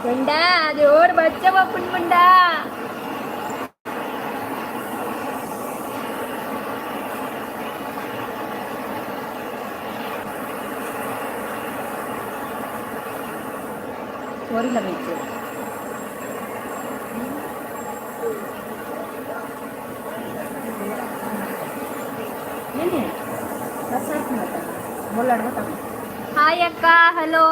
ಮುಂಡಾ, ಜೋರ್ ಬಚ್ಚ ಬಪ್ಪುನ್ ಮುಂಡಾ. ಕೋರಿಲ್ಲ ಬೇಕು. ಹಾಯ್ ಅಕ್ಕ, ಹಲೋ.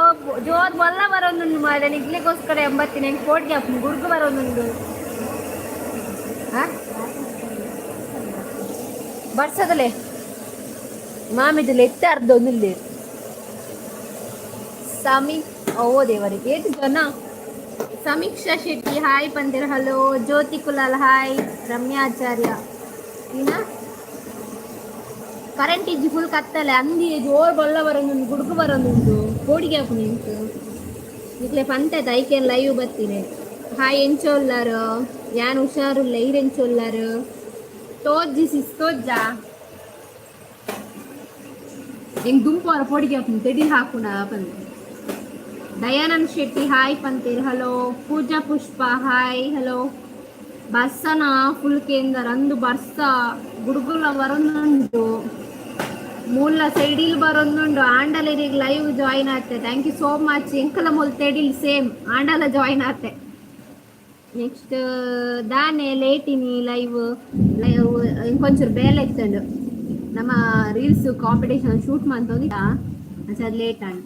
ಜೋರ್ ಬೊಲ್ಲ ಬರೋದುಂಡು ಮಾರೆ, ನಿಗ್ಲಿಗೋಸ್ಕರ ಎಂಬತ್ತಿನ ಹೆಂಗೆ ಕೋಟ್ಗೆ ಹಾಕು ಗುಡ್ಗು ಬರೋದುಂಡು. ಬರ್ಸದಲೆ ಮಾಮಿದಲೆ ಎತ್ತ ಅರ್ಧ ಒಂದಿಲ್ಲ ಸಮಿ. ಓ ದೇವರಿಗೆ, ಏತ್ ಜನ! ಸಮೀಕ್ಷಾ ಶೆಟ್ಟಿ ಹಾಯ್ ಪಂದಿರ್. ಹಲೋ ಜ್ಯೋತಿ ಕುಲಾಲ್, ಹಾಯ್ ರಮ್ಯಾಚಾರ್ಯ. ಏನ ಕರೆಂಟ್ ಇಜ್ಜಿ, ಫುಲ್ ಕತ್ತಲೆ. ಅಂದಿ ಜೋರ್ ಬೊಲ್ಲ ಬರೋದುಂಡು, ಗುಡುಗು ಬರೋದುಂಡು. ಕೋಡಿಗೆ ಹಾಕು ನಿಂತು ನಿಕ್ಲೆ ಪಂತೆ ಐಕೇನ್ ಲೈವ್ ಬತ್ತೀನಿ. ಹಾಯ್, ಎಂಚೋಲ್ಲಾರು? ಯಾನ್ ಹುಷಾರುಲ್ಲ, ಈರ್ ಎಂಚೋಲ್ಲಾರು? ತೋಜ್ಜಿ ಸಿಸ್, ತೋಜ್ಜಾ? ಹೆಂಗ್ ದುಂಪು ಪೊಡಿಗೆ ಹಾಕು ತೆಡಿಲ್ ಹಾಕುನ ಪಂದ್. ದಯಾನಂದ್ ಶೆಟ್ಟಿ ಹಾಯ್ ಪಂತೇರ್. ಹಲೋ ಪೂಜಾ ಪುಷ್ಪ, ಹಾಯ್, ಹಲೋ. ಬರ್ಸನ ಫುಲ್ ಕೇಂದ್ರ ಅಂದು, ಬರ್ಸ ಗುಡುಗುಲ ಬರೋದುಂಟು. ಮೂಲ ಸೈಡಿಲ್ ಬರೋದುಂಡು. ಆಂಡಲ ಲೈವ್ ಜಾಯಿನ್ ಆತೆ, thank you so much. ಎಂಕಲ ಮೂಲ್ ತೆಡಿಲ್ ಸೇಮ್, ಆಂಡಲ ಜಾಯಿನ್ ಆತೆ. ನೆಕ್ಸ್ಟ್ ದಾನೆ ಲೇಟಿನಿ ಲೈವ್? ಲೈವ್ ಇಂಕೊಂಚೂರು ಬೇಲೆ ಇತ್ತಂಡು. ನಮ್ಮ ರೀಲ್ಸ್ ಕಾಂಪಿಟೇಷನ್ ಶೂಟ್ ಮಂತೊಂದಿತ್ತ, ಅದು ಲೇಟ್ ಆಂಡ್.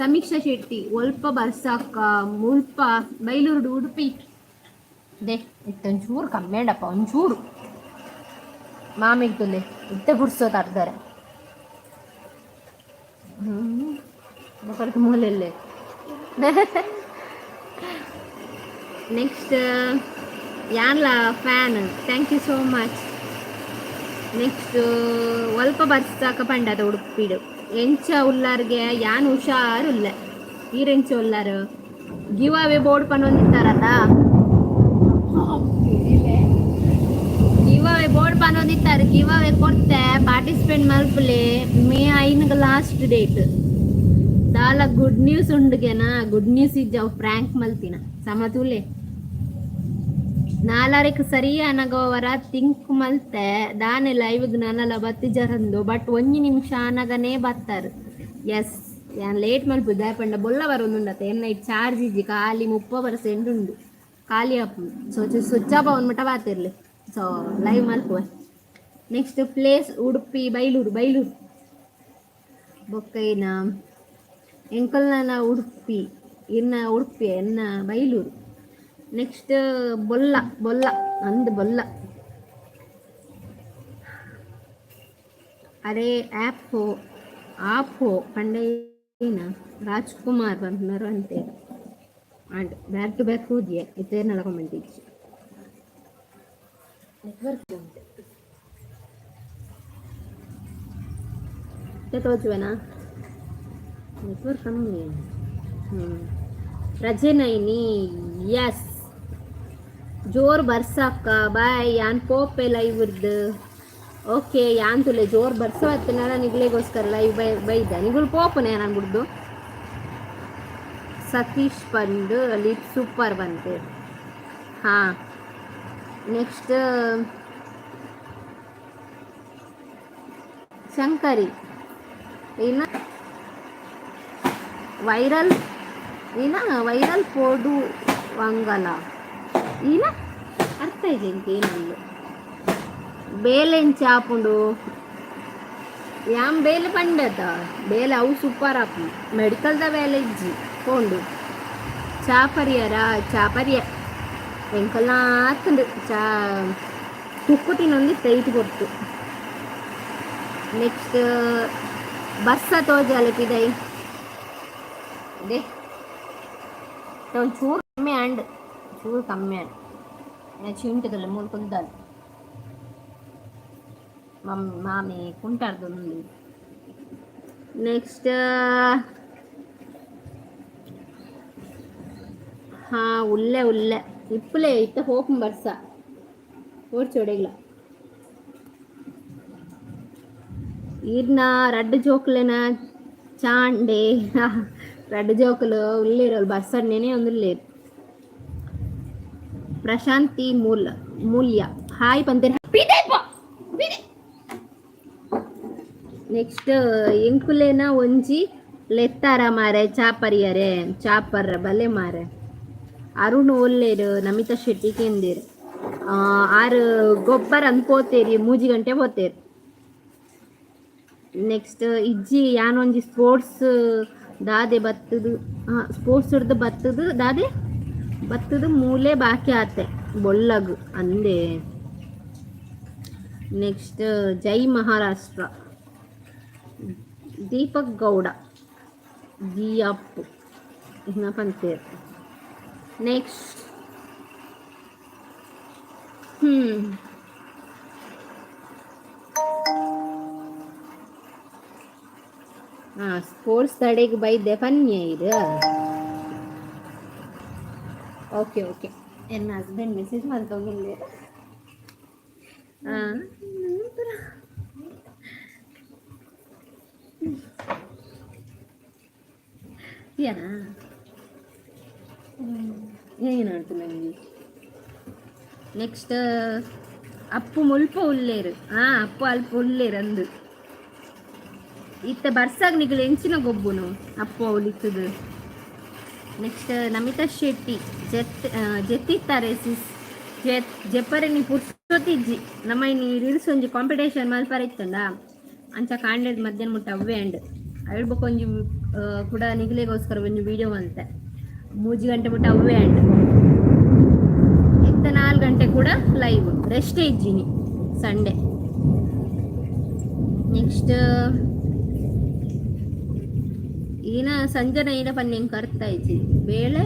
ಸಮೀಕ್ಷಾ ಶೆಟ್ಟಿ, ಒಲ್ಪ ಬರ್ಸಕ್ಕ? ಮುಲ್ಪ ಬೈಲೂರು, ಉಡುಪಿ they ಇತ್ತ ಒಂಚೂರು ಕಮ್ಮಿ ಉಂಡಪ್ಪ, ಒಂಚೂರು. ಮಾಮಿಗೆ ತುಲೆ ಇತ್ತೆ ಪುಡ್ಸೋ ತರ್ತಾರೆ. ಬೊಕರ್ದು ಮೂಲೆಲ್ಲೇ. ನೆಕ್ಸ್ಟ್ ಯಾನ್ಲ fan, thank you so much. Next ಒಲ್ಪ ಬರ್ಸಾಕ ಪಂಡದ ಉಡುಪಿಡು? ಎಂಚ ಉಲ್ಲಾರ್ಗೆ? ಯಾನ್ ಹುಷಾರುಲ್ಲ, ಈರೆಂಚ ಉಲ್ಲಾರು? ಗಿವ್ ಅವೇ ಬೋರ್ಡ್ ಪನ್ನೊಂದಿತ್ತಾರತ? ಗಿವ್ ಅವೇ ಬೋರ್ಡ್ ಪನ್ನೊಂದಿತ್ತಾರೆ. ಗಿವ್ ಅವೇ ಕೊಡ್ತೆ, ಪಾರ್ಟಿಸಿಪೇಟ್ ಮಲ್ಪುಲೆ. May 5 last date. ದಾಲ ಗುಡ್ ನ್ಯೂಸ್ ಉಂಡುಗೆನಾ? ಗುಡ್ ನ್ಯೂಸ್ ಇಜ್ಜಾವ್, ಪ್ರ್ಯಾಂಕ್ ಮಲ್ತಿನ ಸಮತೂಲೆ. ನಾಲರೆಕ್ ಸರಿ ಅನಗೋವರ ಥಿಂಕ್ ಮಲ್ತೆ, ದಾನೆ ಲೈವ್ ನನಲ ಬತ್ತಿಜರಂದು. ಬಟ್ ಒಂಜಿ ನಿಮಿಷ ಅನಗನೇ ಬತ್ತಾರು. ಎಸ್, ಯಾನ್ ಲೇಟ್ ಮಲ್ಪು ದಾಯೆ ಪಂಡ ಬೊಲ್ಲ ಬರೋದುಂಡತೆ. ಎನ್ನ ಚಾರ್ಜ್ ಇಜ್ಜಿ, ಖಾಲಿ 30% ಉಂಡು, ಖಾಲಿ ಆಪುಂಡು. ಸೊ ಸ್ವಿಚ್ ಆಫ್ ಅವನ್ ಮಟ್ಟ ಬಾತಿರ್ಲಿ. ಸೊ ಲೈವ್ ಮಲ್ಪುವೆ. Next place Udupi, Bailur, Bailur. ಬೊಕ್ಕೈನ ಎಂಕಲ್ನ ಉಡುಪಿ, ಇನ್ನ ಉಡುಪಿ, ಎನ್ನ ಬೈಲೂರು. ನೆಕ್ಸ್ಟ್ ಬೊಲ್ಲ, ಬೊಲ್ಲ ಅಂದ್ ಬೊಲ್ಲ. ಅರೆ ಆ್ಯಪ್ ಹೋ ಆಪ್ ಹೋ ಪಂಡ ಏನ? ರಾಜ್ಕುಮಾರ್ ಪನ್ಪುನರು ಅಂತೆ. And back to back ಹೂದಿಯೆ ಇತ್ತೇರ್ನಲ comment ಇಜ್ಜಿ. ನೆಟ್ವರ್ಕ್ ಉಂಟು ತೋಜುವನಾ? ನೆಟ್ವರ್ಕ್ ಕಮ್ಮಿ. ಹ್ಞೂ, ರಜೆ ನೈನಿ. ಎಸ್, ಜೋರ್ ಬರ್ಸಕ್ಕ. ಬಾಯ್, ಯಾನ್ ಪೋಪೆ ಲೈವ್ ಇರ್ದು. ಓಕೆ, ಯಾನ್ ತುಲೆ ಜೋರ್ ಬರ್ಸೋ ಹತ್ತಿನಾರ ನಿಗ್ಲೆಗೋಸ್ಕರ ಲೈವ್ ಬೈ ಬೈದ. ನಿಗುಲ್ ಪೋಪುನೆ ನಾನು ಬಿಡ್ದು. ಸತೀಶ್ ಬಂದು ಲಿಪ್ ಸೂಪರ್ ಬಂತೆ. ಹಾಂ, ನೆಕ್ಸ್ಟ್ ಶಂಕರಿ ಏನ ವೈರಲ್, ಏನ ವೈರಲ್ ಪೋಡು ವಂಗಲ ಈನ ಅರ್ಥ ಇದೆ ಇಂಕೇನಿಲ್ಲ. ಬೇಲೆಂಚ ಆಪುಂಡು? ಯಾನ್ ಬೇಲೆ ಪಂಡತ, ಬೇಲೆ ಅವು ಸೂಪರ್ ಆಪುಂಡು. ಮೆಡಿಕಲ್ದ ಬೇಲೆ ಇಜ್ಜಿ ಪೋಂಡು. ಚಾಪರಿಯರ? ಚಾಪರಿಯ ಎಂಕಲ್ನಾತುಂಡು. ಚಾ ತುಕ್ಕು ತಿನ್ನೊಂದು ತೈಟ್ ಕೊರ್ತು. ನೆಕ್ಸ್ಟ್ ಬರ್ಸ ತೋಜಾಲೆ ಪಿದೈ they. ಒಂಚೂರು ಕಮ್ಮಿ ಆಂಡ್, ಚೂರು ಕಮ್ಮಿ ಆಂಡ್. ಚಿಂಟದಲ್ಲ ಮೂಲು ಕುಲ್ದಾಲ್ ಮಾಮಿ ಕುಂಟಾರ್ದು. ನೆಕ್ಸ್ಟ್ ಹಾ ಉಲ್ಲೆ ಉಲ್ಲೆ ಇಪ್ಪುಲೆ. ಇತ್ತ ಹೋಪು ಬರ್ಸ ಓಡ್ಚೋಡೆಗ್ಲ. ಈರ್ನ ರಡ್ಡ್ ಜೋಕುಲೆನ ಚಾಂಡೆ. ರಡ್ಡ್ ಜೋಕುಲು ಉಲ್ಲೇರು, ಬರ್ಸಡ್ನೇನೆ ಒಂದುಲ್ಲೇರು. ಪ್ರಶಾಂತಿ ಮೂಲ ಮೂಲ್ಯ ಹಾಯ್ ಪಂತೇರ್. ನೆಕ್ಸ್ಟ್ ಎಂಕುಲೇನ ಒಂಜಿ ಲೆತ್ತಾರ ಮಾರೆ ಚಾಪರಿಯರೆ ಚಾಪರ್ರ ಬಲೆ ಮಾರೆ. ಅರುಣ್ ಒಲ್ಲೇರು ನಮಿತಾ ಶೆಟ್ಟಿ ಕೇಂದಿರ್. ಆರು ಗೊಬ್ಬರ ಅಂದ್ ಪೋತೇರಿ, 3 ಗಂಟೆ ಪೋತೇರಿ. ನೆಕ್ಸ್ಟ್ ಇಜ್ಜಿ ಯಾನೊಂಜಿ ಸ್ಪೋರ್ಟ್ಸ್ ದಾದೆ ಬತ್ತದು, ಸ್ಪೋರ್ಟ್ಸ್ ಹಿಡ್ದು ಬತ್ತದು, ದಾದೆ ಬತ್ತದು ಮೂಲೆ ಬಾಕಿ ಆತೆ ಬೊಲ್ಲಗು ಅಂದೆ. ನೆಕ್ಸ್ಟ್ ಜೈ ಮಹಾರಾಷ್ಟ್ರ ದೀಪಕ್ ಗೌಡ ಜಿಯಪ್ ಪಂತೇರ್. ನೆಕ್ಸ್ಟ್ ಹಾಂ, ಸ್ಪೋರ್ಟ್ಸ್ ತಡೆಗೆ ಬೈದೆ ಪನ್ಯ ಇದು. ಓಕೆ ಓಕೆ, ಎನ್ನ ಹಸ್ಬೆಂಡ್ ಮೆಸೇಜ್ ಮಾಡ್ತೋಗಿಲ್ಲ. ಹಾಂ, ಯಾ ಏನಾಯ್ತು ನನಗೆ? ನೆಕ್ಸ್ಟ್ ಅಪ್ಪು ಮುಲ್ಪ ಉಲ್ಲೇರು. ಹಾಂ, ಅಪ್ಪು ಅಲ್ಪ ಉಲ್ಲೇರು ಅಂದು. ಇತ್ತ ಬರ್ಸಾಗ ನಿಗಲು ಎಂಚಿನ ಗೊಬ್ಬುನು ಅಪ್ಪು ಅವಲಿತ್ತದು. ನೆಕ್ಸ್ಟ್ ನಮಿತಾ ಶೆಟ್ಟಿ ಜೆತ್ ಜೆತ್ತಿತ್ತಾರೆ ಸಿಸ್. ಜೆತ್ ಜೆಪ್ಪರೆ ನೀ ಪುರ್ಸೊತಿಜ್ಜಿ. ನಮ್ಮ ಇನಿ ರೀಲ್ಸ್ ಒಂಜಿ ಕಾಂಪಿಟೇಷನ್ ಮಲ್ಪರೆ ಇತ್ತಂಡ, ಅಂಚ ಕಾಂಡೆಡ್ ಮಧ್ಯಾಹ್ನ ಮುಟ್ಟ ಅವ್ವೆ ಅಂಡ್ ಅಳ್ ಬೊಕ ಒಂಜಿ ಕೂಡ ನಿಗಲೆಗೋಸ್ಕರ ಒಂಜಿ ವಿಡಿಯೋ ಮಲ್ತೆ. 3 ಗಂಟೆ ಮುಟ್ಟ ಅವ್ವೆ ಅಂಡ್. ಇತ್ತ 4 ಗಂಟೆ ಕೂಡ ಲೈವ್. ರೆಸ್ಟ್ ಇಜ್ಜಿನಿ ಸಂಡೇ. ನೆಕ್ಸ್ಟ್ ಈನ ಸಂಜನೆ ಈನ ಪನ್ನಿ ಎಂಕ್ ಅರ್ಥ ಆಯ್ಚಿ ಬೇಳೆ.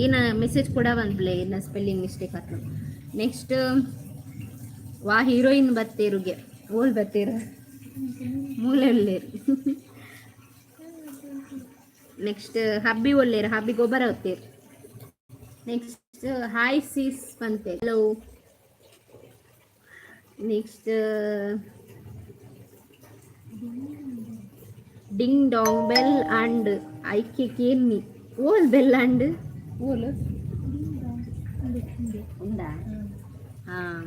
ಈನ ಮೆಸೇಜ್ ಕೂಡ ಬಂದ್ಲೆ, ಇನ್ನ ಸ್ಪೆಲ್ಲಿಂಗ್ ಮಿಸ್ಟೇಕ್ ಆತ್ಲು. ನೆಕ್ಸ್ಟ್ ವಾ ಹೀರೋಯಿನ್ ಬತ್ತೇರುಗೆ ಓಲ್ ಬತ್ತೇರು ಮೂಲೆ ಒಲ್ಲೇರು. ನೆಕ್ಸ್ಟ್ ಹಬ್ಬಿ ಒಲ್ಲೇರು, ಹಬ್ಬಿ ಗೊಬ್ಬರ ಹೊತ್ತೇರು. ನೆಕ್ಸ್ಟ್ ಹಾಯ್ ಸಿಸ್ ಬಂತೆ, hello. Next ding dong bell and ಐಕೆ ಕೇನ್ನಿ ಓಲ್ ಬೆಲ್ ಅಂಡ್ ಓಲ್ ಉಂಡಾ. ಹಾಂ,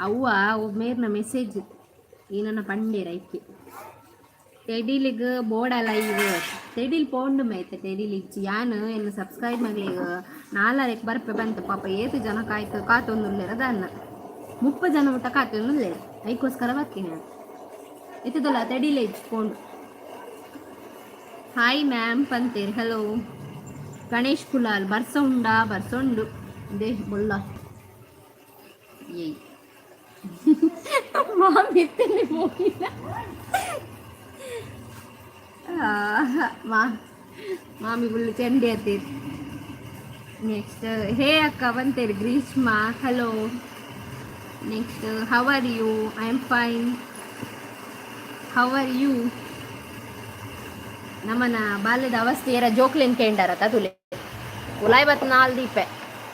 ಅವ್ವ ಮೇರ್ನ ಮೆಸೇಜ್ ಏನನ್ನ ಪಂಡೇರ್ ಐಕೆ. ತೆಡಿಲಿಗ್ ಬೋಡಲ್ಲ ಇವು ತೆಡಿಲ್ ಪೋಂಡು ಮೈತೆ ತೆಡಿಲ್ ಇಜ್ಜಿ. ಯಾನ್ ಎನ್ನ ಸಬ್ಸ್ಕ್ರೈಬ್ ಮಗ್ಲಿಗ್ ನಾಲರೆಕ್ ಬರ್ಪೆ ಬಂತು. ಪಾಪ ಏತು ಜನ ಕಾಯ್ತು ಕಾತೊಂದುಲ್ಲೆರ ದಾನ್ನ, 30 ಜನ ಮುಟ್ಟ ಕಾತೊಂದುಲ್ಲೆರ್. ಐಕೋಸ್ಕರ ಬರ್ತೀನಿ ನಾನು. ಇತ್ತದಲ್ಲ ತೆಡಿಲ್ ಇಜ್ಜಿ ಪೋಂಡು. ಹಾಯ್ ಮ್ಯಾಮ್ ಪಂತೇರ್, ಹಲೋ. ಗಣೇಶ್ ಕುಲಾಲ್ ಬರ್ಸ ಉಂಡಾ? ಬರ್ಸ ಉಂಡು they ಬೊಲ್ಲ. ಏಯ್ ಮಾಮಿ ಹೋಗಿಲ್ಲ. ಮಾ ಮಾಮಿ ಫುಲ್ ಚಂಡಿ ಅತ್ತೀರ್. ನೆಕ್ಸ್ಟ್ ಹೇ ಅಕ್ಕ ಬಂತೇರಿ Greeshma, hello. Next how are you? I am fine, how are you? ನಮ್ಮನ ಬಾಲ್ಯದ ಅವಸ್ಥೆಯರ ಜೋಕ್ಲೆನ್ ಕೇಂಡಾರ ತದುಲೆ ಉಲಾಯ್ ಬತ್ ನಾಲ್ ದೀಪೆ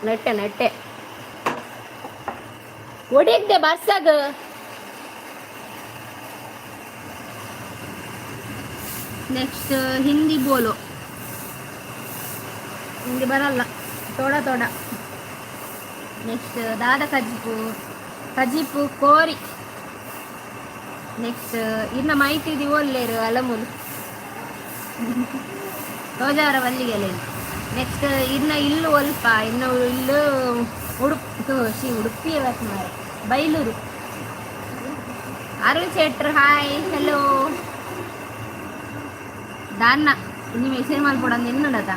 ನೆಟ್ಟೆ ನೆಟ್ಟೆ ಒಡಿಗ್ದೆ ಬರ್ಸಗ. ನೆಕ್ಸ್ಟ್ ಹಿಂದಿ ಬೋಲು. ಹಿಂದಿ ಬರಲ್ಲ, ತೋಡ ತೋಡ. ನೆಕ್ಸ್ಟ್ ದಾದ ಕಜಿಪು? ಕಜಿಪು ಕೋರಿ. ನೆಕ್ಸ್ಟ್ ಇನ್ನ ಮಾಹಿತಿ ಒಲ್ಲೇರು ಅಲಮುಲು ತೋಜಾರ ವಲ್ಲಿಗೆಲೆ. ನೆಕ್ಸ್ಟ್ ಇನ್ನ ಇಲ್ಲು ಒಲ್ಪ ಇನ್ನು ಇಲ್ಲು ಉಡುಪು she Udupi ಮಾರೆ ಬೈಲೂರು. ಅರುಣ್ ಶೆಟ್ರ್ ಹಾಯ್ ಹಲೋ. ದಾನ್ನ ಒಂಜಿ ಮೆಸೇಜ್ ಮಲ್ಪೊಡಂದು ಎನ್ನುಂಡತ.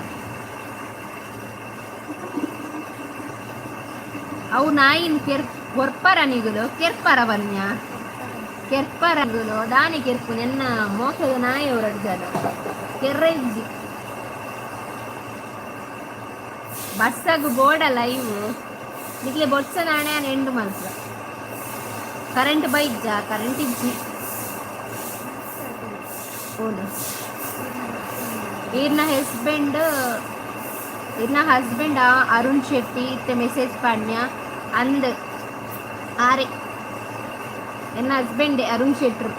ಅವು ನಾಯಿನ್ ಕೆರ್ ಕೊರ್ಪರ ನಿಗುಲು ಕೆರ್ಪರ ಬನ್ಯ ಕೆರ್ಪರ ನಿಗುಲು ದಾನಿ ಕೆರ್ಪು ನೆನ್ನ ಮೋಸದ ನಾಯಿ ಅವರಡು ಜನ ಕೆರ್ರ ಇಜ್ಜಿ. ಬಸ್ಸಾಗು ಬೋಡ ಲೈವ್ ನಿಕ್ಲೆ ಬೊಟ್ಸ ನಾಣೆ ಎಂಡು ಮಲ್ಪುವ. ಕರೆಂಟ್ ಬೈಜ್ಜಾ? ಕರೆಂಟ್ ಇಜ್ಜಿ. ಓನು ಈರ್ನ ಹಸ್ಬೆಂಡ್? ಈರ್ನ ಹಸ್ಬೆಂಡ್ ಅರುಣ್ ಶೆಟ್ಟಿ ಇತ್ತೆ ಮೆಸೇಜ್ ಪಾಡ್ಯ ಅಂದ್. ಆರೆ ಎನ್ನ ಹಸ್ಬೆಂಡ್ ಅರುಣ್ ಶೆಟ್ರು.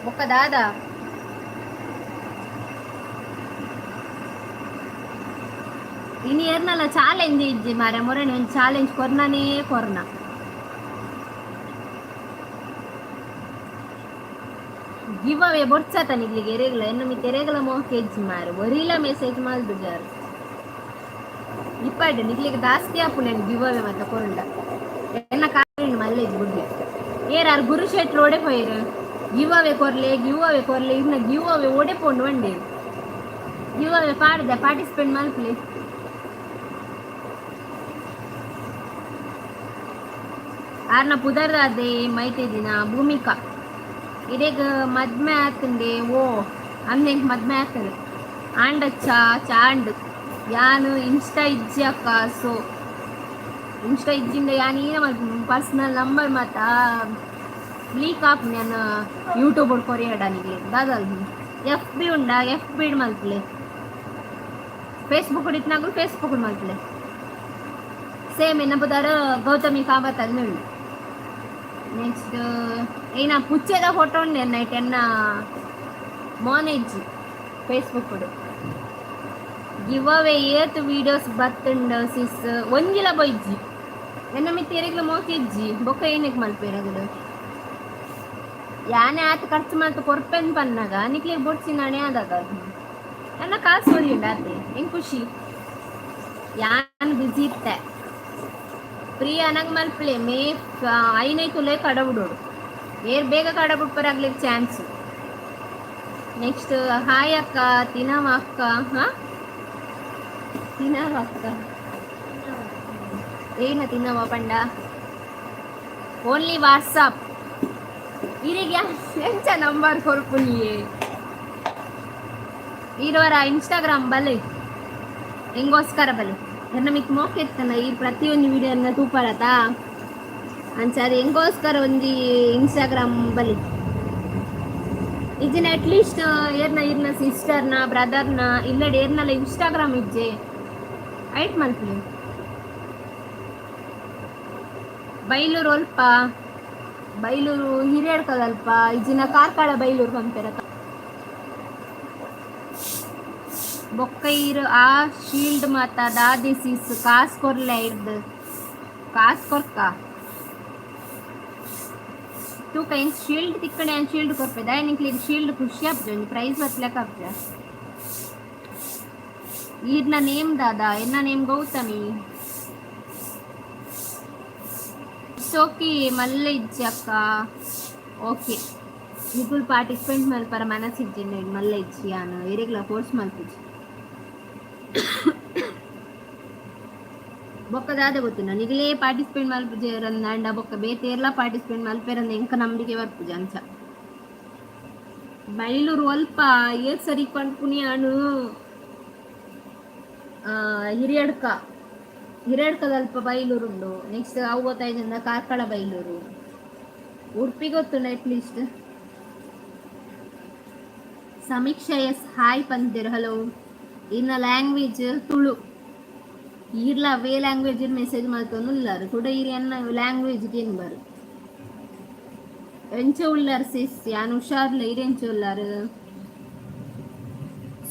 ಬೊಕ್ಕ ದಾದಾ ಇನಿ ಏರ್ನಲ ಚಾಲೆಂಜ್ ಇಜ್ಜಿ ಮಾರೆ. ಮೊರೆನೆ ಒಂಜಿ ಚಾಲೆಂಜ್ ಕೊರ್ನನೇ ಕೊರ್ನ. Give away ಬೊಡ್ಚಾತ ನಿಗ್ಲಿಗೆ ಎರೆಗ್ಲ? ಎನ್ನ ಮಿತ್ ಎರೆಗ್ಲ ಮೋಕೆ ಇಜ್ಜಿ ಮಾರೆ. ಒರಿಲ ಮೆಸೇಜ್ ಮಲ್ದುಜಾರ್. ಇಪ್ಪಾಡ್ ನಿಗ್ಲಿಗೆ ದಾಸ್ತಿ ಆಪುಂಡು ಗಿವ್ ಅವೇ ಮಾತ ಕೊರುಂಡ. ಎನ್ನ ಕಾರಿನ ಮಲ್ಲೇಜ್ ಬುಡ್ಲೆ. ಏರಾರು ಗುರು ಶೆಟ್ರು ಓಡೆ ಪೋಯೆರ್? Give away ಕೊರ್ಲೆ, give away ಕೊರ್ಲೆ. ಇರ್ನ ಗಿವ್ ಅವೇ ಓಡೆ ಪೋಂಡು ಬಂಡೇರು? Give away ಪಾಡ್ದೆ, participate ಮಲ್ಪಲೆ. ಆರ್ನ ಪುದರ್ದಾದೆ ಮೈತಿದಿನ ಭೂಮಿಕಾ. ಇಡೆಗ್ ಮದ್ಮೆ ಆತುಂಡೆ? ಓ, ಅಂದೆಂಕ್ ಮದ್ಮೆ ಆತಂಡ್. ಆಂಡಚ್ಚ ಚಾಂಡ್. ಯಾನ್ ಇನ್ಸ್ಟಾ ಇಜ್ಜಿ ಅಕ್ಕ. ಸೊ ಇನ್ಸ್ಟಾ ಇಜ್ಜಿಂಡ ಯಾನ್ ಈನ ಮಲ್ಪುನು? ಪರ್ಸನಲ್ ನಂಬರ್ ಮಾತ ಲೀಕ್ ಆಪುಂಡು. ಯಾನ್ ಯೂಟ್ಯೂಬ್ ಕೊರಿಯಡ ನಿಕ್ಲೆಗ್ ದಾದ? ಎಫ್ ಬಿ ಉಂಡಾ? ಎಫ್ ಬಿ ಮಲ್ಪಲೆ. ಫೇಸ್ಬುಕ್ ಇತ್ತಿನಾಗುಲು ಫೇಸ್ಬುಕ್ ಮಲ್ಪಲೆ. ಸೇಮ್ ಎನ್ನ ಪುದರ್ ಗೌತಮಿ ಕಾಮತ್ ಅಂದ್ ಉಂಡು. ನೆಕ್ಸ್ಟ್ ಏನ? ಪುಚ್ಚೆದ ಫೋಟೋ ಉಂಡು ಎನ್ನ ಐಟ್. ಎನ್ನ ಮೋನೆಜ್ಜಿ ಫೇಸ್ಬುಕ್. ಗಿವ್ ಅವೇ ಏತ್ ವೀಡಿಯೋಸ್ ಬತ್ತುಂಡು ಸಿಸ್? ಒಂಜಿಲ ಬೊಯ್ಜಿ. ಎನ್ನ ಮಿತ್ತ್ ಎರೆಗ್ಲ ಮೋಕೆ ಇಜ್ಜಿ. ಬೊಕ್ಕ ಏನಕ್ಕೆ ಮಲ್ಪೇರ್ ಅಗಲು? ಯಾನೆ ಆತ್ ಖರ್ಚು ಮಲ್ತ್ ಕೊರ್ಪೆನ್ ಪನ್ನಗ ನಿಕ್ಲೆಗ್ ಬೊಡ್ಚಿ ನಾಣೆ ಆದಾಗ ಎನ್ನ ಕಾಸು ಒರಿಯುಂಡು ಆತೆ. ಎಂಕ್ ಖುಷಿ. ಯಾನ್ ಬಿಸಿ ಇತ್ತೆ. ಪ್ರಿಯ ಅನಗ್ ಮಲ್ಪಲೆ. ಮೇ 5ನೇ ತುಲೆ ಕಡಬುಡೋಡು. ಏರ್ ಬೇಗ ಕಡಬುಡ್ಪರಾಗ್ಲಿಕ್ಕೆ ಚಾನ್ಸ್. ನೆಕ್ಸ್ಟ್, ಹಾಯ್ ಅಕ್ಕ, ತಿನವ ಅಕ್ಕ? ಹಾ, ತಿನವ ಅಕ್ಕ. ಏನ ತಿನ್ನವ ಪಂಡ? Only WhatsApp. ಇರಿಗೆ ಎಂಚ ನಂಬರ್ ಕೊರ್ಪುನಿಯೇ? ಇರೋರ ಇನ್ಸ್ಟಾಗ್ರಾಮ್ ಬಲೆ, ಎಂಗೋಸ್ಕರ ಬಲೆ. ಎನ್ನ ಮಿತ್ ಮೋಕೆತ್ತನ ಈ ಪ್ರತಿಯೊಂದು ವಿಡಿಯೋನ ತೂಪರತಾ. ಅಂಚ ಅದು ಎಂಗೋಸ್ಕರ ಒಂಜಿ ಇನ್ಸ್ಟಾಗ್ರಾಮ್ ಬಲೆ. ಇಜ್ಜಿನ ಅಟ್ಲೀಸ್ಟ್ ಏರ್ನ ಇರ್ನ ಸಿಸ್ಟರ್ನ ಬ್ರದರ್ನ ಇಲ್ಲಡೆ ಏರ್ನಲ್ಲ ಇನ್ಸ್ಟಾಗ್ರಾಮ್ ಇಜ್ಜೆ, ಐಟ್ ಮಲ್ಪುಲೆ. ಬೈಲೂರು ಅಲ್ಪ? ಬೈಲೂರು ಹಿರಿಯಡ್ಕದಲ್ಪ. ಇಜ್ಜಿನ ಕಾರ್ಕಳ ಬೈಲೂರು ಪಂಪೆರ. ಬೊಕ್ಕೈರ್ ಆ ಶೀಲ್ಡ್ ಮಾತ ದಾದಿ ಸಿಸ್? ಕಾಸ್ ಕೊರ್ಲೆ. ಇರ್ದ್ ಕಾಸ್ ಕೊರ್ಕ ತೂಕ. ಎಂಕ್ ಶೀಲ್ಡ್ ತಿಕ್ಕಣೆ, ಶೀಲ್ಡ್ ಕೊರ್ಪೆ. ದಾಯ ನಿಕ್ಲೆಗ್ ಶೀಲ್ಡ್ ಖುಷಿ ಆಪುಜ? ಒಂಜಿ ಪ್ರೈಸ್ ಬತ್ಲೆಕ ಆಪುಜ? ಈರ್ನ ನೇಮ್ ದಾದಾ? ಎನ್ನ ನೇಮ್ ಗೌತಮಿ. ಓಕೆ, ಮಲ್ಲ ಇಜ್ಜಿ ಅಕ್ಕ. ಓಕೆ, ನಿಕುಲು ಪಾರ್ಟಿಸಿಪೇಟ್ ಮಲ್ಪರ ಮನಸ್ಸಿಜ್ಜಿ ಮಲ್ಲ ಇಜ್ಜಿ. ಯಾನ್ ಎರೆಗ್ಲ ಫೋರ್ಸ್ ಮಲ್ಪುಜಿ. ಬೊಕ್ಕ ದಾದ ಗೊತ್ತಿನ? ನಿಗಲೇ ಪಾರ್ಟಿಸಿಪೇಟ್ ಮಲ್ಪುಜೆರಂದಾಂಡ ಬೊಕ್ಕ ಬೇತೆ ಏರ್ಲ ಪಾರ್ಟಿಸಿಪೇಟ್ ಮಲ್ಪೆರಂದ ಎಂಕ ನಂಬಿಕೆ ಬರ್ಪುಜ ಅಂಚ. ಬೈಲೂರು ಅಲ್ಪ? ಏತ್ ಸರಿ ಪನ್ಪುನಿ? ಹಿರಿಯಡ್ಕ, ಹಿರಿಯಡ್ಕದಲ್ಪ ಬೈಲೂರು ಉಂಡು. ನೆಕ್ಸ್ಟ್ ಅವು ಗೊತ್ತಾಯ್ತಂದ ಕಾರ್ಕಳ ಬೈಲೂರು. ಉಡುಪಿ ಗೊತ್ತುಂಡು ಅಟ್ಲೀಸ್ಟ್. ಸಮೀಕ್ಷಾ ಎಸ್ ಹಾಯ್ ಪಂದಿರು. ಹಲೋ. ಇನ್ನ ಲ್ಯಾಂಗ್ವೇಜ್ ತುಳು. ಈರ್ಲ ಅವೇ ಲ್ಯಾಂಗ್ವೇಜ್ ಮೆಸೇಜ್ ಮಲ್ತೊಂದು ಕುಡ. ಈರ್ ಎನ್ನ ಲ್ಯಾಂಗ್ವೇಜ್ ಏನ್ ಬರು? ಎಂಚ ಉಳ್ಳಾರ್ ಸಿಸ್? ಯಾನ್ ಹುಷಾರ್ಲ. ಈರ್ ಎಂಚ ಉಲ್ಲಾರ್?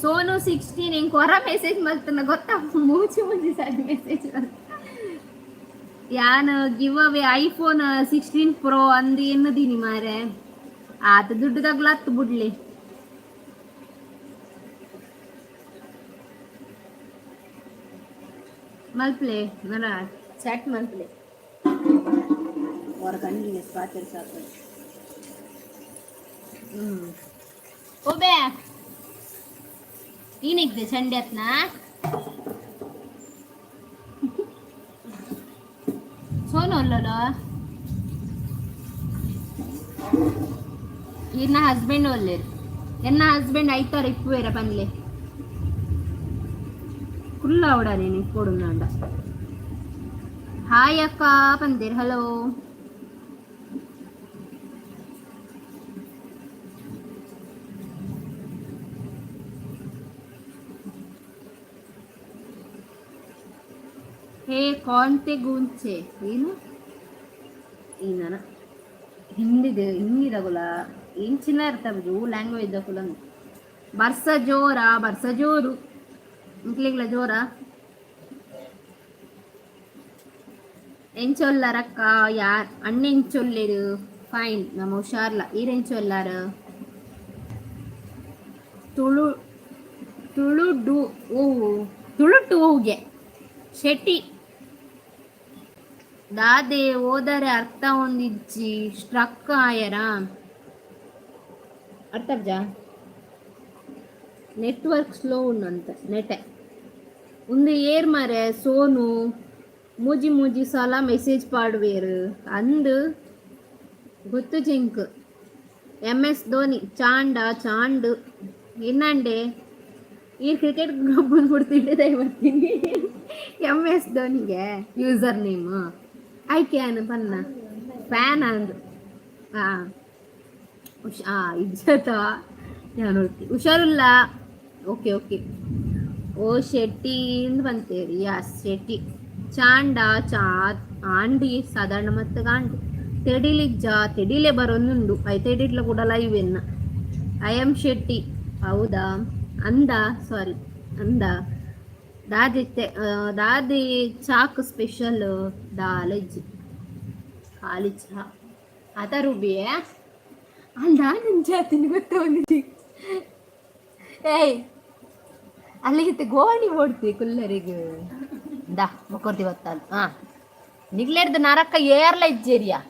ಸೋನು 16 ಎಂಕ್ ಹೊರ ಮೆಸೇಜ್ ಮಲ್ತನ ಗೊತ್ತಾ? ಮೂಜಿ ಮೂಜಿ ಸಾರಿ ಮೆಸೇಜ್. ಯಾನ್ ಗಿವ್ ಅವೇ ಐಫೋನ್ 16 ಪ್ರೋ ಅಂದ್ ಎನ್ನದೀನಿ ಮಾರೆ. ಆತ ದುಡ್ಡು ತಗ್ಲತ್ ಬುಡ್ಲಿ. ಮಲ್ಪ್ಲೆ ನನ ಚಾಟ್ ಮಲ್ಪ್ಲೆ. ಹೊರ ಕಂಡಿಗೆ ಪಾತ್ರೆ ಸಾಕು. ಓಬೆ, ಈನಿಗ್ದೆ ಚಂಡಿ ಅತ್ನಾ? ಸೋನು ಅಲ್ಲಲ್ಲ? ಈರ್ನ ಹಸ್ಬೆಂಡ್ ಒಲ್ಲೇರು? ಎನ್ನ ಹಸ್ಬೆಂಡ್ ಐತಾರ ಇಪ್ಪುವೇರ ಪನ್ಲೆ. ಕುಲ್ಲಾವಡ ನೀನು ಇಪ್ಪೊಡುಂದಾಂಡ. ಹಾಯ್ ಅಕ್ಕ ಪಂದಿರ್. ಹಲೋ. ಹೇ ಕಾಂತೆ ಗುಂಚೆ. ಏನು? ಈ ನನ್ನ ಹಿಂದಿದೆ, ಹಿಂದಿದಗುಲ. ಇಂಚಿನ ಇರ್ತವೆ ಹೂ ಲ್ಯಾಂಗ್ವೇಜ್ ಫುಲ್. ಬರ್ಸ ಜೋರ, ಬರ್ಸ ಜೋರು. ಇಂಕ್ಲಿಗ್ಲ ಜೋರ. ಎಂಚೊಲ್ಲರಕ್ಕ? ಯಾರ್ ಅಣ್ಣ ಎಂಚೊಲ್ಲೆರು? ಫೈನ್, ನಮ್ಮ ಹುಷಾರ್ಲ. ಈರೆಂಚೊಲ್ಲಾರ? ತುಳು ತುಳು do ಓ ತುಳುಟು ಹೂಗೆ ಶೆಟ್ಟಿ ದಾದೆ ಓದರೆ ಅರ್ಥ ಒಂದಿಜ್ಜಿ, ಸ್ಟ್ರಕ್ ಆಯರ. ಅರ್ಥಬ್ಜಾ? ನೆಟ್ವರ್ಕ್ ಸ್ಲೋ ಉಂಡಂತ ನೆಟೆ. ಒಂದು ಏರ್ ಮರೆ ಸೋನು? ಮೂಜಿ ಮೂಜಿ ಸಲ ಮೆಸೇಜ್ ಪಾಡುವೇರು ಅಂದು ಗೊತ್ತು ಜಿಂಕ್. ಎಂ ಎಸ್ ಧೋನಿ ಚಾಂಡ ಚಾಂಡು ಇನ್ನಂಡೆ. ಈ ಕ್ರಿಕೆಟ್ ಗ್ರೂಪ್ ಬಂದ್ಬಿಡ್ತಿದ್ದೆ, ದಯవర్ತೀನಿ. ಎಂ ಎಸ್ ಧೋನಿಗೆ ಯೂಸರ್ ನೇಮ್ ಆಯ್ಕೆ ಪನ್ನ ಫ್ಯಾನ್ ಅಂದು. ಹಾಂ, ಹುಷಾ ಇಜ್ಜತ ನಾನು ಹುಷಾರಿಲ್ಲ. Okay okay. ಓ ಶೆಟ್ಟಿ ಬಂತೇರಿ. ಯಾಸ್, ಶೆಟ್ಟಿ. ಚಾಂಡ ಚಾ ಆಂಡಿ ಸಾಧಾರಣ ಮತ್ತೆ ಗಾಂಡಿ ತೆಡಿಲಿಜ್ಜ ತೆಡಿಲೆ ಬರೋನುಂಡು. I ತೆಡಿಟ್ಲ ಕೂಡ ಲೈವ್ ಎನ್ನ. I M Shetty, ಹೌದಾ? ಅಂದ, ಸಾರಿ, ಅಂದ. ದಾದಿ ದಾದಿ ಚಾಕ್ ಸ್ಪೆಷಲ್ ದಾಲೆಜ್ಜಿ, ಖಾಲಿ ಚಹಾ ಆತ ರೂಬಿಯೇ ಅಲ್ಲ. ನಿನ್ ಜಾತಿನ ಗೊತ್ತ? ಏಯ್, ಅಲ್ಲಿಗೆ ಗೋಣಿ ಓಡ್ತಿ ಕುಲ್ಲರಿಗೆ ದಾ ಬೊಕೊರ್ತಿ ಗೊತ್ತಲ್ಲ. ಹಾ, ನಿಗ್ಲೇಡ್ದು ನರಕ ಏರ್ಲ ಇಜ್ಜೇರಿಯಾ.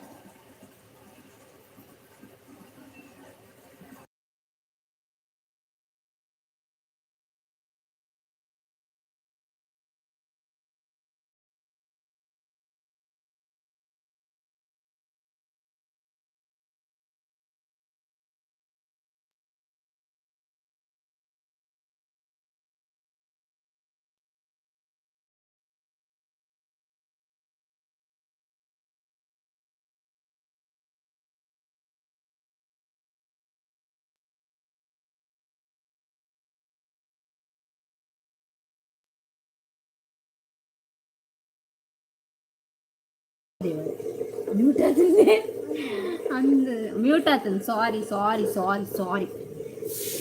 ಮ್ಯೂಟ್ ಆತಂದೆ ಅಂದ್ ಮ್ಯೂಟ್ ಆತಂದು. ಸಾರಿ ಸಾರಿ ಸಾರಿ ಸಾರಿ.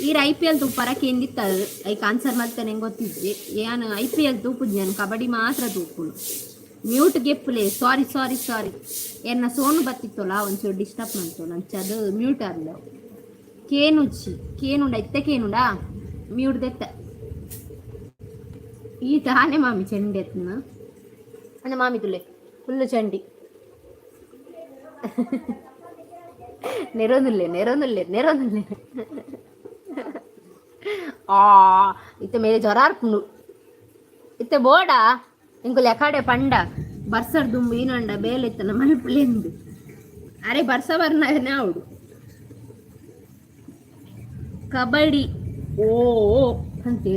ಈರ್ I P L ತೂಪರ ಕೇಂದಿತ್ತ? ಐಕ್ ಆನ್ಸರ್ ಮಲ್ತೇನೆ ಹೆಂಗೆ ಗೊತ್ತಿದ್ದೆ. ಏನು I P L ತೂಪುಜಿ ನಾನು, ಕಬಡ್ಡಿ ಮಾತ್ರ ತೂಪುನು. ಮ್ಯೂಟ್ ಗೆಪ್ಪುಲೆ, ಸಾರಿ ಸಾರಿ ಸಾರಿ. ಎನ್ನ ಸೋನು ಬತ್ತಿತ್ತಲ್ಲ, ಒಂಚೂರು ಡಿಸ್ಟರ್ಬ್ ಮಂತು ನಂಚ, ಅದು ಮ್ಯೂಟ್ ಆದ್ಲ. ಕೇನುಚ್ಚಿ ಕೇನುಂಡ ಇತ್ತೆ ಕೇನುಂಡಾ? ಮ್ಯೂಟ್ ದೆತ್ತ. ಈ ತಾನೇ ಮಾಮಿ ಚೆಂಡೆ ಎತ್ತನ ಅಂದ ಮಾಮಿ ತುಲೆ ಫುಲ್ಲು ಚಂಡಿ. ನೆರೊಂದುಲ್ಲೆ, ನೆರೊಂದುಲ್ಲೆ, ನೆರೊಂದುಲ್ಲೆ. ಆ ಇತ್ತೆ ಮೇಲೆ ಜ್ವರ ಅರ್ಪುಂಡು. ಇತ್ತೆ ಬೋಡ ಇಂಕುಲು ಎಕಾಡೆ ಪಂಡ ಬರ್ಸರ್ ದುಂಬು ಈನಂಡ ಬೇಲೆ ಇತ್ತನ ಮಲ್ಪುಲೆಂದು. ಅರೆ, ಬರ್ಸ ಬರ್ನಗನೆ ಆವಡು. ಕಬಡ್ಡಿ ಓ ಅಂತೆ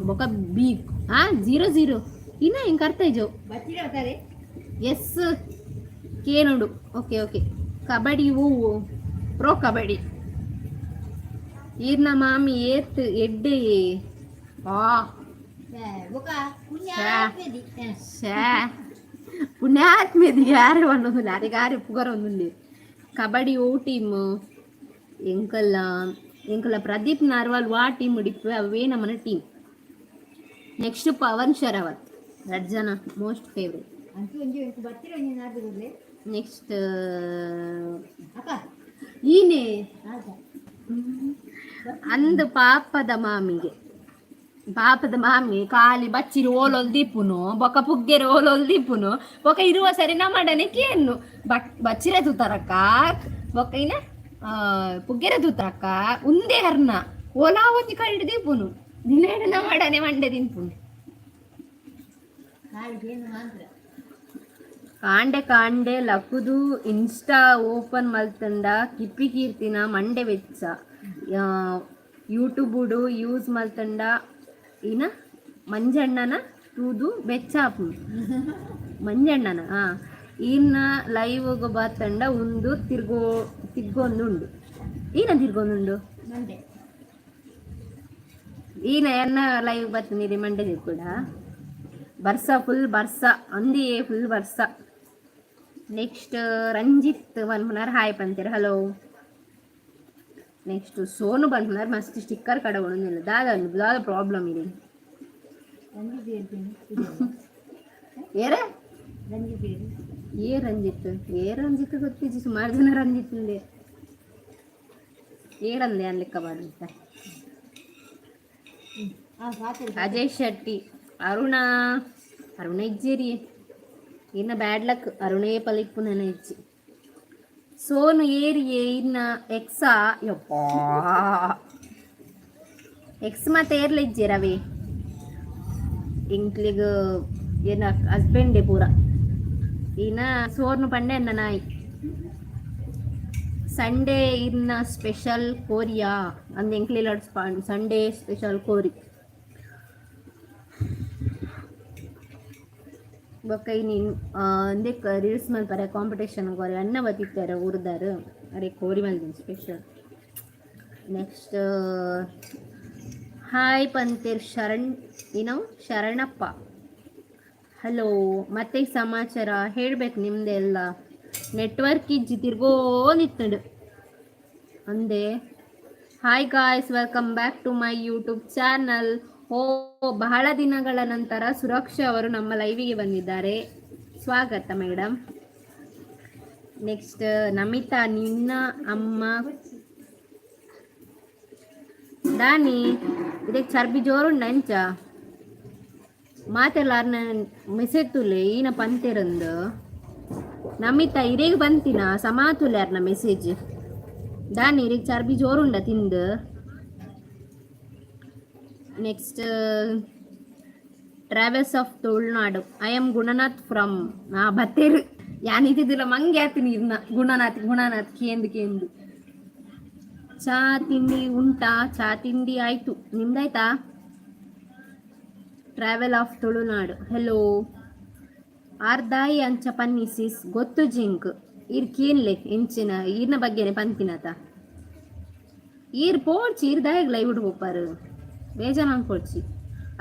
ಬೊಕ ಬೀಕ್. ಆ ಜೀರೋ ಜೀರೋ ಇನ್ನ ಹಿಂಗೆ ಅರ್ಥ ಇಜೋ. ಎಸ್, ಕೇನುಂಡು. Okay okay. ಕಬಡ್ಡಿ ಓ ಪ್ರೋ ಕಬಡ್ಡಿ. ಈರ್ನ ಮಾಮಿ ಏತ್ ಎಡ್ಡೆ. ಆ ಪುಣ್ಯಾತ್ಮೇದಿ ಯಾರು ಒಂದೊಂದಿಲ್ಲ, ಅರೆಗಾರೆ ಪುಗರ ಒಂದುಂಡಿ. ಕಬಡ್ಡಿ ಓ ಟೀಮ್ ಎಂಕಲ್ಲ? ಎಂಕಲ್ಲ ಪ್ರದೀಪ್ ನಾರ್ವಾಲ್ ವಾ ಟೀಮ್ ಉಡಿಪ್ಪು, ಅವೇ ನಮ್ಮನ ಟೀಮ್. ನೆಕ್ಸ್ಟ್ ಪವನ್ ಶರಾವತ್, ರಡ್ ಜನ ಮೋಸ್ಟ್ ಫೇವ್ರೆಟ್. ನೆಕ್ಸ್ಟ್ ಈನೆ ಅಂದು ಪಾಪದ ಮಾಮಿಗೆ. ಪಾಪದ ಮಾಮಿ ಖಾಲಿ ಬಚ್ಚಿರಿ ಓಲೊಲ್ ದೀಪುನು, ಬೊಕ ಪುಗ್ಗೆರೆ ಓಲೊಲ್ ದೀಪುನು, ಬೊಕ ಇರುವ ಸರಿ ನಮ್ಮಡನೆ ಕೇನ್ನು ಬಟ್ ಬಚ್ಚಿರೆ ತೂತಾರಕ್ಕ, ಬೊಕ ಇನ್ನ ಪುಗ್ಗೆರೆ ತೂತಾರಕ್ಕ. ಉಂದೇ ಹರ್ನ ಓಲಾ ಒಂಜಿ ಕಳ್ಳಿ ದೀಪುನು ದಿನೇಡ ನಮ್ಮಡನೆ ಮಂಡೆ ತಿನ್ಪುನು. ಕಾಂಡೆ ಕಾಂಡೆ ಲಕುದು ಇನ್ಸ್ಟಾ ಓಪನ್ ಮಲ್ತಂಡ ಕಿಪ್ಪಿ ಕೀರ್ತಿನ ಮಂಡೆ ವೆಚ್ಚ. ಯೂಟ್ಯೂಬುಡು ಯೂಸ್ ಮಲ್ತಂಡ ಇನ ಮಂಜಣ್ಣನ ತೂದು ಬೆಚ್ಚ ಆಪುಂಡು. ಮಂಜಣ್ಣನ ಈರ್ನ ಲೈವ್ ಬತ್ತಂಡ ಉಂದು ತಿರ್ಗೋ ತಿರ್ಗೊಂದುಂಡು. ಈನ ತಿರ್ಗೊಂದುಂಡು. ಈನ ಎನ್ನ ಲೈವ್ ಬತ್ತಂದಿರಿ ಮಂಡೆ ಕೂಡ. ಬರ್ಸ ಫುಲ್ ಬರ್ಸ ಅಂದಿಯೇ, ಫುಲ್ ಬರ್ಸ. ನೆಕ್ಸ್ಟ್ ರಂಜಿತ್ ಪನ್ಪುನಾರ್ ಹಾಯ್ ಪಂತೀರ. ಹಲೋ. ನೆಕ್ಸ್ಟ್ ಸೋನು ಪನ್ಪುನಾರ್ ಮಸ್ತ್ ಸ್ಟಿಕ್ಕರ್ ಕಡ ಉಂದಿಲ್ಲ. ದಾದ ದಾದ ಪ್ರಾಬ್ಲಮ್ ಇದೆ? ಏರ ಏ ರಂಜಿತ್, ಏ ರಂಜಿತ್ ಗೊತ್ತಿಜ್ಜಿ. ಸುಮಾರು ಜನ ರಂಜಿತ್ ಉಂದೆ. ಏರಂದೆ ಅನ್ಲೆಕ್ಕ ಬಾಡುತ್ತ. ಅಜಯ್ ಶೆಟ್ಟಿ, ಅರುಣ, ಅರುಣ ಇಜ್ಜೇರಿ. ಇನ್ನ ಬ್ಯಾಡ್ ಲಕ್. ಅರುಣೇ ಪಲಿಪ್ಪುನ ಇಜ್ಜಿ. ಸೋನು ಏರಿಯೇ ಇನ್ನ ಎಕ್ಸಾ? ಯಪ್ಪಾ, ಎಕ್ಸ್ ಮತ್ತೆ ಏರ್ಲ ಇಜ್ಜೆ ರವಿ. ಎಂಕ್ಲೆಗ್ ಏನ ಹಸ್ಬೆಂಡೇ ಪೂರ. ಇನ್ನ ಸೋರ್ನು ಪಂಡೆ ಅನ್ನ ನಾಯಿ. ಸಂಡೇ ಇನ್ನ ಸ್ಪೆಷಲ್ ಕೋರಿಯಾ ಅಂದ್. ಎಂಕ್ಲಿಲ್ಲ ಸಂಡೇ ಸ್ಪೆಷಲ್ ಕೋರಿ. ಬೊಕ್ಕ ಇನಿ ಅಂದೆಕ್ ರೀಲ್ಸ್ ಮಲ್ಪರೆ ಕಾಂಪಿಟೇಷನ್ ಕೋರಿ ಅಣ್ಣ ಬತ್ತಿತ್ತಾರೆ ಊರ್ದಾರು. ಅರೆ ಕೋರಿ ಮಲ್ದಿನ ಸ್ಪೆಷಲ್. ನೆಕ್ಸ್ಟ್ ಹಾಯ್ ಪಂತೇರ್ ಶರಣ್ ಏನೋ ಶರಣಪ್ಪ. ಹಲೋ, ಮತ್ತೆ ಸಮಾಚಾರ ಹೇಳ್ಬೇಕು ನಿಮ್ದೆಲ್ಲ. ನೆಟ್ವರ್ಕ್ ಇಜ್ಜಿ, ತಿರ್ಗೋನಿತ್ತಂಡು ಅಂದೆ. Hi guys, welcome back to my YouTube channel. ಓ, ಬಹಳ ದಿನಗಳ ನಂತರ ಸುರಕ್ಷಾ ಅವರು ನಮ್ಮ ಲೈವಿಗೆ ಬಂದಿದ್ದಾರೆ. ಸ್ವಾಗತ ಮೇಡಮ್. ನೆಕ್ಸ್ಟ್ ನಮಿತಾ, ನಿನ್ನ ಅಮ್ಮ ದಾನಿ ಇದಕ್ಕೆ ಚರ್ಬಿ ಜೋರುಂಡ ಅಂಚ ಮಾತೆಲ್ಲ ಮೆಸೇಜ್ ತುಲೆ ಈನ ಪಂತೆರಂದು. ನಮಿತಾ ಇರೇಗ್ ಬಂತಿನ ಸಮಾತುಲೆ ಅರ್ನ ಮೆಸೇಜ್. ದಾನಿ ಇರೆಗ್ ಚರ್ಬಿ ಜೋರುಂಡ ತಿಂದು? Next, travels of Tulunadu. I am Gunanath from ನಾ ಬತ್ತೇರು. ಯಾನಿದ್ದಿಲ್ಲ ಮಂಗೆ ಆತೀನಿ ಇರ್ನ. ಗುಣನಾಥ್ ಗುಣನಾಥ್ ಕೇಂದು ಕೇಂದು. ಚಾ ತಿಂಡಿ ಉಂಟಾ? ಚಾ ತಿಂಡಿ ಆಯ್ತು, ನಿಮ್ದಾಯ್ತಾ? Travel of Tulunadu, hello. ಆರ್ದಾಯಿ ಅಂಚ ಪನ್ನಿ ಸಿಸ್, ಗೊತ್ತು ಜಿಂಕ್. ಈರ್ ಕೀನ್ಲೆ ಇಂಚಿನ ಈರ್ನ ಬಗ್ಗೆನೆ ಪಂತಿನತ. ಈರ್ ಪೋಡ್ಚಿ, ಈರ್ ದಾಯಗ್ ಲೈವ್ ಪೋಪಾರು? ಬೇಜಾನ್ ಅನ್ಕೊಳ್ಚಿ.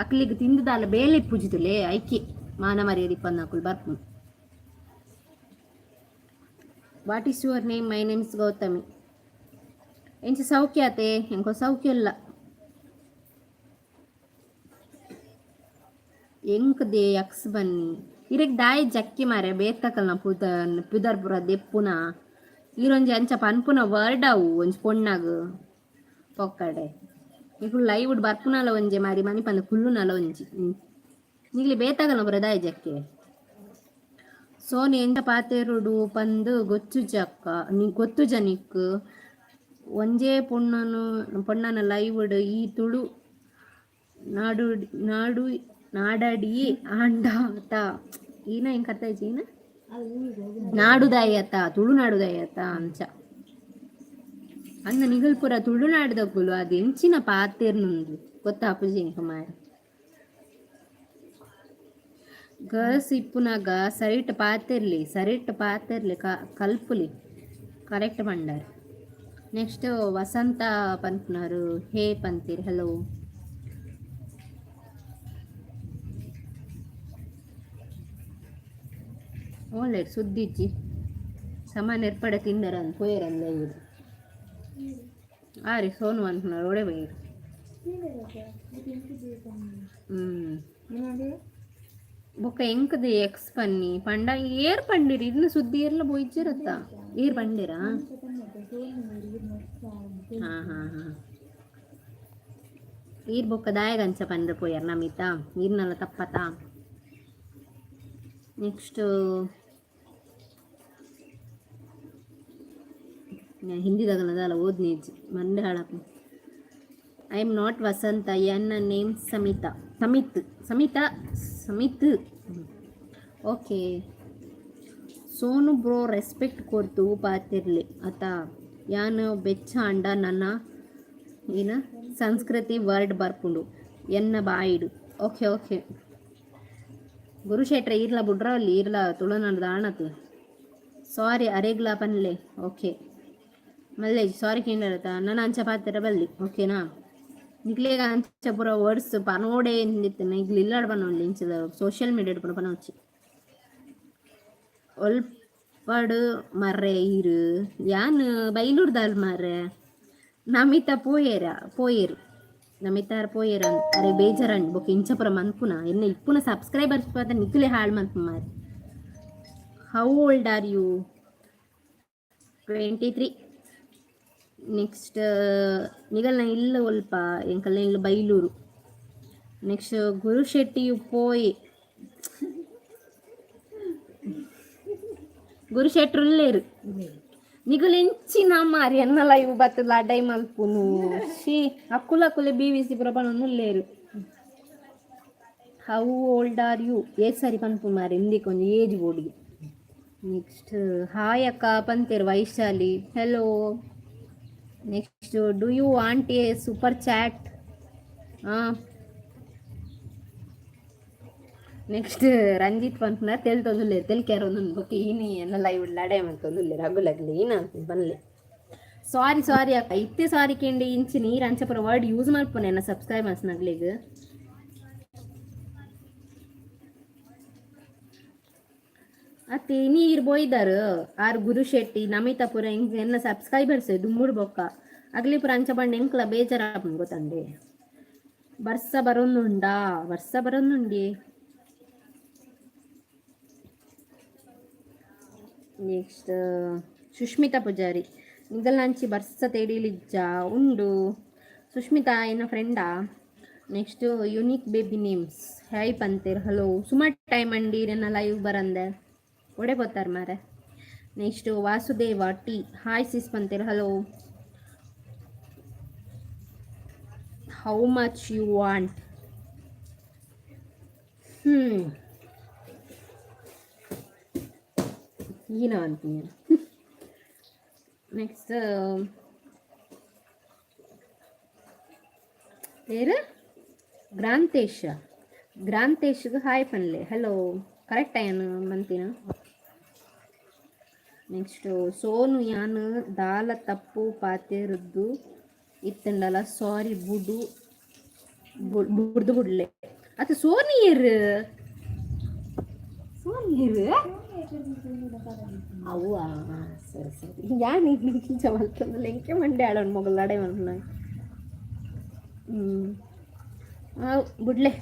ಅಕ್ಲಿಗ್ ತಿಂದುದಾಲ ಬೇಲೆ ಪೂಜಿದುಲೆ ಐಕೆ ಮಾನ ಮರ್ಯಾದೆ ಪನ್ನಾಕುಲು ಬರ್ಪು. What is your name? My name is Gautami. ಎಂಚ ಸೌಖ್ಯ ಆತೆ? ಎಂಕೋ ಸೌಖ್ಯ ಇಲ್ಲ. ಎಂಕ್ they X ಬನ್ನಿ. ಇರೆಗ್ ದಾಯಿ ಜಕ್ಕಿ ಮಾರೆ ಬೇತಕಲ್ನ ಪುದ ಪುದರ್ ಪುರ ದೆಪ್ಪುನ. ಈರೊಂಜಿ ಅಂಚ ಪನ್ಪುನ ವರ್ಡ್ ಅವು ಒಂಜಿ ಪೊಣ್ಣಗ್ ಪೊಕ್ಕಡೆ. ನಿಕುಲು ಲೈವ್ ಬರ್ಪುನಲ ಒಂಜೆ ಮಾರಿ, ಮನಿ ಪಂದ ಕುಲ್ಲುನಲ ಒಂಜಿ. ನಿಗ್ಲಿ ಬೇತಾಗಲ್ಲ ಪುರ ದಾಯಿ ಜಕ್ಕೆ. ಸೋನಿ ಎಂಚ ಪಾತೆರುಡು ಪಂದ್ ಗೊತ್ತುಜಕ್ಕ ನೀ ಗೊತ್ತುಜ ನಿಕ್. ಒಂಜೇ ಪೊಣ್ಣನು ಪೊಣ್ಣನ ಲೈವ್ ಈ ತುಳು ನಾಡು ನಾಡು ನಾಡಡಿ ಆಂಡ ಅತ ಈನ ಹೆಂಗ್ ಕರ್ತಾ ಈನ ನಾಡುದಾಯಿ ಅತ್ತ, ತುಳುನಾಡುದಾಯಿ ಅತ್ತ ಅಂಚ ಅಂದ. ನಿಗಲ್ಪುರ ತುಳುನಾಡುದಕುಲು ಅದು ಎಂಚಿನ ಪಾತೆರ್ನುಂದು ಗೊತ್ತಾಪುಜಿ ಎಂಕ್ ಮಾರೆ. ಗರ್ಲ್ಸ್ ಇಪ್ಪುನಾಗ ಸರಿಟ್ ಪಾತೆರ್ಲಿ, ಸರಿಟ್ ಪಾತೆರ್ಲಿ, ಕಲ್ಪುಲಿ. ಕರೆಕ್ಟ್ ಪಂಡಾರ್. ನೆಕ್ಸ್ಟ್ ವಸಂತ ಪನ್ಪುನಾರು ಹೇ ಪಂತೀರ್, ಹಲೋ. ಓಲೆ ಸುದ್ದಿಜ್ಜಿ. ಸಮಾನ ಏರ್ಪಡೆ ತಿಂದರ ಪೋಯರಂದ ಇವ್ರು. ಆರಿ ಸೋನು ಅನ್ಪುನಾರು ಓಡೆ ಪೋಯೆರ್? ಬೊಕ್ಕ ಎಂಕದ ಎಕ್ಸ್ ಪನ್ನಿ ಪಂಡ ಏರ್ ಪಂಡಿರಿ? ಇದನ್ನ ಸುದ್ದಿ ಏರ್ಲ ಪೋಯಿಜ್ಜೆರತ್ತ? ಏರ್ ಪಂಡಿರಾ? ಹಾ ಹಾ ಹಾ. ಈರ್ ಬೊಕ್ಕ ದಾಯಗಂಚ ಪಂಡ್ರೆ ಪೋಯರ್ ನಮಿತಾ? ಈರ್ನಲ ತಪ್ಪತಾ? ನೆಕ್ಸ್ಟ್ ಹಿಂದಿದಾಗಲದಲ್ಲ ಓದ್ನೇಜ್ ಮಂಡೆ ಹಾಳಾಪ. I am not Vasantha. ಎನ್ನ name Samitha. Samith, Samitha, Samith. Okay. Sonu bro, respect ಕೊರ್ತು ಪಾತಿರ್ಲಿ ಅತ. ಯಾನ್ ಬೆಚ್ಚ ಅಂಡ ನನ್ನ ಏನ ಸಂಸ್ಕೃತಿ ವರ್ಡ್ ಬರ್ಪುಂಡು ಎನ್ನ ಬಾಯಿಡು. ಓಕೆ ಓಕೆ ಗುರು ಶೆಟ್ರೆ, ಈರ್ಲ ಬುಡ್ರಲ್ಲಿ ಈರ್ಲ ತುಳುನಾಡ್ದ ಆಣತ್. ಸಾರಿ ಅರೆಗ್ಲಾ ಪನ್ಲೆ. ಓಕೆ ಮಲ್ಲೆ, ಸಾರಿ ಕೇಂದ್ರ. ನನ್ನ ಅಂಚ ಪಾತೆರ ಬಲ್ಲಿ, ಓಕೆನಾ? ನಿಕ್ಲೆಗ್ ಅಂಚ ಪೂರ ವರ್ಡ್ಸ್ ಪನೋಡೆ ನಿಗ್ಲು ಇಲ್ಲಾಡ್ ಪನೊಂಡು. ಇಂಚದ ಸೋಷಿಯಲ್ ಮೀಡಿಯಾ ಪೂರ ಪನೊಚ್ಚಿ. ಒಲ್ಪಡು ಮರ್ರೆ ಈರು? ಯಾನ್ ಬೈಲೂರ್ದಾಲ್ ಮಾರ್ರೆ. ನಮಿತಾ ಪೋಯೇರ ಪೋಯೇರು, ನಮಿತಾರ್ ಪೋಯೇರ. ಅರೆ ಬೇಜಾರಂಡ್. ಬೊಕ ಇಂಚಪುರ ಮನ್ಪುನ ಎನ್ನ ಇಪ್ಪುನ ಸಬ್ಸ್ಕ್ರೈಬರ್ಸ್ ಪದ ನಿಕುಲೆ ಹಾಳು ಮನ್ಪು ಮಾರಿ. How old are you? 23. Next, ನಿಗಲ್ನ ಇಲ್ಲ ಒಲ್ಪ? ಎಂಕಲ್ನ ಇಲ್ಲ ಬೈಲೂರು. ನೆಕ್ಸ್ಟ್, ಗುರು ಶೆಟ್ಟಿ ಪೋಯಿ. ಗುರು ಶೆಟ್ರು ಉಲ್ಲೇರು. ನಿಗುಲು ಎಂಚಿನ ಮಾರಿ, ಎನ್ನ ಲೈವ್ ಬತ್ತದ ಲಡೈ ಮಲ್ಪುನು? She, ಅಕ್ಕುಲು ಅಕ್ಕುಲೆ ಬಿ ವಿ ಸಿ ಪುರ ಪನೊಂದು ಉಲ್ಲೇರು. How old are you? ಏತ್ ಸರಿ ಪನ್ಪು ಮಾರಿ, ಇಂದಿಕ್ ಒಂಜಿ ಏಜ್ ಬೋಡಿಗೆ. ನೆಕ್ಸ್ಟ್, ಹಾಯ್ ಅಕ್ಕ ಪಂತೇರು Vaishali, hello. Next, do you want a super chat? ಹಾಂ, ನೆಕ್ಸ್ಟ್ ರಂಜಿತ್ ಪನ್ಪುನ ತೆಲ್ತೊಂದುಲ್ಲೆರ್, ತೆಲ್ಕ್ಯಾರೊಂದುಂಡು. ಬೊಕ್ಕ ಈನಿ ಎನ್ನ ಲೈವ್ ಲಡೈ ಮಂತೊಂದುಲ್ಲೆರ್ ಅಗುಲಗ್ಲೆ ಈನ ಬನ್ಲೆ. ಸಾರಿ ಸಾರಿ ಅಕ್ಕ, ಇತ್ತೆ ಸಾರಿ ಕೇಂಡಿ. ಇಂಚಿ ನೀರು ಅಂಚಪುರ ವರ್ಡ್ ಯೂಸ್ ಮಲ್ಪುನೆ ಎನ್ನ ಸಬ್ಸ್ಕ್ರೈಬರ್ಸ್ ನಗ್ಲೆಗ್. ಅತ್ತೆ ನೀರು ಬೋಯ್ದಾರು ಆರ್ ಗುರು ಶೆಟ್ಟಿ, ನಮಿತಾ ಪುರ ಎಂಕ್ ಎನ್ನ ಸಬ್ಸ್ಕ್ರೈಬರ್ಸ್ ದುಮ್ಮುಡು. ಬೊಕ್ಕ ಅಗ್ಲಿ ಪುರ ಅಂಚ ಪಂಡ ಎಂಕ್ಲ ಬೇಜಾರಾಪುಂಡು ಗೊತ್ತಂಡೆ. ಬರ್ಸ ಬರೊಂದುಂಡಾ? ಬರ್ಸ ಬರೊಂದುಂಡಿ. ನೆಕ್ಸ್ಟ್, ಸುಷ್ಮಿತಾ ಪೂಜಾರಿ, ನಿಗಲ್ನಂಚಿ ಬರ್ಸ ತೆಡಿಲಿಜ್ಜ? ಉಂಡು. ಸುಷ್ಮಿತಾ ಎನ್ನ ಫ್ರೆಂಡಾ. Next, unique baby names hi ಪಂತೇರ್, hello. ಸುಮಾರು ಟೈಮ್ ಅಂಡಿ ನನ್ನ ಲೈವ್ ಬರಂದೆ, ಒಡೆ ಪೋತಾರ್ ಮಾರೆ. Next, Vasudeva T, hi sis ಪಂತೇರ್, hello. How much you want? ಈನ ಅಂತೀನಿ. ನೆಕ್ಸ್ಟ್ പേര് ಗ್ರಾಂತೇಶ್. ಗ್ರಾಂತೇಶ್ಗೆ ಹಾಯ್ ಪನ್ಲೆ, ಹಲೋ. ಕರೆಕ್ಟ್ ಏನು ಮಂತಿನ? ನೆಕ್ಸ್ಟ್, ಸೋನು, ಯಾನ್ ದಾಲ ತಪ್ಪು ಪಾತೆರ್ದು ಇತ್ತಂಡಲ ಸಾರಿ, ಬುಡು ಬುಡ್ದು ಬುಡ್ಲೆ. ಅದು ಸೋನಿಯರ್ ಸೋನಿಯರ್ ಅವ್ವ. ಸರಿ ಸರಿ, ಯಾನ್ ಇಂಚ ಮಲ್ತೊಂದುಲ್ಲೆ? ಎಂಕೆ ಮಂಡೆ ಆಳೋಣ ಮೊಗಲ್ ಲಡೈ ಮಲ್ಪುನ. ಅವು ಬುಡ್ಲೆ,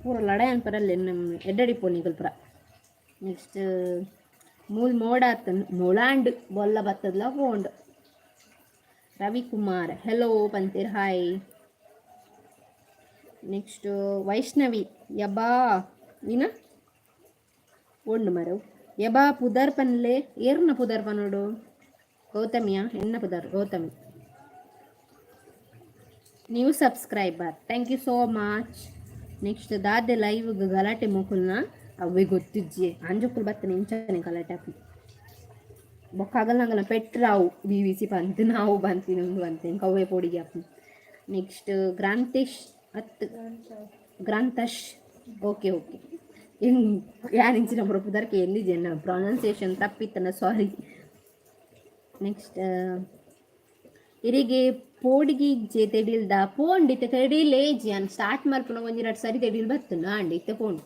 ಪೂರ ಲಡೈ ಅನ್ಪರಲ್ಲೆ ನಮ್ಮ ಎಡ್ಡಡಿ ಪೋನಿಗಲ್ ಪೂರ. ನೆಕ್ಸ್ಟ್, ಮೂಲ್ ಮೋಡ ಆತನ್ ಮೊಳಾಂಡ್ ಬೊಲ್ಲ ಬತ್ತದ್ಲ ಪೋಂಡ್. ರವಿಕುಮಾರ್ ಹೆಲೋ ಪಂತೀರ್, ಹಾಯ್. ನೆಕ್ಸ್ಟ್, ವೈಷ್ಣವಿ ಯಬಾ ನೀನ ಉಂಡು ಮರವು. ಯಬಾ ಪುದರ್ ಪನ್ಲೆ. ಏರ್ನ ಪುದರ್ ಪನೋಡು? ಗೌತಮಿಯಾ? ಎನ್ನ ಪುದರ್ Gautami. New subscriber, thank you so much. Next, ದಾದೆ ಲೈವ್ ಗಲಾಟೆ ಮೊಕುಲ್ನ? ಅವೇ ಗೊತ್ತಿಜ್ಜಿ, ಅಂಜೊಕ್ಕುಲು ಬತ್ತನೆ ಇಂಚನೆ ಗಲಾಟೆ ಆಪಿ. ಬೊಕ್ಕ ಅಗಲ್ನಗಲ್ನ ಪೆಟ್ರಾವು ಬಿ ವಿ ಸಿ ಪಂತ್ ನಾವು ಬಂತೀನಿ ಉಂದು ಬಂತೀನಿ ಕವ್ವೆ ಪೊಡಿಗೆ ಆಪು. ನೆಕ್ಸ್ಟ್, ಗ್ರಾಂತೇಶ್ ಅತ್ ಗ್ರಾಂತಶ್, ಓಕೆ ಓಕೆ. ಯಾನ್ ಇಂಚಿನ ಪುದರ್ಕೆ ಎಲ್ಲಿಜೆ, ಪ್ರೊನೌನ್ಸಿಯೇಷನ್ ತಪ್ಪಿತ್ತನ, ಸಾರಿ. ನೆಕ್ಸ್ಟ್, ಇರಿಗೆ ಪೋಡಿಗೆ ಇಜ್ಜೆ ತೆಡಿಲ್ದ? ಪೋಂಡ್ ಇತ್ತೆ ತೆಡಿಲ್ ಏಜಿ ಅನ್ ಸ್ಟಾರ್ಟ್ ಮಲ್ಪುನ ಒಂಜಿ ರಡ್ಡ್ ಸರಿ ತೆಡಿಲ್ ಬತ್ತುಂಡು ಆಂಡ್ ಇತ್ತೆ ಪೋಂಡು.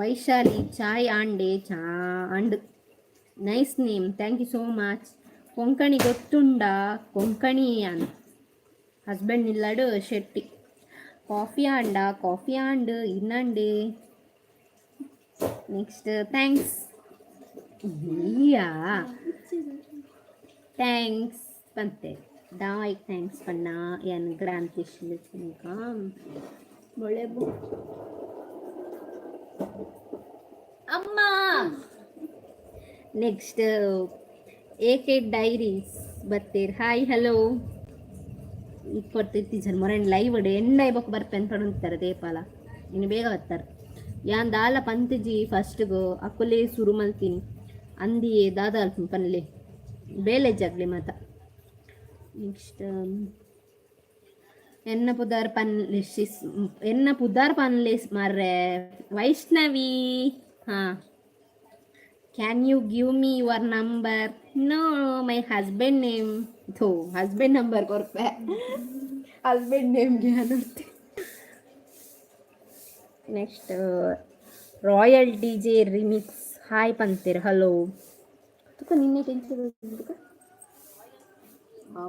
ವೈಶಾಲಿ, ಚಾಯ್ ಆಂಡೆ? ಚಾ and. Nice name, thank you so much. Konkani ಗೊತ್ತುಂಡಾ? ಕೊಂಕಣಿ ಅನ್ ಹಸ್ಬೆಂಡ್ ನಿಲ್ಲಡು ಶೆಟ್ಟಿ. ಕಾಫಿ ಆಂಡ? ಕಾಫಿ ಆಂಡ್ ಇನ್ನಂಡೆ. ನೆಕ್ಸ್ಟ್, thanks yeah thanks ಪಂತೆ ದಾಯ್ thanks ಪಣ್ಣ ಯಾನ್ ಗ್ರಾಂತೇಶ್ ಬೊಳೆಬು ಅಮ್ಮ. ನೆಕ್ಸ್ಟ್, ಎ ಕೆ ಡೈರೀಸ್ ಬತ್ತೀರ್, ಹಾಯ್ ಹಲೋ. ಇಪ್ಪತ್ತು ಮೊರೆನ್ ಲೈವ್ ಎಣ್ಣೆ ಬೊಕ್ಕ ಬರ್ಪೆನ್ ಪಡೊಂತಾರೆ ದೇಪಾಲ, ಇನ್ನು ಬೇಗ ಬರ್ತಾರೆ. ಯಾನ್ ದಾಲ ಪಂತಿಜಿ, ಫಸ್ಟ್ಗು ಅಕ್ಕುಲೇ ಸುರು ಮಲ್ತೀನಿ ಅಂದಿಯೇ ದಾದ ಅಲ್ಪುಂಡು ಪನ್ಲೆ, ಬೇಲೆ ಜಗ್ಲಿ ಮಾತ. ನೆಕ್ಸ್ಟ್, ಎನ್ನ ಪುದರ್ ಪನ್ಲೆ ಶಿಸ್, ಎನ್ನ ಪುದರ್ ಪನ್ಲೆ ಮಾರ್ರೆ. ವೈಷ್ಣವಿ, ಹಾಂ. Can you give me your number? No, my husband name ಥೋ, ಹಸ್ಬೆಂಡ್ ನಂಬರ್ ಕೊರ್ಪೆ, ಹಸ್ಬೆಂಡ್ ನೇಮ್ಗೆ ಅನ್ನುತ್ತೆ. Next, royal D J remix hi ಪಂತೀರ್, hello. ತುಕ ನಿನ್ನೆ ಟೆನ್ಷನ್.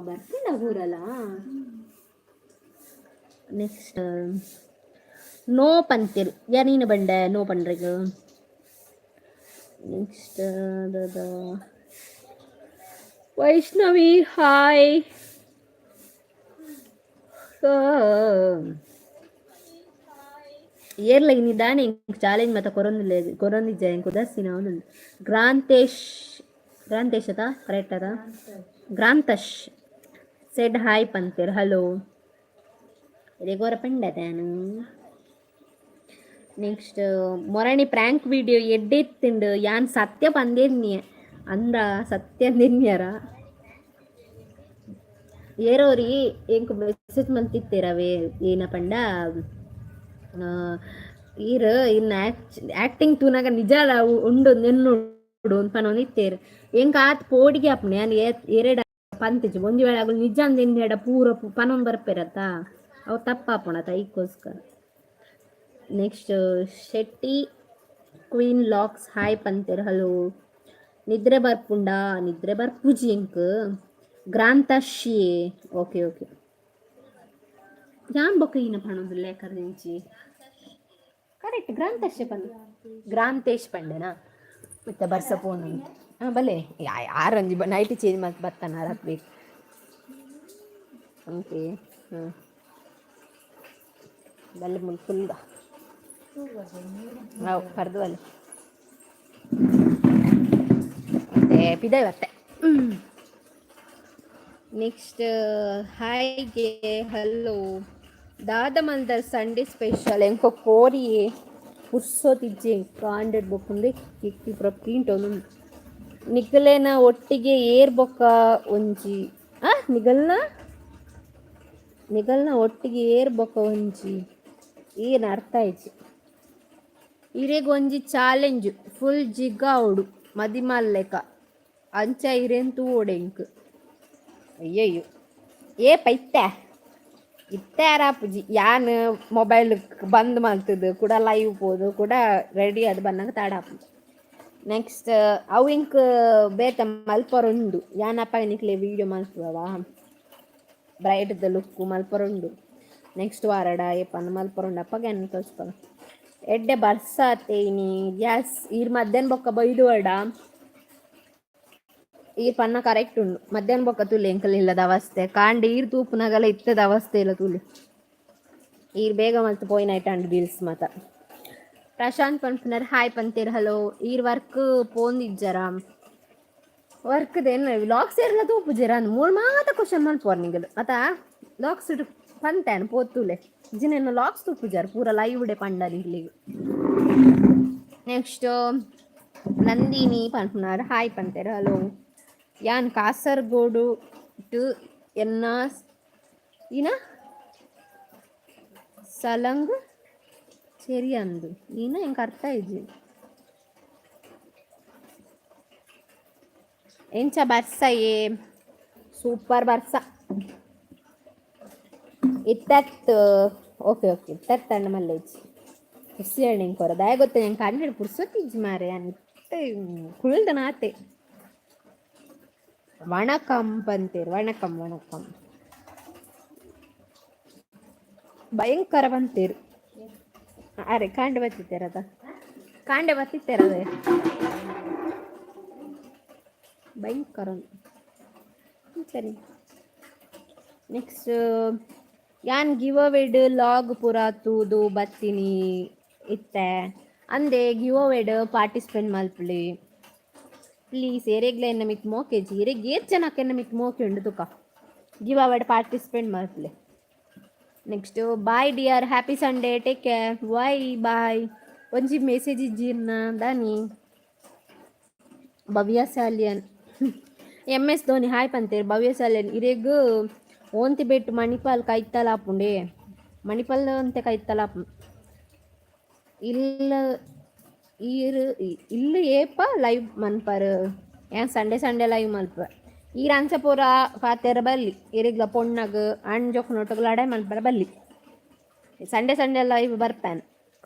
ಬರ್ತಿಲ್ಲ ಊರಲ್ಲ. ನೆಕ್ಸ್ಟ್ ನೋ ಪಂತಿರ್ ಯಾನೇನು ಬಂಡೆ ನೋ ಪಂಡ್ರಿಗ. Next Vaishnavi hi. ಏರ್ಲ ಇನ್ನಿದ್ದಾನೆ ಚಾಲೆಂಜ್ ಮತ್ತೆ ಕೊರೊಂದಿಲ್ಲ, ಕೊರೊಂದಿಜ್ಜ ಎಂಕ್ ಉದಾಸೀನ ಅವನು. ಗ್ರಾಂತೇಶ್, ಗ್ರಾಂತೇಶ್ ಅದ, ಕರೆಕ್ಟ್ ಅದ. ಗ್ರಾಂತಶ್ ಸೆಡ್ ಹಾಯ್ ಪಂತೇರ್. ಹಲೋ, ರೆಗೋರ ಪಂಡದಾನು. ನೆಕ್ಸ್ಟ್ ಮೊರಣಿ ಪ್ರ್ಯಾಂಕ್ ವಿಡಿಯೋ ಎಡ್ಡೆತ್ತಿಂಡು. ಯಾನ್ ಸತ್ಯ ಪಂದೇನ್ಯ ಅಂದ, ಸತ್ಯ ಅಂದೆನ್ಯಾರ ಏರೋರಿ ಎಂಕ್ ಮೆಸೇಜ್ ಮಂತಿತ್ತೇರವೇ. ಏನ ಪಂಡ, ಈರ್ ಇನ್ನ ಆಕ್ಟಿಂಗ್ ತೂನಾಗ ನಿಜ ಉಂಡು ನೆನ್ನುಡು ಪನೊಂದಿತ್ತೇರು. ಎಂಕ್ ಆತ್ ಪೋಡಿಗೆ ಆಪುಂಡು. ಯಾನ್ ಎರಡ ಪಂತಿಜಿ. ಒಂಜಿ ವೇಳೆ ಅಗುಲು ನಿಜ ಅಂದೆಂದು ಎಡ ಪೂರ ಪನೊಂದು ಬರ್ಪೆರತ್ತ, ಅವು ತಪ್ಪಾಪುಂಡತ, ಐಕ್ಕೋಸ್ಕರ. Next Shetty queen locks hi ಪಂತೇರ್. ಹಲೋ. ನಿದ್ರೆ ಬರ್ಪುಂಡಾ? ನಿದ್ರೆ ಬರ್ಪುಜಿ ಎಂಕ್. ಗ್ರಾಂತಶಿ, ಓಕೆ ಓಕೆ. ಯಾನ್ ಬೊಕ್ಕ ಈನ ಪಣೊಂದುಲ್ಲೆ ಕರ್ದಿಂಚಿ. ಕರೆಕ್ಟ್, ಗ್ರಾಂತಶೆ ಪಂದ್, ಗ್ರಾಂತೇಶ್ ಪಂಡೆನಾ? ಮತ್ತೆ ಬರ್ಸ ಪೋನು. ಹಾಂ, ಬಲೆ. ಯಾರೊಂಜಿ ನೈಟ್ ಚೇಂಜ್ ಮಲ್ತ್ ಬತ್ತಾನ ಹಾಕ್ಬೇಕು. ಓಕೆ, ಹಾಂ, ಬಲ್ಲೆ ಮುಲ್ ಫುಲ್ ಅವು ಪರ್ದು ಬಲ್ಲೆ. ಮತ್ತೆ ಪಿದಾಯ್ ಬರ್ತೆ. ನೆಕ್ಸ್ಟ್ ಹಾಯ್ಗೆ ಹಲೋ. ದಾದ ಮಲ್ದರ್ ಸಂಡೇ ಸ್ಪೆಷಲ್? ಎಂಕೊ ಕೋರಿ ಪುರ್ಸೋತಿಜ್ಜೆ. ಕಾಂಡೆಡ್ ಬೊಕ್ಕುಂದೆ ಕಿಕ್ಕಿ ಪೂರ ಪೀಂಟೊಂದು. ನಿಗಲೆನ ಒಟ್ಟಿಗೆ ಏರ್ ಬೊಕ್ಕ ಒಂಜಿ ಆ ನಿಗಲ್ನ ನಿಗಲ್ನ ಒಟ್ಟಿಗೆ ಏರ್ ಬೊಕ್ಕ ಒಂಜಿ ಏನ್ ಅರ್ಥ ಆಯ್ಚಿ. ಇರೆಗ್ ಒಂಜಿ ಚಾಲೆಂಜ್, ಫುಲ್ ಜಿಗ್ಗಾವೊಡು ಮದಿಮಾಲ್ ಲೆಕ, ಅಂಚ ಇರೆನ್ ತೂವೊಡು ಎಂಕ್. ಅಯ್ಯಯ್ಯೋ, ಏ ಪೈತೆ ಇತ್ತೆ ಆರಾಪುಜಿ. ಯಾನ್ ಮೊಬೈಲ್ ಬಂದ್ ಮಲ್ತದು ಕೂಡ ಲೈವ್ ಪೋದು ಕೂಡ ರೆಡಿ ಆದ್ ಬನ್ನಗ ತಡ ಆಪುಂಡು. ನೆಕ್ಸ್ಟ್ ಅವು ಎಂಕ್ ಬೇತೆ ಮಲ್ಪರ ಉಂಡು. ಯಾನ್ ಅಪ್ಪಗ ನಿಕ್ಲೆ ವೀಡಿಯೋ ಮಲ್ಪುವವ, ಬ್ರೈಡ್ದ ಲುಕ್ ಮಲ್ಪರ ಉಂಡು. ನೆಕ್ಸ್ಟ್ ವಾರಡ ಏಪನ ಮಲ್ಪರ ಉಂಡು, ಅಪ್ಪಗ ಎನ್ನ ತೋಜ್ಪಗ. ಎಡ್ಡೆ ಬರ್ಸಾತೆ ಇನಿ. ಗ್ಯಾಸ್ ಈರ್ ಮಧ್ಯಾಹ್ನ ಬೊಕ್ಕ ಬೈದುವಡ ಈರ್ ಪನ್ನ ಕರೆಕ್ಟ್ ಉಂಡು. ಮಧ್ಯಾಹ್ನ ಬೊಕ್ಕ ತೂಲೆ ಎಂಕಲ್ ಇಲ್ಲದ ಅವಸ್ಥೆ. ಕಾಂಡೆ ಈರ್ ತೂಪುನಗಲ ಇತ್ತದ ಅವಸ್ಥೆ ಇಲ್ಲ ತೂಲೆ. ಈರ್ ಬೇಗ ಮಲ್ತ್ ಪೋಯಿನ ಐಟ್ ರೀಲ್ಸ್ ಮಾತ. ಪ್ರಶಾಂತ್ ಪನ್ಪುನರ್ ಹಾಯ್ ಪಂತೇರ್. ಹಲೋ. ಈರ್ ವರ್ಕ್ ಪೋಂದಿಜ್ಜರ? ವರ್ಕ್ ದೇನ್ ವ್ಲಾಗ್ಸ್ ಏರ್ಲ ತೂಪುಜೆರ? ಮೂರು ಮಾತ ಕ್ವಶನ್ ಮಲ್ಪುವರ್ ನಿಗಲ್ ಅತ. ವ್ಲಾಗ್ಸ್ ಪಂತೇನ್ ಪೋತುಲೆ ಜಿನ ವ್ಲಾಗ್ಸ್ ತೂಪುಜಾರ್, ಪೂರ ಲೈವ್ ಡೆ ಪಂಡ ನಿಕ್ಲೆಗ್. ನೆಕ್ಸ್ಟ್ ನಂದಿನಿ ಪನ್ಪುನಾರ್ ಹಾಯ್ ಪಂತೇರ್. ಹಲೋ. ಯಾನ್ ಕಾಸರಗೋಡು ಟು ಎನ್ನ ಈನ ಸಲಂಗ್ ಅಂದು ಈನ ಎಂಕ್ ಅರ್ಥ ಇಜ್ಜಿ. ಎಂಚ ಬರ್ಸ? ಏ ಸೂಪರ್ ಬರ್ಸ ಇತ್ತತ್. ಓಕೆ ಓಕೆ, ಇತ್ತತ್ ಮಲ್ಲೇಜ್ ಖುಷಿ ಎಂಕೊರ ದಾಯ ಗೊತ್ತ. ಎಂಕ್ ಕನ್ನಡ ಪುರ್ಸೊತ್ತಿಜ್ಜಿ ಮಾರೆ. ಇತ್ತೆ ಕುಳ್ದನಾತೆ. ವಣಕಂ ಪಂತೇರ್. ವಣಕಂ ವಣಕಂ. ಭಯಂಕರ ಬಂತೇರು. ಅರೆ ಕಾಂಡೆ ಬತ್ತಿತ್ತೇರದ, ಕಾಂಡೆ ಬತ್ತಿತ್ತೇರದೆ ಭಯಂಕರ. ಸರಿ, ನೆಕ್ಸ್ಟ್ ಯಾನ್ ಗಿವ್ ಅವೇಡ್ ಲಾಗ್ ಪೂರ ತೂದು ಬತ್ತೀನಿ ಇತ್ತೆ ಅಂದೆ. ಗಿವ್ ಅವೇಡ್ ಪಾರ್ಟಿಸಿಪೇಟ್ ಮಲ್ಪುಲಿ ಪ್ಲೀಸ್. ಏರೆಗ್ಲ ಎನ್ನ ಮಿತ್ ಮೋಕೆಜಿ. ಎರೆಗ್ ಏತ್ ಜನಕ್ಕೆ ಎನ್ನ ಮಿತ್ ಮೋಕೆ ಉಂಡು ತುಕ. ಗಿವ್ ಅವೇಡ್ ಪಾರ್ಟಿಸಿಪೇಟ್ ಮಲ್ಪುಲೆ. Next, bye dear, happy Sunday, take care, bye bye. ಒಂಜಿ ಮೆಸೇಜ್ ಇಜ್ಜಿರ್ನ ದಾನಿ? Bhavya Salian, M S Dhoni hi ಪಂತೇರ್. ಭವ್ಯ ಸಾಲಿಯನ್, ಇರೆಗ್ ಓಂತಿ ಬೆಟ್ಟು ಮಣಿಪಾಲ್ ಕೈತಲ್ ಆಪುಂಡೆ? ಮಣಿಪಾಲ್ ಅಂತೆ ಕೈತಲ್ ಆಪುಂಡು. ಇಲ್ಲ ಈರ್ ಇಲ್ಲು ಏಪ ಲೈವ್ ಮನ್ಪರ್? ಯಾನ್ ಸಂಡೇ ಸಂಡೇ ಲೈವ್ ಮಲ್ಪ. ಈರ್ ಅಂಚ ಪೂರ ಪಾತೆರ ಬಲ್ಲಿ. ಇರೆಗ್ಲ ಪೊಣ್ಣಗ್ ಆಣ್ ಜೋಕುನೊಟ್ಟುಗು ಲಡಾಯಿ ಮನ್ಪರ ಬಲ್ಲಿ. ಸಂಡೇ ಸಂಡೇ ಲೈವ್ ಬರ್ಪೇನ್.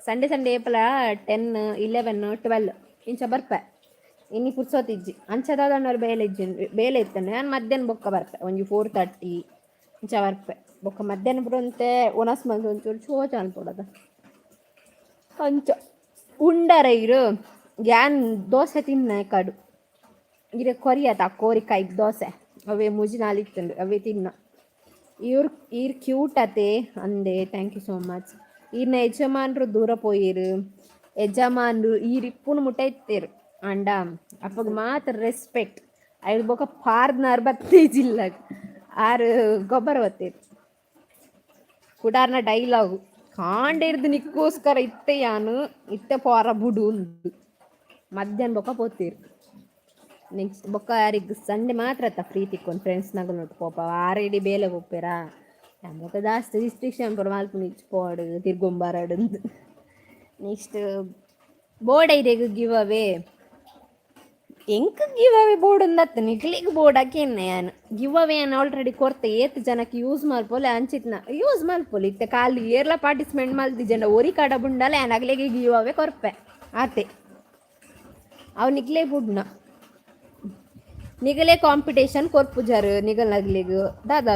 ಸಂಡೇ ಸಂಡೇ ಏಪಲ 10, 11, 12 ಇಂಚ ಬರ್ಪೆ. ಇನಿ ಪುರ್ಸೊತ್ತಿಜ್ಜಿ ಅಂಚದಾದಣ್ಣವ್ರು ಬೇಲೆ ಇಜ್ಜಿ. ಬೇಲೆ ಇತ್ತಂಡೆ ನಾನು ಮಧ್ಯಾಹ್ನ ಬೊಕ್ಕ ಬರ್ಪೆ, ಒಂಜಿ 4:30 ಅಂಚ ಬರ್ಪೆ. ಬೊಕ್ಕ ಮಧ್ಯಾಹ್ನ ಪುರಂತೆ ಒನಸ್ ಮಂತ್ ಒಂಚೂರು ಚೋಚ ಅನ್ಪೊಡದ ಅಂಚ ಉಂಡರ ಇರು. ಯಾನ್ ದೋಸೆ ತಿನ್ನ ಕಡು ಇರೆ ಕೊರಿಯತ ಕೋರಿಕಾಯಿ ದೋಸೆ ಅವೇ ಮುಜಿ ನಾಲಿತ್ತಂಡು ಅವೇ ತಿನ್ನ. ಇವ್ರು ಈರ್ ಕ್ಯೂಟ್ ಅತೆ ಅಂದೆ. Thank you so much. ಈರ್ನ ಯಜಮಾನ್ರು ದೂರ ಪೋಯಿರು. ಯಜಮಾನ್ರು ಈರ್ ಇಪ್ಪುನು ಮುಟ್ಟ ಇತ್ತೇರು ಅಂಡ ಅಪ್ಪಗ ಮಾತ್ರ ರೆಸ್ಪೆಕ್ಟ್. ಐದು ಬೊಕ ಪಾರ್ದ್ನಾರ್ ಬತ್ತೇ ಜಿಲ್ಲ ಆರು ಗೊಬ್ಬರ ಬತ್ತೇರು. ಕುಡಾರ್ನ ಡೈಲಾಗು ಕಾಂಡಿರ್ದು ನಿಕ್ಕೋಸ್ಕರ ಇತ್ತೆ ಯಾನು ಇತ್ತೆ ಪೋರ ಬುಡು ಉಂದು. ಮಧ್ಯಾಹ್ನ ಬೊಕ್ಕ ಪೋತೀರು. ನೆಕ್ಸ್ಟ್ ಬೊಕ್ಕ ಯಾರಿಗೆ ಸಂಡೆ ಮಾತ್ರ ಅತ್ತ ಫ್ರೀ ತಿಕ್ಕೊಂಡು ಫ್ರೆಂಡ್ಸ್ ನಗಲು ಪೋಪ. ಆರೆಡಿ ಬೇಲೆ ಪೋಪೆರಾ, ಬೊಕ್ಕ ಜಾಸ್ತಿ ರಿಸ್ಟ್ರಿಕ್ಷನ್ ಪೂರ ಮಲ್ಪುನಿ ಪೋಡು ತಿರ್ಗೊಂಬಾರಡು. ನೆಕ್ಸ್ಟ್ ಬೋರ್ಡ್ ಐರೆಗ್ ಗಿವ್ ಅವೇ. ಎಂಕ್ ಗಿವ್ ಅವೇ ಬೋರ್ಡ್ ಒಂದತ್ತು ನಿಕ್ಲಿಗ್ ಬೋರ್ಡ್ ಹಾಕಿನ್ನೆ. ಯಾನ್ ಗಿವ್ ಅವೇ ಅನ್ ಆಲ್ರೆಡಿ ಕೊರ್ತೆ. ಏತ್ ಜನಕ್ಕೆ ಯೂಸ್ ಮಲ್ಪೊಲೆ ಅಂಚಿತ್ನ ಯೂಸ್ ಮಲ್ಪೊಲಿ. ಇತ್ತೆ ಖಾಲಿ ಏರ್ಲ ಪಾರ್ಟಿಸಿಪೇಟ್ ಮಲ್ದಿಜಂಡ ಒರಿ ಕಡ ಬುಂಡಲ ಯಾನ್ ಅಗ್ಲೆಗೆ ಗಿವ್ ಅವೇ ಕೊರ್ಪೆ ಆತೆ. ಅವು ನಿಕ್ಲೆ ಬುಡ್ನ, ನಿಗಲೇ ಕಾಂಪಿಟೇಷನ್ ಕೊರ್ಪುಜಾರು ನಿಗಲ್ ಅಗ್ಲಿಗ್ ದಾದ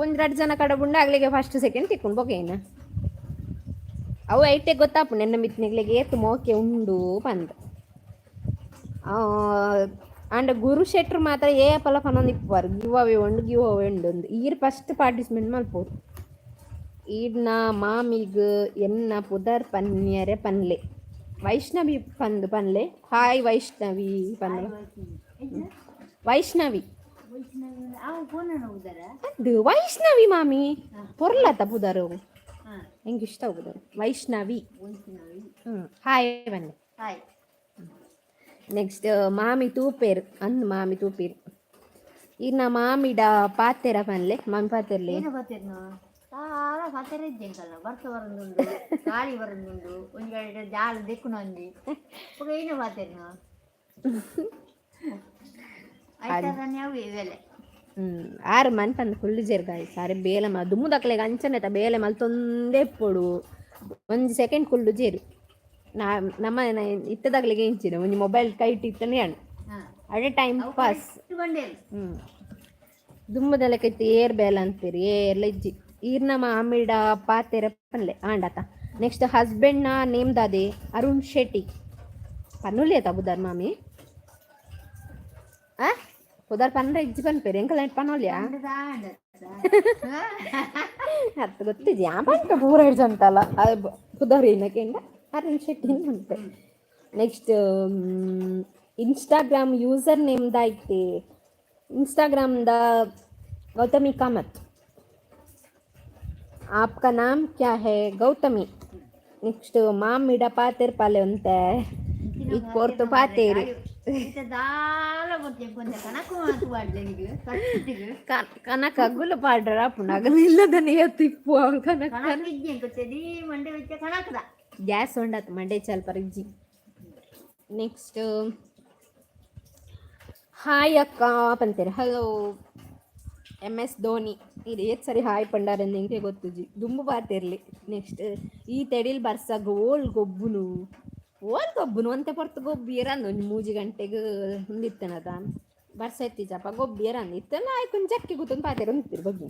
ಒಂದ್ ರಡ್ಡ್ ಜನ ಕಡ ಬುಂಡ ಅಗ್ಲಿಗೆ ಫಸ್ಟ್ ಸೆಕೆಂಡ್ ತಿಕ್ಕೊಂಡು ಬೊಕೇನ. ಅವು ಐಟೆ ಗೊತ್ತಾಪು ನೆನ್ನ ಮಿತ್ ನಿಗ್ಲಿಗೆ ಏತ್ ಮೋಕೆ ಉಂಡು ಪಂದ್. ಆಂಡ ಗುರು ಶೆಟ್ರು ಮಾತ್ರ ಏ ಪಲ ಪನೊಂದು ಇಪ್ಪುವಾರ್, ಗಿವ್ ಅವೇ ಉಂಡು, ಗಿವ್ ಅವೇ ಉಂಡು ಅಂದ್. ಈರ್ ಫಸ್ಟ್ ಪಾರ್ಟಿಸಿಪೇಟ್ ಮಲ್ಪೊಡು. ಈರ್ನ ಮಾಮಿಗ್ ಎನ್ನ ಪುದರ್ ಪನ್ಯರೆ ಪನ್ಲೆ. ವೈಷ್ಣವಿ ಪಂದ್ ಪನ್ಲೆ. ಹಾಯ್ ವೈಷ್ಣವಿ ಪನ್ಲೆ. ವೈಷ್ಣವಿ ಅದು ವೈಷ್ಣವಿ ಮಾಮಿ ಪೊರ್ಲತ್ತ ಪುದರ್. ಹೆಂಗೆ ಇಷ್ಟ ಪುದರ್ ವೈಷ್ಣವಿ. ಹಾಯ್ ಬನ್ನಿ. ಹಾಯ್. ನೆಕ್ಸ್ಟ್ ಮಾಮಿ ತೂಪೇರು ಅಂದ್ ಮಾಮಿ ತೂಪೇರು. ಈರ್ನ ಮಾಮಿಡ ಪಾತೆರ ಪನ್ಲೆ. ಮಾಮಿ ಪಾತೆರ್ಲೆ. ಏನು ಗೊತ್ತೇನು, ತಾರ ಪಾತೆರ ಇದ್ದೆ ಬರ್ತ ಬರಂದುಂಡು, ಗಾಳಿ ಬರಂದುಂಡು, ಒಂಜಿ ಕಡೆ ಜಾಲ ದೆಕ್ಕುನ ಒಂಜಿ ಬೊಕ ಏನು ಪಾತೆರ್ನ ಆಯ್ತಾರನೆ ಅವು ಇವೆಲೆ. ಆರು ಮನ್ಪಂದು ಫುಲ್ ಜೆರ್ಗಾಯ್ ಸಾರಿ ಬೇಲೆ ಮ ದುಮ್ಮುದಕ್ಲೆಗ್ ಅಂಚನೆ ಬೇಲೆ ಮಲ್ತೊಂದೇ ಇಪ್ಪೊಡು. ಒಂಜಿ ಸೆಕೆಂಡ್ ಕುಲ್ಲು ಜೇರು. ನಾ ನಮ್ಮ ಇತ್ತದಾಗ್ಲಿಗೆ ಇಂಚಿನ ಒಂಜಿ ಮೊಬೈಲ್ ಕೈಟ್ ಇತ್ತನೆ ಅಣ್ಣ ಅಡೆ ಟೈಮ್ ಪಾಸ್. ಬಂಡೇರು. ದುಮ್ಮದ ಲೆಕ್ಕ ಏರ್ ಬೇಲೆ ಅಂತೀರಿ ಏರ್ಲ ಇಜ್ಜಿ. ಈರ್ನ ಮಾಮಿಡ ಪಾತೆರ ಪನ್ಲೆ ಆಂಡತ. ನೆಕ್ಸ್ಟ್ ಹಸ್ಬೆಂಡ್ ನ ನೇಮ್ ದಾದೆ? ಅರುಣ್ ಶೆಟ್ಟಿ ಪನ್ನುಲಿ ಆತ ಬುದಾರ್ ಮಾಮಿ. ಆ ಪುದರ್ ಪನ್ರ ಇಜ್ಜಿ ಪನ್ಪೇರು ಎಂಕಲ್ ಪನ್ನೊಲ್ಯಾ ಅರ್ಥ ಗೊತ್ತಿದ್ಯಾ ಪನ್ಪ ಪೂರ ಅಂತಲ್ಲ ಪುದರ್ ಏನಕ್ಕೆಂಡ ಅರುಣ್ ಶೆಟ್ಟಿ ಅಂತ. ನೆಕ್ಸ್ಟ್ ಇನ್ಸ್ಟಾಗ್ರಾಮ್ ಯೂಸರ್ ನೇಮ್ ದಾಯ್ತೆ? Instagram the Gautami Kamath. आपका नाम क्या है? ಗೌತಮಿ. ನೆಕ್ಸ್ಟ್ ಮಾಮಿಡ ಪಾತೆರ್ ಪಾಲೆ ಅಂತೆ. ಈಗ ಪೊರ್ತು ಪಾತೇರಿ. ದಾಲ ಗೊತ್ತೆ ಕೊಂಚ ಕನಕು ಮಾತು ಪಾಡ್ಲೆ ನಿಗ್ ಕಟ್ಟಿಗೆ. ಕನಕ ಅಗುಲು ಪಾಡ್ರ ಅಪ್ಪುನ ಅಗಲು ಇಲ್ಲದನೆ ಎತ್ತಿಪ್ಪು ಅವಳು ಕನಕ. ಕನಕ ಇಜ್ಜಿ ಗೊತ್ತೆ ಮಂಡೆ വെച്ച ಕನಕದ. ಗ್ಯಾಸ್ ಉಂಡತ್ ಮಂಡೆ ಚಲ್ಪ ಇಜ್ಜಿ. ನೆಕ್ಸ್ಟ್ ಹಾಯ್ ಅಕ್ಕ ಪಂತೇರು. Hello M S Dhoni. ಇದು ಏತ್ ಸರಿ ಹಾಯ್ ಪಂಡಾರಂದು ಎಂಕೆ ಗೊತ್ತುಜಿ, ದುಂಬು ಬಾತಿರ್ಲಿ. ನೆಕ್ಸ್ಟ್ ಈ ತೆಡಿಲ್ ಬರ್ಸಾಗ ಓಲ್ ಗೊಬ್ಬುನು, ಓಲ್ ಗೊಬ್ಬುನು ಅಂತೆ ಪೊರ್ತು ಗೊಬ್ಬಿ ಇರಂದು. ಒಂಜಿ ಮೂಜಿ ಗಂಟೆಗೆ ಹೊಂದಿತ್ತನದ ಬರ್ಸ ಇತ್ತಿಜಪ್ಪ ಗೊಬ್ಬಿ ಇರಂದು ಇತ್ತಲ್ಲ. ಆಯ್ತು, ಒಂಜಿ ಚಕ್ಕಿ ಕೂತೊಂದು ಪಾತೆರ ಹೊಂದಿತ್ತಿರು ಬಗ್ಗೆ.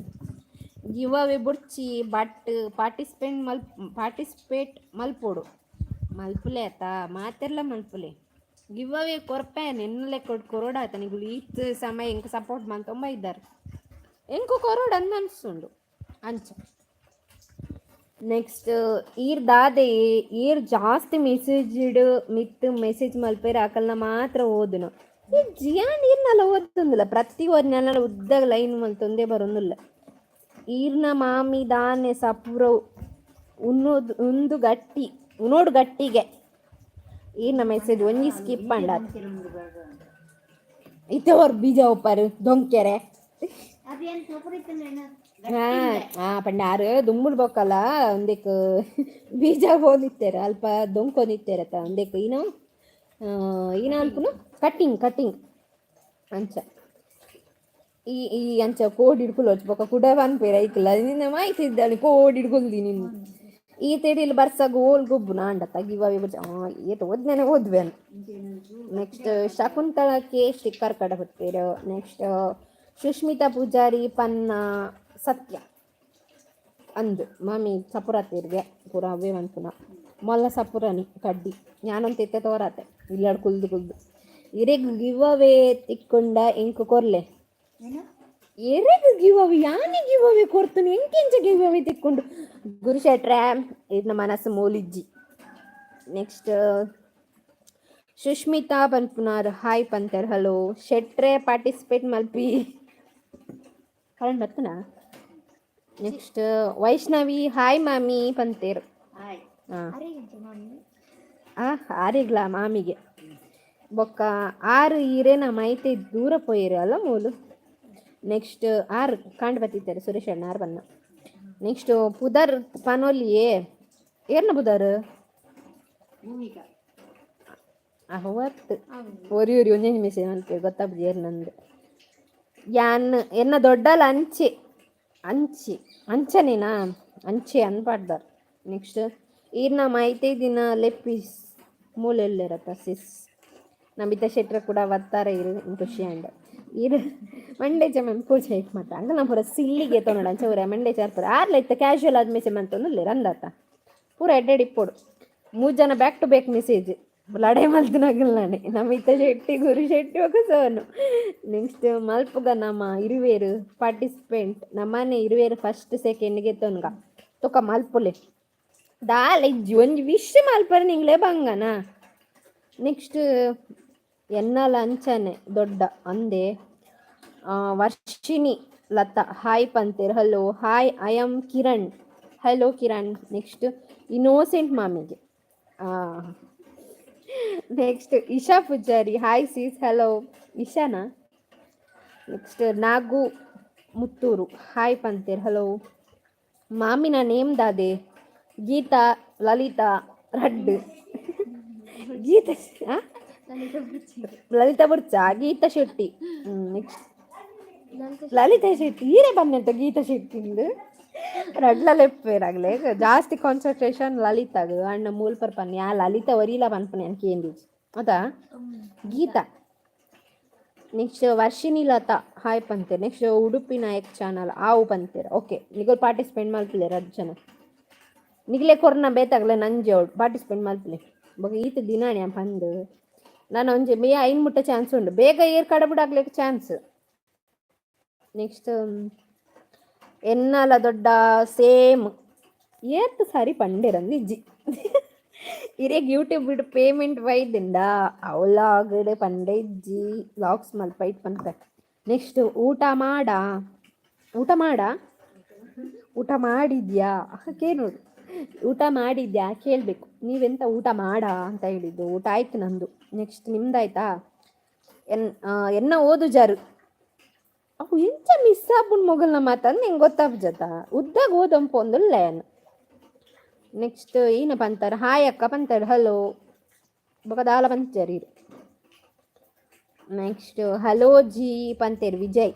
ಗಿವ್ ಅವೇ ಬುಡ್ಚಿ, ಬಟ್ ಪಾರ್ಟಿಸಿಪೇಟ್ ಮಲ್ ಪಾರ್ಟಿಸಿಪೇಟ್ ಮಲ್ಪೊಡು. ಮಲ್ಪುಲೆ ಆತ, ಮಾತೆರ್ಲ ಮಲ್ಪುಲೆ. ಗಿವ್ ಅವೇ ಕೊರ್ಪೆ ನಿನ್ನಲೆ ಕೊಡ್ ಕೊರೋಡ ಆತ. ನಿಗುಲು ಈತ್ ಸಮಯ ಎಂಕ್ ಸಪೋರ್ಟ್ ಮಂತೊಂಬ ಇದ್ದಾರೆ, ಎಂಕು ಕೊರೋಡ ಅಂದ್ ಅನ್ಸುಂಡು ಅಂಚ. ನೆಕ್ಸ್ಟ್ ಈರ್ ದಾದೆ ಈರ್ ಜಾಸ್ತಿ ಮೆಸೇಜ್ ಇಡು ಮಿತ್ ಮೆಸೇಜ್ ಮಲ್ಪೇರ್ ಅಕಲ್ನ ಮಾತ್ರ ಓದುನು. ಈ ಜಿಯಾನ್ ಈರ್ನಲ್ಲ ಓದೊಂದಿಲ್ಲ. ಪ್ರತಿ ಒರ್ನೆಲ್ಲ ಉದ್ದಾಗ ಲೈನ್ ಮಲ್ತೊಂದೇ ಬರೋದಿಲ್ಲ. ಈರ್ನ ಮಾಮಿ ದಾನೆ ಸಪುರ ಉನ್ನೋದು ಉಂದು ಗಟ್ಟಿ ಉನೋಡು ಗಟ್ಟಿಗೆ. ಈರ್ನ ಮೆಸೇಜ್ ಒಂಜಿ ಸ್ಕಿಪ್ ಅಂಡ. ಇತ್ತೆ ಅವ್ರು ಬೀಜ ಒಪ್ಪಾರು ದೊಂಕೆರೆ. ಅದೇನು ಸೂಪರ್ ಇತ್ತು. ಹಾ ಹಾ ಪಂಡ ಆರು ದುಂಬುಡ್ ಬೊಕ್ಕಲ್ಲ ಒಂದೆಕ್ ಬೀಜ ಹೋದಿತ್ತೇರ ಅಲ್ಪ ದೊಂಕೊಂದಿತ್ತೇರತ್ತ ಒಂದೆಕ್ ಏನೋ ಏನ ಅಲ್ಪುನು ಕಟ್ಟಿಂಗ್ ಕಟ್ಟಿಂಗ್ ಅಂಚ ಈ ಈ ಅಂಚ ಕೋಡಿ ಹಿಡ್ಕೊಲ್ ಬೊಕ್ಕ ಕುಡ ಪನ್ಪೇರ ಐಕಲ್ಲ ನಿನ್ನ ಮಾಹಿತಿ ಇದ್ದಾಳೆ ಕೋಡಿ ಹಿಡ್ಕೊಲ್ದಿ ನಿನ್ನ. ಈ ತೆಡಿಲ್ ಬರ್ಸಾಗ ಓಲ್ ಗೊಬ್ಬು ನಾಂಡತ್ತ ಗಿವ್ ಅವೇ. ಏತ್ ಓದ್ನೇನೆ ಓದ್ವೆ. ನೆಕ್ಸ್ಟ್ ಶಕುಂತಳಕ್ಕೆ ಸ್ಟಿಕ್ಕರ್ ಕಡ ಬಿಡ್ತೀರು. ನೆಕ್ಸ್ಟ್ ಸುಷ್ಮಿತಾ ಪೂಜಾರಿ ಪನ್ನ ಸತ್ಯ ಅಂದು ಮಾಮಿ ಸಪುರತ್ತೀರ್ಗೆ ಪೂರ ಅವೇ ಮನ್ಪುನ ಮೊಲ್ಲ ಸಪುರನಿ ಕಡ್ಡಿ ಯಾನೊಂದು ತಿತ್ತೆ ತೋರಾತೆ ಇಲ್ಲಾಡ್ ಕುಲ್ದು ಕುಲ್ದು. ಇರೆಗ್ ಗಿವ್ ಅವೇ ತಿಕ್ಕೊಂಡ ಎಂಕ್ ಕೊರ್ಲೆ. ಎರೆಗ್ ಗಿವ್ ಅವೇ? ಯಾನೆ ಗಿವ್ ಅವೇ ಕೊಡ್ತೀನಿ? ಎಂಕೆಂಚ ಗಿವ್ ಅವೇ ತಿಕ್ಕೊಂಡು? ಗುರು ಶೆಟ್ರೆ, ಇದ್ನ ಮನಸ್ಸು ಮೂಲಿಜ್ಜಿ. ನೆಕ್ಸ್ಟ್ ಸುಷ್ಮಿತಾ ಪನ್ಪುನಾರ್ ಹಾಯ್ ಪಂತರ್. ಹಲೋ ಶೆಟ್ರೆ, ಪಾರ್ಟಿಸಿಪೇಟ್ ಮಲ್ಪಿ. ಕರೆಂಟ್ ಬರ್ತನಾ? ನೆಕ್ಸ್ಟ್ ವೈಷ್ಣವಿ ಹಾಯ್ ಮಾಮಿ ಪಂತೇರು. ಹಾಂ, ಆರಿಗ್ಲ ಮಾಮಿಗೆ. ಬೊಕ್ಕ ಆರು ಈರೇನ ಮೈತೆ ದೂರ ಪೋಯಿರು ಅಲ್ಲ ಮೂಲು. ನೆಕ್ಸ್ಟ್ ಆರು ಕಾಂಡ್ ಬತ್ತಿತ್ತಾರೆ ಸುರೇಶ್ ಅಣ್ಣ ಆರು ಬನ್ನ. ನೆಕ್ಸ್ಟ್ ಪುದರ್ ಪನೊಲಿಯೇ. ಏರ್ನ ಪುದರ್? ಭೂಮಿಕಾ. ಅವತ್ತು ಒರಿ ಒರಿ ಒಂಜೊಂಜಿ ಮೆಸೇಜ್ ಮಲ್ಪೆ, ಗೊತ್ತಾಪುಜಿ ಏರ್ ನಂದು. ಯಾನ್ ಎನ್ನ ದೊಡ್ಡಲ ಅಂಚೆ ಅಂಚೆ ಅಂಚನೇನಾ ಅಂಚೆ ಅನ್ಪಾಡ್ದಾರ್. ನೆಕ್ಸ್ಟ್ ಈರ್ನ ಮೈತೆ ದಿನ ಲೆಪ್ಪೀಸ್ ಮೂಲೆಲ್ಲೆರತ್ತ ಸಿಸ್. ನಮಿತ ಶೆಟ್ರ ಕೂಡ ವತ್ತಾರ ಇರು, ಖುಷಿ ಅಂಡ. ಇರು ಮಂಡೇಚ ಮ್ಯಾಮ್ ಪೂಜೆ ಮಾತ್ರ ಅಂಗಲ ಪೂರ ಸಿಲ್ಲಿಗೆ ತೊನಡ ಅಂಚ ಊರ ಮಂಡೇಚ ಪೂರ ಆರ್ಲ ಇತ್ತ ಕ್ಯಾಶುವಲ್ ಆದ ಮೆಸೇಜ್ ಮಂತೊಂದು ಅಂದಾತ. ಪೂರ ಎಡ್ಡೆಡ್ ಇಪ್ಪೊಡು. ಮೂರು ಜನ back to back message ಲಡಾಯಿ ಮಲ್ತಿನಾಗಲ್ಲಾನೆ, Namita Shetty, ಗುರು ಶೆಟ್ಟಿ ఒక ಸೋನು. ನೆಕ್ಸ್ಟ್ ಮಲ್ಪುಗ ನಮ್ಮ ಇರುವೇರು ಪಾರ್ಟಿಸಿಪೆಂಟ್. ನಮ್ಮನೆ ಇರುವೇರು ಫಸ್ಟ್ ಸೆಕೆಂಡ್ಗೆ ತೊನ್ಗ ತೊಕ ಮಲ್ಪುಲೆ. ದಾಲ ಇಜ್ಜಿ, ಒಂಜಿ ವಿಶ್ ಮಲ್ಪರೆ ನಿಂಗ್ಲೆ ಬಂಗನ. ನೆಕ್ಸ್ಟ್ ಎನ್ನಲ ಅಂಚನೆ ದೊಡ್ಡ ಅಂದೆ. ವರ್ಷಿಣಿ ಲತಾ ಹಾಯ್ ಪಂತೇರ್. Hello, hi, I am Kiran. Hello Kiran. Next innocent ಮಾಮಿಗೆ. Next Isha Poojary hi sis. Hello ಇಶಾನಾ? Next Nagu Muttur hi ಪಂತೇರ್. Hello. ಮಾಮಿನ ನೇಮ್ ದಾದೆ? ಗೀತಾ, ಲಲಿತಾ ರಡ್ಡು. ಗೀತಾ, ಲಲಿತಾ ಬುರ್ಚ, ಗೀತಾ ಶೆಟ್ಟಿ. ನೆಕ್ಸ್ಟ್ ಲಲಿತಾ ಶೆಟ್ಟಿ. ಈರೇ ಬಂದಂತ ಗೀತಾ ಶೆಟ್ಟಿ ರಡ್ಲ ಲೆಪ್ಪೇರಾಗ್ಲೆ. ಜಾಸ್ತಿ ಕಾನ್ಸಂಟ್ರೇಷನ್ ಲಲಿತಾಗ. ಅಣ್ಣ ಮೂಲ್ ಪರ್ಪನ್ ಯಾ ಲಲಿತಾ ವರಿಲ ಪನ್ಪನೆ ಕೇಂದಿಜ್ ಅದಾ ಗೀತಾ. ನೆಕ್ಸ್ಟ್ ವರ್ಷಿಣಿ ಲತಾ ಹಾಯ್ ಪಂತೇರ್. ನೆಕ್ಸ್ಟ್ ಉಡುಪಿ ನಾಯಕ್ ಚಾನಲ್ ಆವು ಪಂತೇರ್. Okay, ನಿಗಲ್ participate ಮಲ್ಪಲೆ. ರಡ್ಡು ಜನ ನಿಗಲೆ ಕೊರ್ನ ಬೇತಾಗಲೆ ನಂಜೆ ಪಾರ್ಟಿಸಿಪೇಟ್ ಮಲ್ಪಲೆ. ಬೊಕ ಈತ ದಿನಾಣಿ ಪಂದ್ ನಾನು ಒಂಜಿ ಮೇ ಐನ್ ಮುಟ್ಟ ಚಾನ್ಸ್ ಉಂಡು. ಬೇಗ ಏರ್ ಕಡಬುಡಾಗ್ಲಿಕ್ಕೆ ಚಾನ್ಸ್. ನೆಕ್ಸ್ಟ್ ಎನ್ನಲ ದೊಡ್ಡ ಸೇಮ್ ಏತ್ ಸಾರಿ ಪಂಡೆರಂದು ಇಜ್ಜಿ. ಇರೆಗ್ ಯೂಟ್ಯೂಬ್ ಬಿಡು ಪೇಮೆಂಟ್ ಬೈದಿಂಡ ಅವಲಾಗಡೆ ಪಂಡೆ ಇಜ್ಜಿ. ವ್ಲಾಗ್ಸ್ ಮಲ್ಪ ಇಟ್ ಪನ್ಪೆ. ನೆಕ್ಸ್ಟ್ ಊಟ ಮಾಡ, ಊಟ ಮಾಡ, ಊಟ ಮಾಡಿದ್ಯಾ ಕೇಳೋಡು. ಊಟ ಮಾಡಿದ್ಯಾ ಕೇಳಬೇಕು. ನೀವೆಂತ ಊಟ ಮಾಡ ಅಂತ ಹೇಳಿದ್ದು. ಊಟ ಆಯ್ತು ನಂದು. ನೆಕ್ಸ್ಟ್ ನಿಮ್ದಾಯ್ತಾ? ಎನ್ನ ಓದು ಜಾರು ಅವು ಎಂಚ ಮಿಸ್ ಆಪುಂಡು ಮೊಗಲ್ನ ಮಾತಂದು ನಿಂಗೆ ಗೊತ್ತಾಪುಜತ. ಉದ್ದಾಗ ಓದಂಪ ಒಂದುಲ್ಲ. ನೆಕ್ಸ್ಟ್ ಏನ ಪಂತಾರ? ಹಾಯ್ ಅಕ್ಕ ಪಂತಾರ. ಹಲೋ. ಬೊಕ ದಾಲ ಪಂಚಾರಿ. ನೆಕ್ಸ್ಟ್ ಹಲೋ ಜಿ ಪಂತೇರ್ ವಿಜಯ್.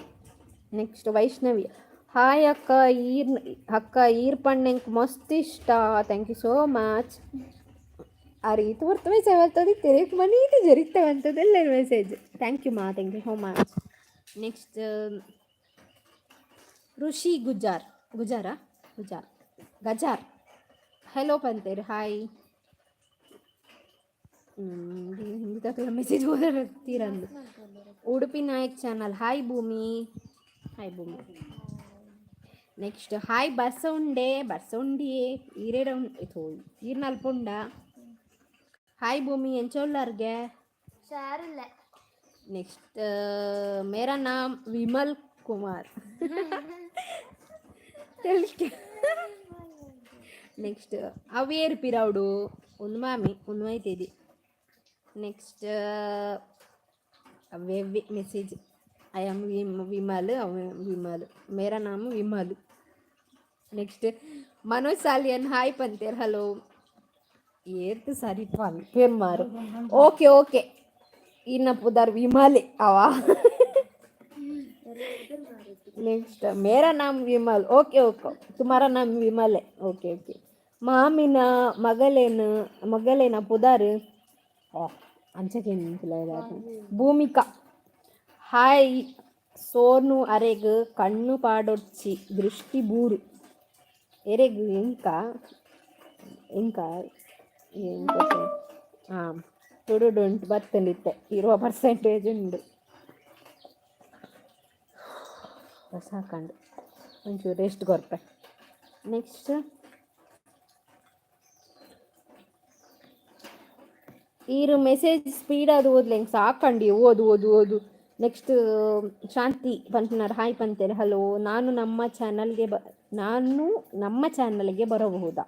ನೆಕ್ಸ್ಟ್ ವೈಷ್ಣವಿ ಹಾಯ್ ಅಕ್ಕ. ಈರ್ ಅಕ್ಕ ಈರ್ ಪಣ್ಣೆಂಕ್ ಮಸ್ತ್ ಇಷ್ಟ. Thank you so much. ಆ ರೀತಿ ಬರ್ತ ಮೆಸೇಜ್ ಬರ್ತದೆ ತೆರೆಕ್ ಮನಿ ಜರಿತವಂತದೆಲ್ಲ message. Thank you ಮಾ, thank you so much. Next Rishi Gujar, ಗುಜಾರ, ಗುಜಾರ್, ಗಜಾರ್ ಹಲೋ ಪಂತೇರ್. ಹಾಯ್. ಹಿಂದಿ ಮೆಸೇಜ್ ಓದಿರ್ತೀರಂದು. Udupi Nayak channel hi Bhoomi, hi Bhoomi. Next hi ಬರ್ಸ ಉಂಡೆ, ಬರ್ಸ ಉಂಡಿಯೇ ಈರೇಡ ಥೋ ಈರ್ನಲ್ಪುಂಡ. ಹಾಯ್ ಭೂಮಿ, ಎಂಚೊಲ್ಲರ್ಗೆ? ಹುಷಾರಿಲ್ಲ. ನೆಕ್ಸ್ಟ್ ಮೇರಾ ನಾಮ್ ವಿಮಲ್ ಕುಮಾರ್. ನೆಕ್ಸ್ಟ್ ಅವೇರ್ ಪಿರೌಡು ಒಂದು ಮಾಮಿ ಒಂದು ಮೈತೇದಿ. ನೆಕ್ಸ್ಟ್ ಅವೇ message. I am Vimal Vimal, ಮೇರಾ ನಾಮ್ ವಿಮಲ್. ನೆಕ್ಸ್ಟ್ ಮನೋಜ್ ಸಾಲಿಯನ್ ಹಾಯ್ ಪಂತೇರ್. ಹಲೋ. ಏತ್ ಸರಿ ಪನ್ಪೇರ್ ಮಾರು. ಓಕೆ ಓಕೆ, ಇನ್ನ ಪುದರ್ ವಿಮಲ್ ಅವಾ? ನೆಕ್ಸ್ಟ್ ಮೇರಾ ನಾಮ್ ವಿಮಲ್. ಓಕೆ ಓಕೆ, ತುಮಾರ ನಾಮ್ ವಿಮಲ್. Okay okay. ಮಾಮಿನ ಮಗಲೇನು ಮಗಲೇನ ಪುದಾರು. ಓ, ಅಂಚಕ್ಕೆ. ಭೂಮಿಕಾ ಹಾಯ್. ಸೋನು ಅರೆಗ್ ಕಣ್ಣು ಪಾಡೊಡ್ಚಿ, ದೃಷ್ಟಿ ಬೂರು ಎರೆಗ್? ಎಂಕ ಎಂಕ ಎಂಕ? ಹಾಂ, ತುಡುಡು ಉಂಟು ಬತ್ತಂಡಿತ್ತೆ. 20% ಉಂಡು. ಸಾಕಂಡು, ಒಂಚೂರು ರೆಸ್ಟ್ ಕೊರ್ಪೆ. ನೆಕ್ಸ್ಟ್ ಈರು ಮೆಸೇಜ್ ಸ್ಪೀಡ್ ಅದು ಓದ್ಲೆ, ಎಂಕ್ ಸಾಕಂಡಿ ಓದು ಓದು ಓದು. ನೆಕ್ಸ್ಟ್ ಶಾಂತಿ ಪನ್ಪುನಾರ್ ಹಾಯ್ ಪಂತೇನೆ. ಹಲೋ. ನಾನು ನಮ್ಮ ಚಾನಲ್ಗೆ ಬರಬಹುದಾ?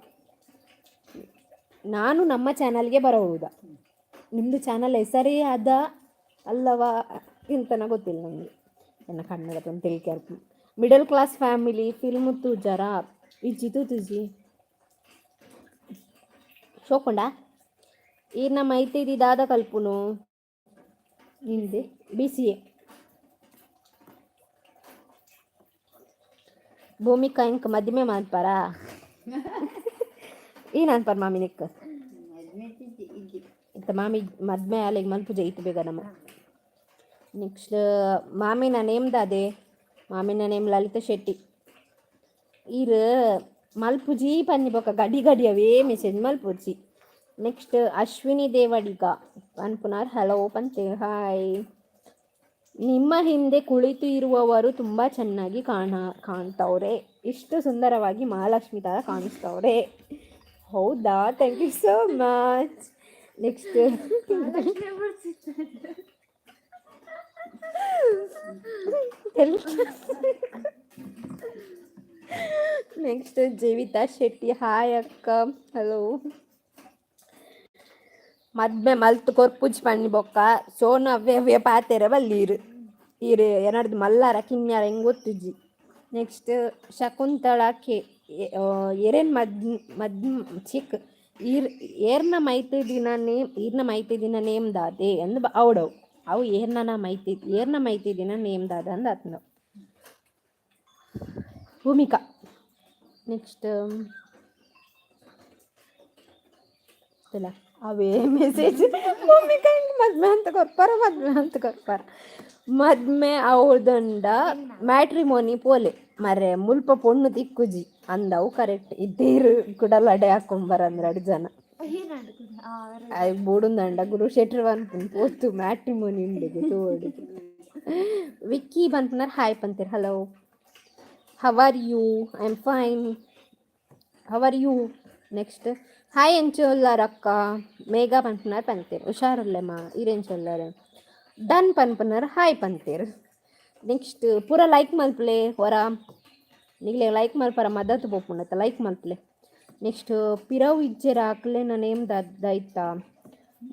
ನಾನು ನಮ್ಮ ಚಾನಲ್ಗೆ ಬರಬಹುದಾ? ನಿಮ್ಮದು ಚಾನಲ್ ಹೆಸರೇ ಅದ ಅಲ್ಲವಾ ಎಂತನ ಗೊತ್ತಿಲ್ಲ ನನಗೆ. ಎನ್ನ ಕನ್ನಡ ತೆಲಿಕೆ. ಮಿಡಲ್ ಕ್ಲಾಸ್ ಫ್ಯಾಮಿಲಿ ಫಿಲ್ಮ್ ತೂಜಾರ? ಇಜ್ಜಿ, ತೂತುಜಿ. ಶೋಕೊಂಡ ಈರ್ನ ಮೈತಿದಿ ದಾದ ಕಲ್ಪುನು? ನಿಂದೆ ಬಿಸಿಎ. ಭೂಮಿಕಾ ಇಂಕ್ ಮದಿಮೆ ಮನ್ಪರ? ಏನ್ ಅನ್ಪರ್ ಮಾಮಿ ನಿಕ್? ಇತ್ತ ಮಾಮಿ ಮದ್ಮೆ ಅಲೆಗ್ ಮಲ್ಪುಜೆ ಇತ್ತು ಬೇಗ ನಮ್ಮ. ನೆಕ್ಸ್ಟ್ ಮಾಮಿನ ನೇಮ್ ದಾದೆ? ಮಾಮಿನ ನೇಮ್ ಲಲಿತಾ ಶೆಟ್ಟಿ. ಈರ್ ಮಲ್ಪುಜಿ ಪನ್ನಿ ಬೊಕ ಗಡಿ ಗಡಿ ಅವೇ ಮೆಸೇಜ್ ಮಲ್ಪುಜಿ. ನೆಕ್ಸ್ಟ್ ಅಶ್ವಿನಿ ದೇವಡಿಗ ಪನ್ಪುನಾರ್ ಹಲೋ ಪಂತೆ. ಹಾಯ್. ನಿಮ್ಮ ಹಿಂದೆ ಕುಳಿತು ಇರುವವರು ತುಂಬ ಚೆನ್ನಾಗಿ ಕಾಣ್ತವ್ರೆ. ಇಷ್ಟು ಸುಂದರವಾಗಿ ಮಹಾಲಕ್ಷ್ಮಿ ಥರ ಕಾಣಿಸ್ತವ್ರೆ. ಹೌದಾ? Thank you so much. Next next Jeevitha Shetty hi ಅಕ್ಕ. ಹಲೋ. ಮದ್ಮೆ ಮಲ್ತ್ ಕೊರ್ಪುಜ್ ಪನ್ನಿ ಬೊಕ್ಕ ಸೋನು ಅವ್ವೆ ಅವ್ವೆ ಪಾತೆರ ಬಲ್ಲೀರು. ಈರು ಎನಡ್ದು ಮಲ್ಲಾರ ಕಿನ್ಯಾರ ಎಂಗ್ ಗೊತ್ತುಜ್ಜಿ. ನೆಕ್ಸ್ಟ್ ಶಕುಂತಳ ಕೆ ಎರೆನ್ ಮದ್ ಮದ್ ಚಿಕ್ ಈರ್ ಏರ್ನ ಮೈತ್ ದಿನ ನೇಮ್, ಈರ್ನ ಮೈತ್ ದಿನ ನೇಮ್ ದಾದೆ ಅಂದ್ ಅವಡವು. ಅವು ಏರ್ನ ಮೈತಿ ಏರ್ನ ಮೈತಿ ದಿನ ನೇಮ್ ದಾದ ಅಂದ್ ಆತ್ನ ಭೂಮಿಕಾ. ನೆಕ್ಸ್ಟ್ ಅವೇ ಮೆಸೇಜ್. ಭೂಮಿಕಾ ಹಿಂಗೆ ಮದ್ಮೆ ಅಂತ ಕೊರ್ಪಾರ, ಮದ್ಮೆ ಅಂತ ಕೊರ್ಪಾರ. ಮದ್ಮೆ ಅವದಂಡ ಮ್ಯಾಟ್ರಿಮೋನಿ ಪೋಲೆ ಮರೆ, ಮುಲ್ಪ ಪೊಣ್ಣು ತಿಕ್ಕುಜಿ ಅಂದವು. ಕರೆಕ್ಟ್ ಇದ್ದೇರು ಕುಡಲಡೆ ಹಾಕೊಂಬರ ಅಂದ್ರೆ ಅಡು ಜನ ಅಯ್ ಬೋಡುಂದಂಡ ಗುರು ಶೆಟ್ರ್ ಪನ್ಪುನ್ ಪೋತು ಮ್ಯಾಟ್ರಿಮೋನಿ ಉಂಡುಗೆ ತೋಡು. ವಿಕ್ಕಿ ಪನ್ಪುನಾರ್ ಹಾಯ್ ಪಂತೀರ್. Hello, how are you? I am fine, how are you? Next hi ಎಂಚೊಲ್ಲಾರಕ್ಕ? ಮೇಘ ಪನ್ಪುನಾರ್ ಪಂತೇರ್. ಹುಷಾರುಲ್ಲೆಮ್ಮ, ಈರೆಂಚೊಲ್ಲಾರ? ಡನ್ ಪನ್ಪುನಾರ್ ಹಾಯ್ ಪಂತೇರ್. ನೆಕ್ಸ್ಟ್ ಪೂರ ಲೈಕ್ ಮಲ್ಪಲೆ. ಹೊರ ನಿಗ್ಲೆ ಲೈಕ್ ಮಲ್ಪರ ಮದತ್ ಪೋಪುಂಡತ್ತ, ಲೈಕ್ ಮಲ್ಪಲೆ. ನೆಕ್ಸ್ಟ್ ಪಿರವು ಇಜ್ಜೆರ ಅಕ್ಲೆನ ನೇಮ್ ದೈತ?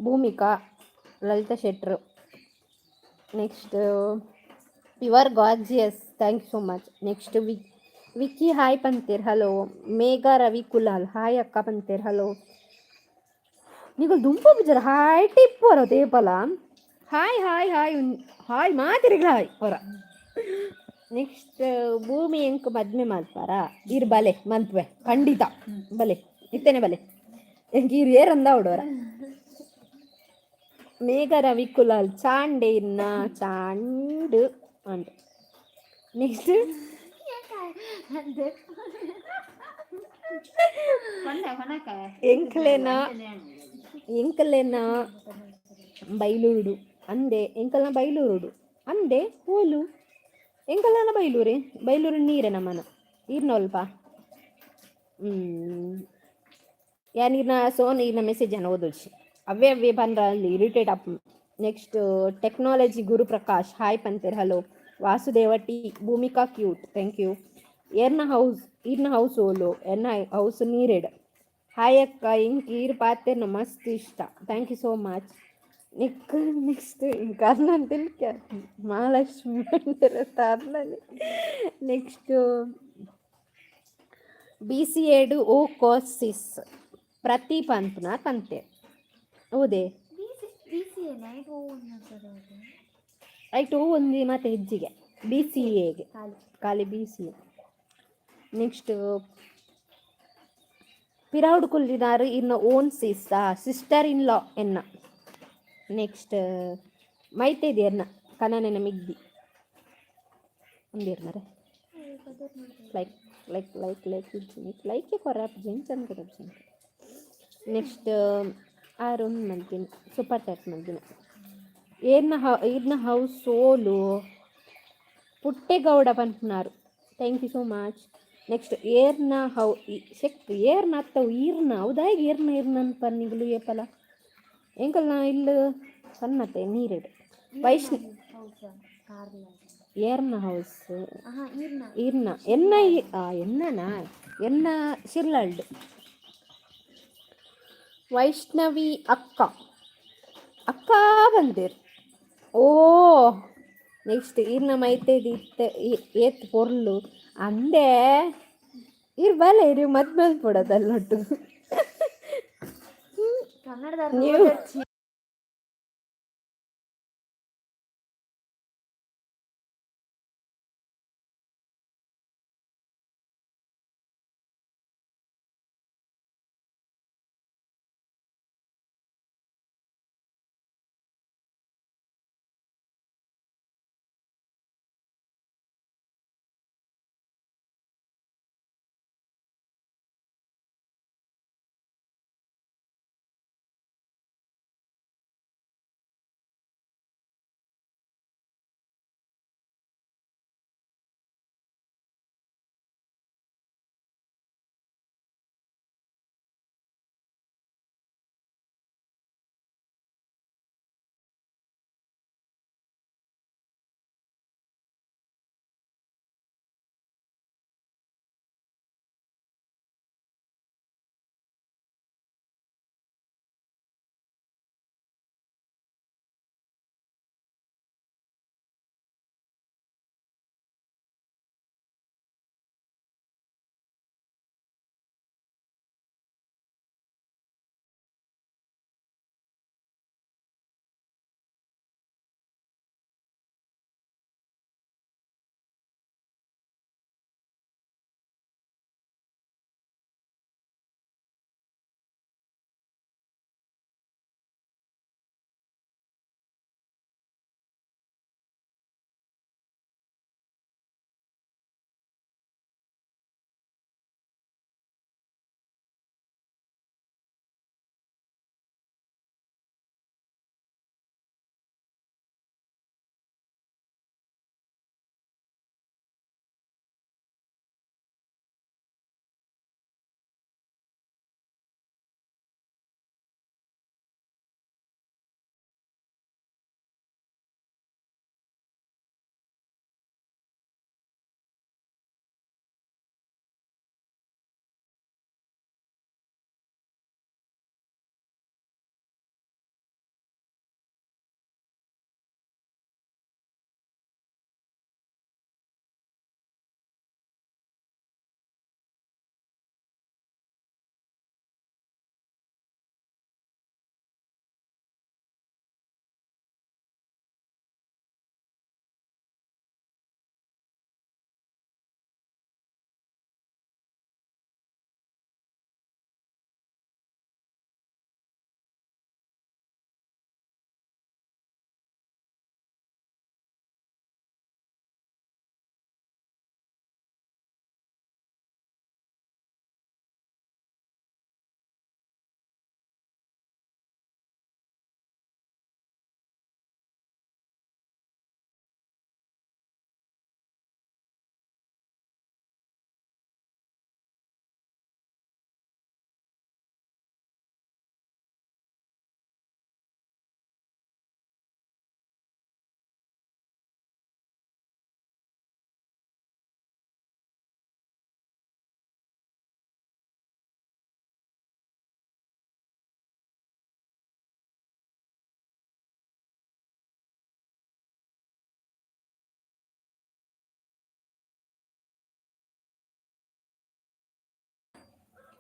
ಭೂಮಿಕಾ ಲಲಿತಾ ಶೆಟ್ರು. Next you are gorgeous, thank you so much. Next Vicky hi ಪಂತೇರ್. Hello. Megha Ravi Kulal hi ಅಕ್ಕ ಪಂತೇರ್. ಹಲೋ. ನಿಗಲ್ ದುಂಪು ಬಿಜರ ಹಾಯ್ ಟಿಪ್ ವರ ತೇಪಲ. ಹಾಯ್ ಹಾಯ್ ಹಾಯ್ ಹಾಯ್ ಮಾತಿರಿಗ್ಲ ಹಾಯ್ ಹೊರ. ನೆಕ್ಸ್ಟ್ ಭೂಮಿ ಎಂಕ್ ಮದ್ಮೆ ಮಲ್ಪಾರ? ಈರ್ ಬಲೆ, ಮಲ್ಪುವೆ ಖಂಡಿತ. ಬಲೆ, ಇತ್ತೇನೆ ಬಲೆ. ಎಂಕ್ ಈರ್ ಏರಂದ ಅವಡೋರ. ಮೇಘ ರವಿ ಕುಲಾಲ್ ಚಾಂಡೆ ಇನ್ನ ಚಾಂಡು ಅಂಡ್. ನೆಕ್ಸ್ಟ್ ಎಂಕ್ಲೆನ ಎಂಕಲೆನ ಬೈಲೂರುಡು ಅಂದೆ. ಎಂಕಲ್ನ ಬೈಲೂರುಡು ಅಂದೆ ಹೋಲು. ಎಂಕಲ್ನ ಬೈಲೂರೆ, ಬೈಲೂರು ನೀರೆ ನಮ್ಮನ. ಈರ್ನೊಲ್ಪ ಯಾನ್ ಈರ್ನ ಸೋನ್ ಈರ್ನ ಮೆಸೇಜ್ ಅನ್ನು ಓದೊಡ್ಚಿ. ಅವೇ ಅವೇ ಪಂದ್ರ ಅಲ್ಲಿ irritate up. Next technology Guru Prakash hi ಪಂತೇರ್. Hello. Vasudeva T Bhoomika cute, thank you. ಏರ್ನ house, ಈರ್ನ house ಓಲು? ಎನ್ನ ಹೌಸ್ ನೀರೇಡ್. ಹಾಯ್ ಅಕ್ಕ, ಇಂಕ್ ಈರ್ ಪಾತೆರ್ನ ಮಸ್ತ್ ಇಷ್ಟ. Thank you so much. Nick next ಇಂಕ ಅರ್ನನ್ ಮಹಾಲಕ್ಷ್ಮಿ ತಾರ್ನಲ್ಲಿ. ನೆಕ್ಸ್ಟ್ ಬಿ ಸಿ ಎಡ್ ಓ ಕೋಸಿಸ್ ಪ್ರತಿ ಪನ್ಪುನ ಪಂತೆ ಹೌದೇ? ಆಯ್ತು, ಒಂದು ಮತ್ತೆ ಹೆಜ್ಜಿಗೆ ಬಿ ಸಿ ಎಗೆ ಖಾಲಿ ಬಿ ಸಿ ಎ. ನೆಕ್ಸ್ಟ್ ಪಿರವುಡು ಕುಲ್ಲಿನಾರು ಇರ್ನ ಓನ್ ಸಿಸ್ಟರ್ ಇನ್ ಲಾ ಎನ್ನ. ನೆಕ್ಸ್ಟ್ ಮೈತೇದಿ ಎರ್ನ ಕನನೆನ ಮಿಗ್ದಿ ಒಂದಿರ್ನರೆ. ಲೈಕ್ ಲೈಕ್ ಲೈಕ್ ಲೈಕ್ ಇಜ್ಜಿ, ಲೈಕ್ ಕೊರಪ್ ಜಿಂಚನ್ ಕೊರಪ್. ನೆಕ್ಸ್ಟ್ ಆರು ಒಂದು ಮಲ್ದಿನ, ಸೂಪರ್ ಚಾಟ್ ಮಲ್ದಿನ. ಏರ್ನ how ಈರ್ನ ಹೌಸ್ ಸೋಲು Puttegowda ಪನ್ಪುನಾರು. Thank you so much. Next ಏರ್ನ how check ಏರ್ನ ಅತ್ತವು ಈರ್ನ ಹೌದಾಗಿ ಏರ್ನ ಈರ್ನ ಪನ್ನಿಗುಲು ಏಪಲ ಎಂಕಲ್ನ ಇಲ್ಲು ಪನ್ನತೆ ನೀರಿಡು ವೈಷ್ಣ ಏರ್ನ ಹೌಸ್ ಈರ್ನ ಎನ್ನ ಎನ್ನನಾ ಎನ್ನ ಶಿರ್ಲಾಲ್ಡ್. ವೈಷ್ಣವಿ ಅಕ್ಕ, ಅಕ್ಕ ಬಂದಿರ್. ಓ, ನೆಕ್ಸ್ಟ್ ಈರ್ನ ಮೈತೇದಿ ಇತ್ತೆ ಏತ್ ಪೊರ್ಲು ಅಂದೆ. ಇರ್ ಬಲೆ ಇರು ಮದ್ಮೆ ಪಡೋದಲ್ಲೊಟ್ಟು ನೀವು.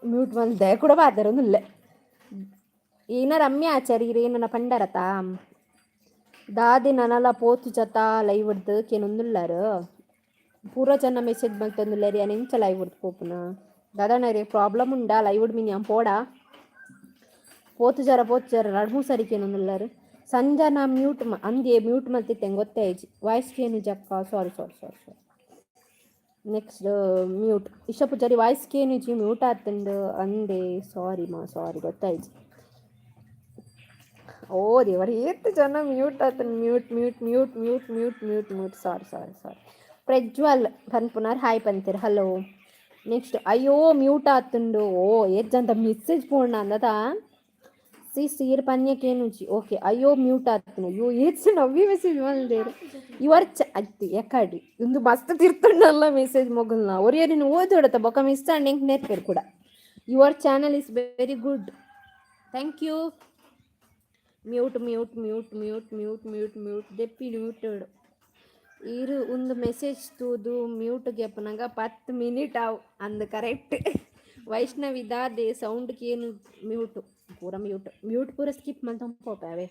ಮ್ಯೂಟ್ ಮಲ್ದೆ ಕೂಡ ಪಾತೆರೊಂದುಲ್ಲೆ. ಈನ ರಮ್ಯ ಆಚಾರಿ ಇರೇನನ ಪಂಡರತ ದಾದೆ ನನಲ ಪೋತು ಜತ ಲೈವ್ ಡ್ದು ಕೇನೊಂದುಲ್ಲರು. ಪೂರ ಜನ ಮೆಸೇಜ್ ಮಲ್ತೊಂದುಲ್ಲೆರ್, ಯಾನ್ ಎಂಚ ಲೈವ್ ಡ್ದು ಪೋಪುನ? ದಾದಾನ ಪ್ರಾಬ್ಲಮ್ ಉಂಡಾ ಲೈವ್ ಮಿನಿ ಪೋಡಾ? ಪೋತು ಜರ ಪೋತು ಜರ ರಡ್ಮು ಸರಿಕೇನೊಂದುಲ್ಲಾರು. ಸಂಜನಾ ಮ್ಯೂಟ್ ಅಂದೇ, ಮ್ಯೂಟ್ ಮಲ್ತಿತ್ತೆ, ಗೊತ್ತೇ ಆಯ್ಜಿ. ವಾಯ್ಸ್ ಕೇನು ಜಕ್ಕ. Sorry, sorry, sorry, sorry. Next mute Isha Poojary, voice ಕೇನುಜಿ, ಮ್ಯೂಟ್ ಆತಂಡು ಅಂದೆ. ಸಾರಿ ಮಾ, ಸಾರಿ, ಗೊತ್ತಾಯ್ಜಿ. ಓ ದೇವರ, ಏತ್ ಜನ ಮ್ಯೂಟ್ ಆತನ್. Mute, mute, mute, mute, mute, mute, mute. Sorry, sorry, sorry. Prajwal ಪನ್ಪುನಾರ್ hi ಪಂತೀರ್, hello. Next, ಅಯ್ಯೋ ಮ್ಯೂಟ್ ಆತುಂಡು. ಓ, ಏತ್ ಜನ ಮೆಸೇಜ್ ಪೋಂಡ ಅಂದತ. ಸಿ ಈರ್ ಪನ್ಯಕೇನುಜಿ. ಓಕೆ. ಅಯ್ಯೋ ಮ್ಯೂಟ್ ಆತುಂಡು. ಅಯ್ಯೋ, ಏತ್ ನವ್ವಿ ಮೆಸೇಜ್ ಮಲ್ದೇರು. ಇವರ್ ಚ ಅತ್ತಿ ಎಕಾಡಿ ಇಂದು ಮಸ್ತ್ ತಿರ್ತುಂಡಲ್ಲ ಮೆಸೇಜ್ ಮೊಗಲ್ನ. ಒರಿಯರಿನ ಓದೋಡತ ಬೊಕ ಮಿಸ್ ಆಂಡ್ ಎಂಕ್ ನೇರ್ಪೇರು ಕೂಡ. Your channel is very good, thank you. Mute, mute, mute, mute, mute, mute, mute ದೆಪ್ಪಿ muted. ಇರು ಒಂದು ಮೆಸೇಜ್ ತೂದು ಮ್ಯೂಟ್ ಗೆಪ್ಪನಾಗ 10 ಮಿನಿಟ್ ಅವು ಅಂದ್. ಕರೆಕ್ಟ್. ವೈಷ್ಣವಿ ದಾದೆ ಸೌಂಡ್ ಕೇನು. ಮ್ಯೂಟ್ ಪೂರ ಮ್ಯೂಟ್ ಮ್ಯೂಟ್ ಪೂರ ಸ್ಕಿಪ್ ಮಲ್ತೊಂದು ಪೋಪೆ ಅವೇ.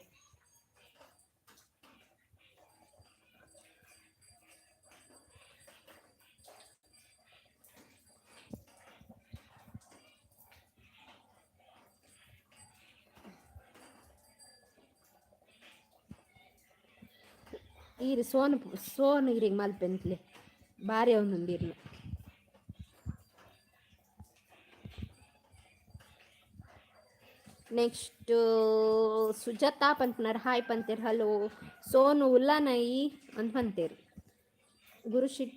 ಈರು ಸೋನು ಸೋನು ಇರಿಗೆ ಮಲ್ಪೆಂತ್ಲೆ ಬಾರಿ ಒಂದೊಂದು ಇರ್ನ. ನೆಕ್ಸ್ಟ್ ಸುಜಾತಾ ಪನ್ಪುನಾರ್ ಹಾಯ್ ಪಂತೇರ್, ಹಲೋ. ಸೋನು ಉಲ್ಲಾನೈ ಅಂತ ಪಂತೇರು. ಗುರುಶಿಟ್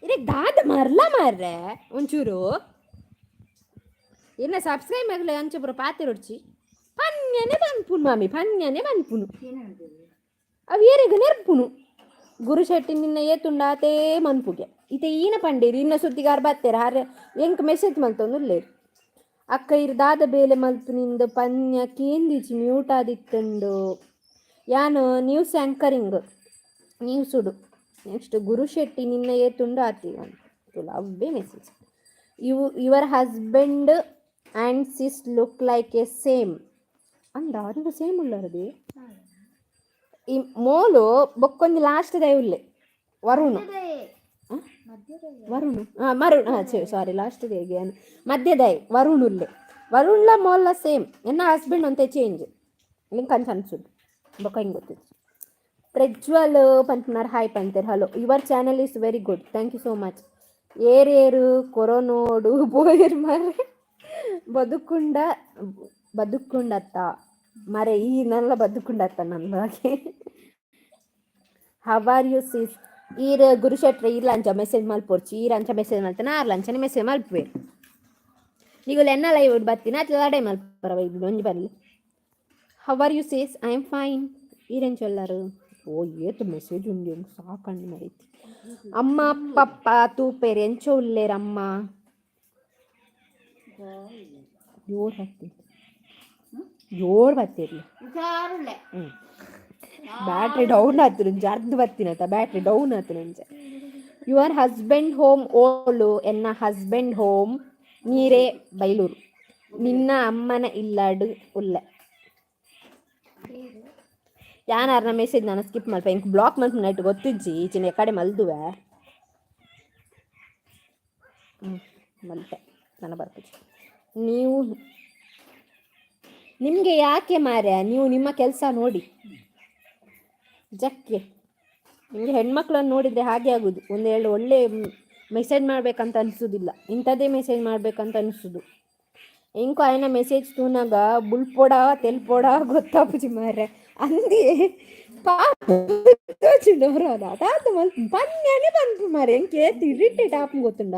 ಇರಕ್ ದಾದ ಮರ್ಲ ಮಾರ್ರೆ ಒಂಚೂರು. ಇನ್ನ ಸಬ್ಸ್ಕ್ರೈಬ್ ಆಗಲಿ ಅಂಚ ಪೂರ ಪಾತೆರೊಡ್ಚಿ. ಪನ್ಯನೆ ಪನ್ಪುನು ಮಾಮಿ, ಪನ್ಯನೆ ಪನ್ಪುನು. ಅವು ಏರೆಗ್ ನೆರ್ಪುನು. ಗುರುಶೆಟ್ಟಿ ನಿನ್ನ ಏತುಂಡ ಆತೇ ಮನ್ಪುಗೆ. ಇತ್ತೆ ಈನ ಪಂಡೇರಿ ಇನ್ನ ಸುದ್ದಿಗಾರ ಬತ್ತೇರು ಹಾರೆ ಎಂಕ್ ಮೆಸೇಜ್ ಮಲ್ತೊಂದು ಉಲ್ಲೇರು. ಅಕ್ಕ ಇರ್ ದಾದ ಬೇಲೆ ಮಲ್ಪುನಿಂದ ಪನ್ಯ ಕೇಂದಿಚಿ, ಮ್ಯೂಟ್ ಆದಿತ್ತುಂಡು. ಯಾನು ನ್ಯೂಸ್ ಆ್ಯಂಕರಿಂಗ್ ನ್ಯೂಸುಡು. ನೆಕ್ಸ್ಟ್ ಗುರುಶೆಟ್ಟಿ ನಿನ್ನ ಏತುಂಡು ಆತಿ ತುಲ ಅವ್ವೇ message. You your husband and sis look like a same ಅಂದ. ನೀವು ಸೇಮ್ ಉಳ್ಳರದಿ. ಈ ಮೋಲು ಬೊಕ್ಕೊಂಜಿ ಲಾಸ್ಟ್ ದಯ ಉಲ್ಲೆ ವರುಣ್. ವರುಣ್, ಹಾಂ ಮರುಣ್, ಹಾಂ ಸಾರಿ, ಲಾಸ್ಟ್ ದೇಗೆ ಮಧ್ಯದೈ ವರುಣ್ ಉಲ್ಲೆ. ವರುಣ್ಲ ಮೋಲ್ಲ ಸೇಮ್. ಎನ್ನ ಹಸ್ಬೆಂಡ್ ಅಂತೆ ಚೇಂಜ್ ಲಿಂಕ್ ಅಂಚ ಅನ್ಸುದು. ಬೊಕ್ಕ ಹಿಂಗೆ ಗೊತ್ತಿತ್ತು. ಪ್ರಜ್ವಲ್ ಪನ್ಪುನಾರ್ ಹಾಯ್ ಪಂತೇರ್, hello. Your channel is very good, thank you so much. ಏರೇರು ಕೊರೊನೋಡು ಪೋಯೆರ್ ಮಾರ್ರೆ, ಬದುಕುಂಡ ಬದುಕುಂಡತ್ತ ಮರೆ ಈ ನಲ್ಲ ಬದುಕುಂಡತ್ತ ನನ್ನ. How are you sis? ಈರ್ ಗುರುಶೆಟ್ರೆ ಈರ್ಲ ಅಂಚ ಮೆಸೇಜ್ ಮಲ್ಪೊರ್ಚಿ. ಈರ್ ಅಂಚ ಮೆಸೇಜ್ ಮಲ್ತನ ಆರ್ಲ ಅಂಚನೆ ಮೆಸೇಜ್ ಮಲ್ಪುವೆರ್. ನಿಗುಲು ಎನ್ನ ಲೈವ್ ಬತ್ತಿನ ಅತ್ಲ ಲಡೈ ಮಲ್ಪರ ಒಂಜಿ ಬರ್ಲಿ. How are you sis? I am fine. ಈರೆಂಚ ಉಲ್ಲರು? ಓ, ಏತ್ ಮೆಸೇಜ್ ಉಂಡು, ಸಾಕಂಡು ಮರೈತಿ. ಅಮ್ಮ ಪಪ್ಪ ತೂಪೇರ್, ಎಂಚ ಉಲ್ಲೇರ್ ಅಮ್ಮ? ಜೋರ್ ಬತ್ತಿ, ಜೋರ್ ಬತ್ತಿರ್ಲಿ. ಹ್ಞೂ, ಬ್ಯಾಟ್ರಿ ಡೌನ್ ಆತು ನಂಜೆ. ಅರ್ಧ ಬತ್ತಿನತ ಬ್ಯಾಟ್ರಿ ಡೌನ್ ಆತು ನಂಜೆ. Your husband home ಓಲು? ಎನ್ನ ಹಸ್ಬೆಂಡ್ ಹೋಮ್ ನೀರೇ ಬೈಲೂರು. ನಿನ್ನ ಅಮ್ಮನ ಇಲ್ಲಾಡು ಉಲ್ಲೆ. ಯಾನಾರ್ನ ಮೆಸೇಜ್ ನಾನು ಸ್ಕಿಪ್ ಮಲ್ಪ. ಇಂಕ್ ಬ್ಲಾಕ್ ಮಲ್ಪು ನೈಟ್ ಗೊತ್ತಿಜ್ಜಿ. ಈಚಿನ ಕಡೆ ಮಲ್ದುವೆ. ಹ್ಞೂ ಮಲ್ಪೆ ನನ್ನ ಬರ್ಪುಜಿ. ನೀವು ನಿಮಗೆ ಯಾಕೆ ಮಾರ್ಯ? ನೀವು ನಿಮ್ಮ ಕೆಲಸ ನೋಡಿ ಜಕ್ಕೆ. ನಿಮಗೆ ಹೆಣ್ಮಕ್ಳನ್ನು ನೋಡಿದರೆ ಹಾಗೆ ಆಗೋದು. ಒಂದೆರಡು ಒಳ್ಳೆ ಮೆಸೇಜ್ ಮಾಡಬೇಕಂತ ಅನಿಸೋದಿಲ್ಲ, ಇಂಥದ್ದೇ ಮೆಸೇಜ್ ಮಾಡಬೇಕಂತ ಅನಿಸೋದು. ಇಂಕು ಆಯ್ನ ಮೆಸೇಜ್ ತೂನಾಗ ಬುಲ್ಪೊಡ ತೆಲ್ಪೊಡ ಗೊತ್ತಾಪುಜಿ ಮಾರ್ರೆ. ಅಂದಿ ಪಾಪ ತಾತ ಮಲ್ಪ ಪನ್ಯನೆ ಪನ್ಪು ಮಾರ್ರೆ. ಎಂಕ್ ಏತ್ ಇರಿಟೇಟ್ ಆಪುಂಡು ಗೊತ್ತುಂಡ?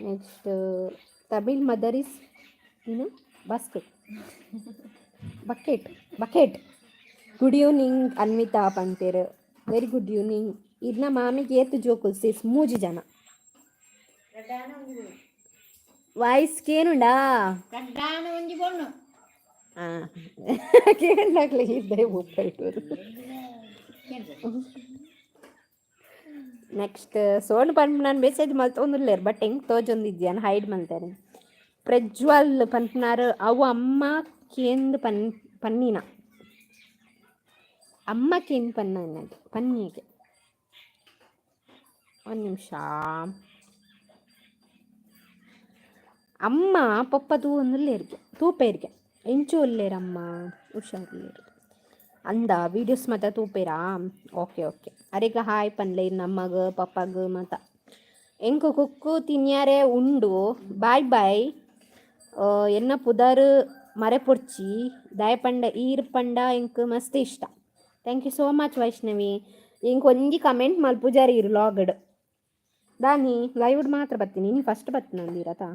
ನೆಕ್ಸ್ಟ್ ತಮಿಳ್ ಮದರ್ is ಏನು? Basket, bucket, bucket. Good evening Anvita ಪಂತೇರ್, very good evening. ಇರ್ನ ಮಾಮಿಗೆ ಏತ್ ಜೋಕುಲ್ ಸಿಸ್? ಮೂಜಿ ಜನ. ವಾಯ್ಸ್ ಕೇನುಂಡಾ? ಹಾಂ, ಕೇಂಡಾಗ್ಲೆ ಇದ್ದೆ ಒಪ್ಪೈಟೂರು. ನೆಕ್ಸ್ಟ್ ಸೋನು ಪನ್ಪುನಾನ್ ಮೆಸೇಜ್ ಮಲ್ತೊಂದುಲ್ಲೆರ್, ಬಟ್ ಎಂಕ್ ತೋಜೊಂದಿಜ್ಜಿ, ಹೈಡ್ ಮಲ್ತೆರ್. ಪ್ರಜ್ವಲ್ ಪನ್ಪುನಾರ್ ಅವು ಅಮ್ಮ ಕೇಂದ್ ಪನ್ ಪನ್ನಿನ ಅಮ್ಮ ಕೇಂದ್ ಪನ್ನ ಪನ್ನಿಗೆ. ಒಂದು ನಿಮಿಷ. ಅಮ್ಮ ಪೊಪ್ಪ ತೂವೊಂದುಲ್ಲೆರ್ಗೆ, ತೂಪೇರ್ಗೆ. ಎಂಚ ಉಲ್ಲೇರಮ್ಮ? ಹುಷಾರುಲ್ಲೇರು ಅಂದ? ವೀಡಿಯೋಸ್ ಮಾತ ತೂಪೇರಾ? Okay okay. ಅರೆಗ್ಲ ಹಾಯ್ ಪನ್ಲೆ ನಮ್ಮಗ ಪಪ್ಪಗ್ ಮಾತ. ಎಂಕು ಕುಕ್ಕು ತಿನ್ಯಾರೆ ಉಂಡು. Bye bye. ಎನ್ನ ಪುದರ್ ಮರೆಪೊಡ್ಚಿ, ದಾಯೆ ಪಂಡ ಈರ್ ಪಂಡ ಎಂಕ್ ಮಸ್ತ್ ಇಷ್ಟ. Thank you so much Vaishnavi. ಎಂಕ್ ಒಂಜಿ ಕಮೆಂಟ್ ಮಲ್ಪುಜಾರ್ ಈರ್ ಲಾಗ್ಡ್. ದಾನಿ ಲೈವ್ಡ್ ಮಾತ್ರ ಬತ್ತೀನಿ, ನೀ ಫಸ್ಟ್ ಬತ್ತಿನ ಅಂದಿರತಾ.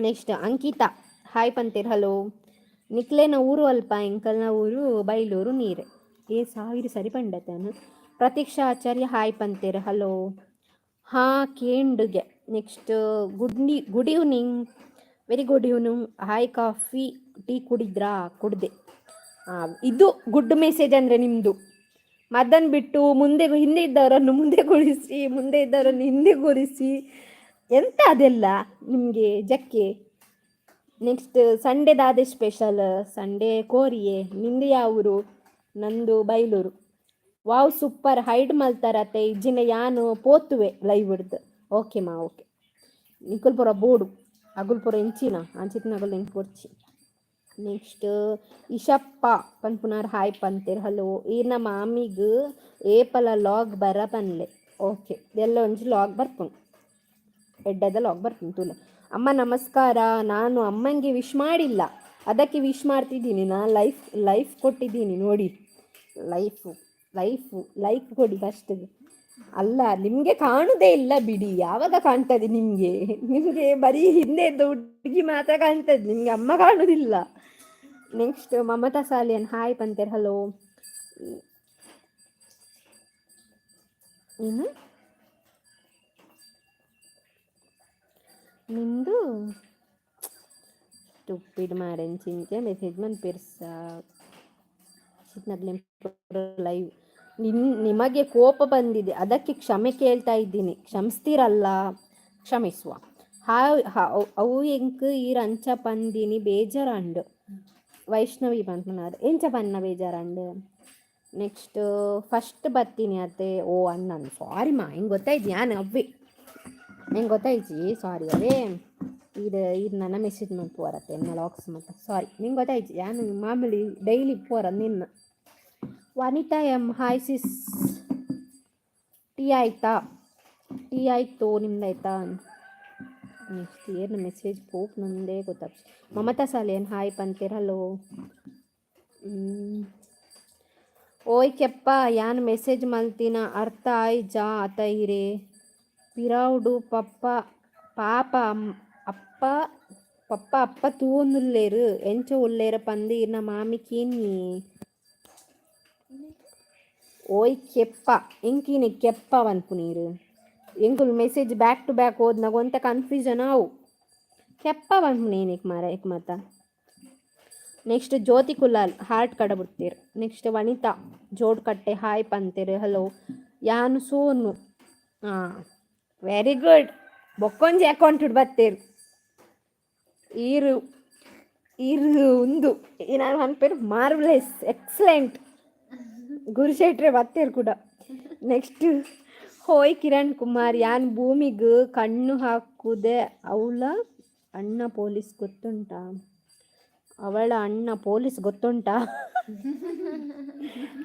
ನೆಕ್ಸ್ಟ್ ಅಂಕಿತಾ ಹಾಯ್ ಪಂತೇರ್. ಹಲೋ. ನಿಕ್ಲೆನ ಊರು ಅಲ್ಪ? ಎಂಕಲ್ನ ಊರು ಬೈಲೂರು ನೀರೆ. ಏ ಸಾವಿರ ಸರಿ ಪಂಡತನು. ಪ್ರತೀಕ್ಷಾ ಆಚಾರ್ಯ ಹಾಯ್ ಪಂತೇರ್. ಹಲೋ. ಹಾಂ, ಕೇಂಡುಗೆ. Next good evening, very good evening. Hi, coffee tea ಕುಡಿದ್ರಾ? ಕುಡ್ದೆ. ಇದು ಗುಡ್ ಮೆಸೇಜ್ ಅಂದರೆ ನಿಮ್ಮದು. ಮದನ್ ಬಿಟ್ಟು ಮುಂದೆ ಹಿಂದೆ ಇದ್ದವರನ್ನು ಮುಂದೆ ಕೂರಿಸಿ, ಮುಂದೆ ಇದ್ದವರನ್ನು ಹಿಂದೆ ಕೂರಿಸಿ, ಎಂತ ಅದೆಲ್ಲ ನಿಮಗೆ ಜಕ್ಕೆ. ನೆಕ್ಸ್ಟ್ ಸಂಡೇ ದಾದೆ ಸ್ಪೆಷಲ್? ಸಂಡೇ ಕೋರಿಯೇ. ನಿಂದು ಯಾವ? ನಂದು ಬೈಲೂರು. Wow, super. ಹೈಡ್ ಮಲ್ತಾರತೆ ಇಜ್ಜಿನ ಯಾನು ಪೋತುವೆ ಲೈವ್ ಹಿಡ್ದು. ಓಕೆ ಮಾ, ಓಕೆ. ನಿಕುಲ್ಪುರ ಬೋಡು, ಅಗುಲ್ಪುರ ಎಂಚಿನ ಅಂಚಿನ ಅಗುಲ್ ಎಂಕ್ ಕೊರ್ಚಿ. ನೆಕ್ಸ್ಟ್ ಇಶಪ್ಪ ಪನ್ಪುನಾರ್ ಹಾಯ್ ಪಂತೇರ್. ಹಲೋ. ಈರ್ನ ಮಾಮಿಗ್ ಏಪಲ ಲಾಗ್ ಬರ ಪನ್ಲೆ. ಓಕೆ, ಎಲ್ಲ ಒಂಜಿ ಲಾಗ್ ಬರ್ಪುಂಡು, ಎಡ್ಡೆದ ಲಾಗ್ ಬರ್ಪುಂಡು ತೂಲೆ. ಅಮ್ಮ ನಮಸ್ಕಾರ. ನಾನು ಅಮ್ಮಂಗೆ ವಿಶ್ ಮಾಡಿಲ್ಲ, ಅದಕ್ಕೆ ವಿಶ್ ಮಾಡ್ತಿದ್ದೀನಿ. ನಾನು ಲೈಫ್ ಲೈಫ್ ಕೊಟ್ಟಿದ್ದೀನಿ ನೋಡಿ. ಲೈಫು ಲೈಫು ಲೈಕ್ ಕೊಡಿ ಫಸ್ಟ್. ಅಲ್ಲ, ನಿಮಗೆ ಕಾಣುದೇ ಇಲ್ಲ ಬಿಡಿ. ಯಾವಾಗ ಕಾಣ್ತದೆ ನಿಮಗೆ? ನಿಮಗೆ ಬರೀ ಹಿಂದೆ ಇದ್ದ ಹುಡುಗಿ ಮಾತ್ರ ಕಾಣ್ತದೆ, ನಿಮಗೆ ಅಮ್ಮ ಕಾಣುದಿಲ್ಲ. ನೆಕ್ಸ್ಟ್ ಮಮತಾ ಸಾಲಿಯನ್ ಹಾಯ್ ಪಂತೇರ್. ಹಲೋ. ಏನು ನಿಂದು ಸ್ಟುಪಿಡ್ ಮಾರೆಂಚಿಂಚೆ ಮೆಸೇಜ್ ಮನ್ಪೇರ್ಸ ಲೈವ್. ನಿಮಗೆ ಕೋಪ ಬಂದಿದೆ, ಅದಕ್ಕೆ ಕ್ಷಮೆ ಕೇಳ್ತಾ ಇದ್ದೀನಿ, ಕ್ಷಮಿಸ್ತೀರಲ್ಲ? ಕ್ಷಮಿಸುವ. ಅವು ಎಂಕ್ ಈರ್ ಅಂಚ ಪಂದಿನಿ ಬೇಜಾರಾಂಡ್ ವೈಷ್ಣವಿ ಪನ್ಪುನಾರ್. ಎಂಚ ಪನ್ನ ಬೇಜಾರಾಂಡ್? ನೆಕ್ಸ್ಟ್ ಫಸ್ಟ್ ಬರ್ತೀನಿ ಅತ್ತೆ. ಓ ಅಣ್ಣನ್, ಸಾರಿ ಮಾ, ಹಿಂಗೆ ಗೊತ್ತಾಯ್ತು ಯಾನ್ ಅವ್ವೆ, ನಿಂಗೆ ಗೊತ್ತಾಯ್ಚಿ, ಸಾರಿ. ಅವೇ ಇದು ಇದು ನನ್ನ ಮೆಸೇಜ್ ಮಲ್ಪುವರತ್ತೆ ಎನ್ನ ಲಾಕ್ಸ್ ಮತ್ತೆ. ಸಾರಿ, ನಿಂಗೆ ಗೊತ್ತಾಯ್ತು ಯಾನು ಮಾಮೂಲಿ ಡೈಲಿ ಪೋರ ನಿನ್ನ. ವನಿತಾ ಎಮ್ ಹಾಯ್ ಸಿಸ್, ಟೀ ಆಯ್ತಾ? ಟೀ ಆಯಿತು, ನಿಮ್ದಾಯ್ತಾ? ನೆಕ್ಸ್ಟ್ ಏನು ಮೆಸೇಜ್ ಪೋಪ್ ನಂದೇ ಗೊತ್ತಾಗ್ತ. ಮಮತಾ ಸಾಲೇನ್ ಹಾಯ್ ಪಂತೀರ್. ಹಲೋ. ಓಯ್ ಕೆಪ್ಪ, ಯಾನ್ ಮೆಸೇಜ್ ಮಲ್ತಿನ ಅರ್ಥ ಆಯ್ಜಾ ಅತೈರೆ? ಪಿರಾವುಡು ಪಪ್ಪ ಪಾಪ ಅಪ್ಪ ಪಪ್ಪ ಅಪ್ಪ ತೂವೊಂದುಲ್ಲೆರ್, ಎಂಚ ಉಲ್ಲೆರ್ ಪಂದ್ ಇರ್ನ ಮಾಮಿ ಕೇನ್ಯೆ. ಓಯ್ ಕೆಪ್ಪ, ಎಂಕಿನ ಕೆಪ್ಪ ಪನ್ಪುನೀರು? ಎಂಕುಲು ಮೆಸೇಜ್ ಬ್ಯಾಕ್ ಟು ಬ್ಯಾಕ್ ಓದ್ನಾಗ ಒಂತೆ ಕನ್ಫ್ಯೂಷನ್ ಅವು. ಕೆಪ್ಪ ಪನ್ಪುನಿ ಏನಕ್ಕೆ ಮಾರ ಏಕ್ ಮಾತ. ನೆಕ್ಸ್ಟ್ ಜ್ಯೋತಿ ಕುಲಾಲ್ ಹಾರ್ಟ್ ಕಡ ಬಿಡ್ತೀರ್. ನೆಕ್ಸ್ಟ್ ವನಿತಾ ಜೋಡ್ಕಟ್ಟೆ ಹಾಯ್ ಪಂತೀರ್. ಹಲೋ. ಯಾನು ಸೋನು. ಹಾಂ, ವೆರಿ ಗುಡ್. ಬೊಕ್ಕೊಂಜಿ ಅಕೌಂಟ್ ಬತ್ತೀರ್ ಈರು ಈರು ಉಂದು ನಾನು ಪನ್ಪೇರು. ಮಾರ್ವ್ಲೆಸ್, ಎಕ್ಸಲೆಂಟ್. ಗುರುಶೆಟ್ರೆ ಬತ್ತೇರ್ ಕೂಡ. ನೆಕ್ಸ್ಟ್ ಹೋಯ್ ಕಿರಣ್ ಕುಮಾರ್, ಯಾನ್ ಭೂಮಿಗ್ ಕಣ್ಣು ಹಾಕುದೆ, ಅವಳ ಅಣ್ಣ ಪೊಲೀಸ್ ಗೊತ್ತುಂಟಾ? ಅವಳ ಅಣ್ಣ ಪೊಲೀಸ್ ಗೊತ್ತುಂಟಾ?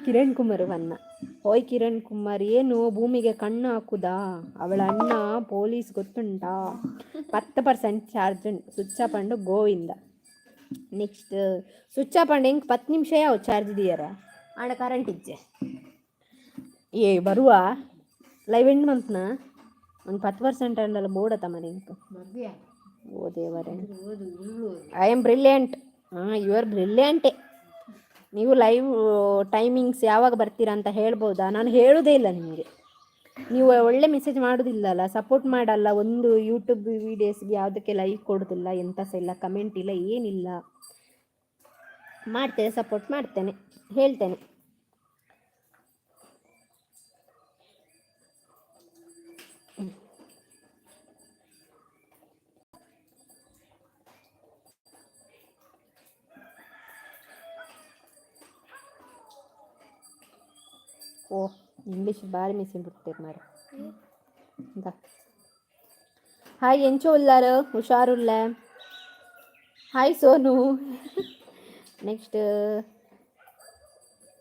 ಕಿರಣ್ ಕುಮಾರ್ ವನ್ನ. ಹೋಯ್ ಕಿರಣ್ ಕುಮಾರ್, ಏನು ಭೂಮಿಗೆ ಕಣ್ಣು ಹಾಕುದಾ, ಅವಳ ಅಣ್ಣ ಪೊಲೀಸ್ ಗೊತ್ತುಂಟಾ? 10% ಚಾರ್ಜ್, ಸ್ವಿಚ್ ಆಫ್ ಅಂಡು ಗೋವಿಂದ. ನೆಕ್ಸ್ಟ್ ಸ್ವಿಚ್ ಆಫ್ ಅಂಡ್ ಹೆಂಗೆ 10 ನಿಮಿಷ ಯಾವ ಚಾರ್ಜ್ ಇದೆಯಾರ ಆಂಡ ಕರೆಂಟ್ ಇಜ್ಜೆ. ಏ ಬರುವ ಲೈವ್ ಎಂಡ್ ಮಂತ್ನ ಒಂದು 10% ಅಂಡಲ್ಲ ಬೋಡತ್ತ ಮನೆ ಇಂಕ್. ಓ ದೇವರೇ, I am brilliant. ಹಾಂ, you are ಬ್ರಿಲಿಯಂಟೇ. ನೀವು ಲೈವ್ ಟೈಮಿಂಗ್ಸ್ ಯಾವಾಗ ಬರ್ತೀರಾ ಅಂತ ಹೇಳ್ಬೋದಾ? ನಾನು ಹೇಳೋದೇ ಇಲ್ಲ ನಿಮಗೆ. ನೀವು ಒಳ್ಳೆ ಮೆಸೇಜ್ ಮಾಡೋದಿಲ್ಲಲ್ಲ, ಸಪೋರ್ಟ್ ಮಾಡಲ್ಲ. ಒಂದು ಯೂಟ್ಯೂಬ್ ವೀಡಿಯೋಸ್ಗೆ ಯಾವುದಕ್ಕೆ ಲೈಕ್ ಕೊಡೋದಿಲ್ಲ, ಎಂಥ ಸಹ ಇಲ್ಲ, ಕಮೆಂಟ್ ಇಲ್ಲ, ಏನಿಲ್ಲ. ಮಾಡ್ತೇನೆ, ಸಪೋರ್ಟ್ ಮಾಡ್ತೇನೆ, ಹೇಳ್ತೇನೆ. ಓ, ಇಂಗ್ಲೀಷ್ ಭಾರಿ ಮಿಸ್ಸಿಂಗ್ ಬಿಡ್ತೇವೆ ಮಾರೆ. ಹಾಯ್, ಎಂಚ ಉಲ್ಲಾರು? ಹುಷಾರುಲ್ಲ? ಹಾಯ್ ಸೋನು. ನೆಕ್ಸ್ಟ್,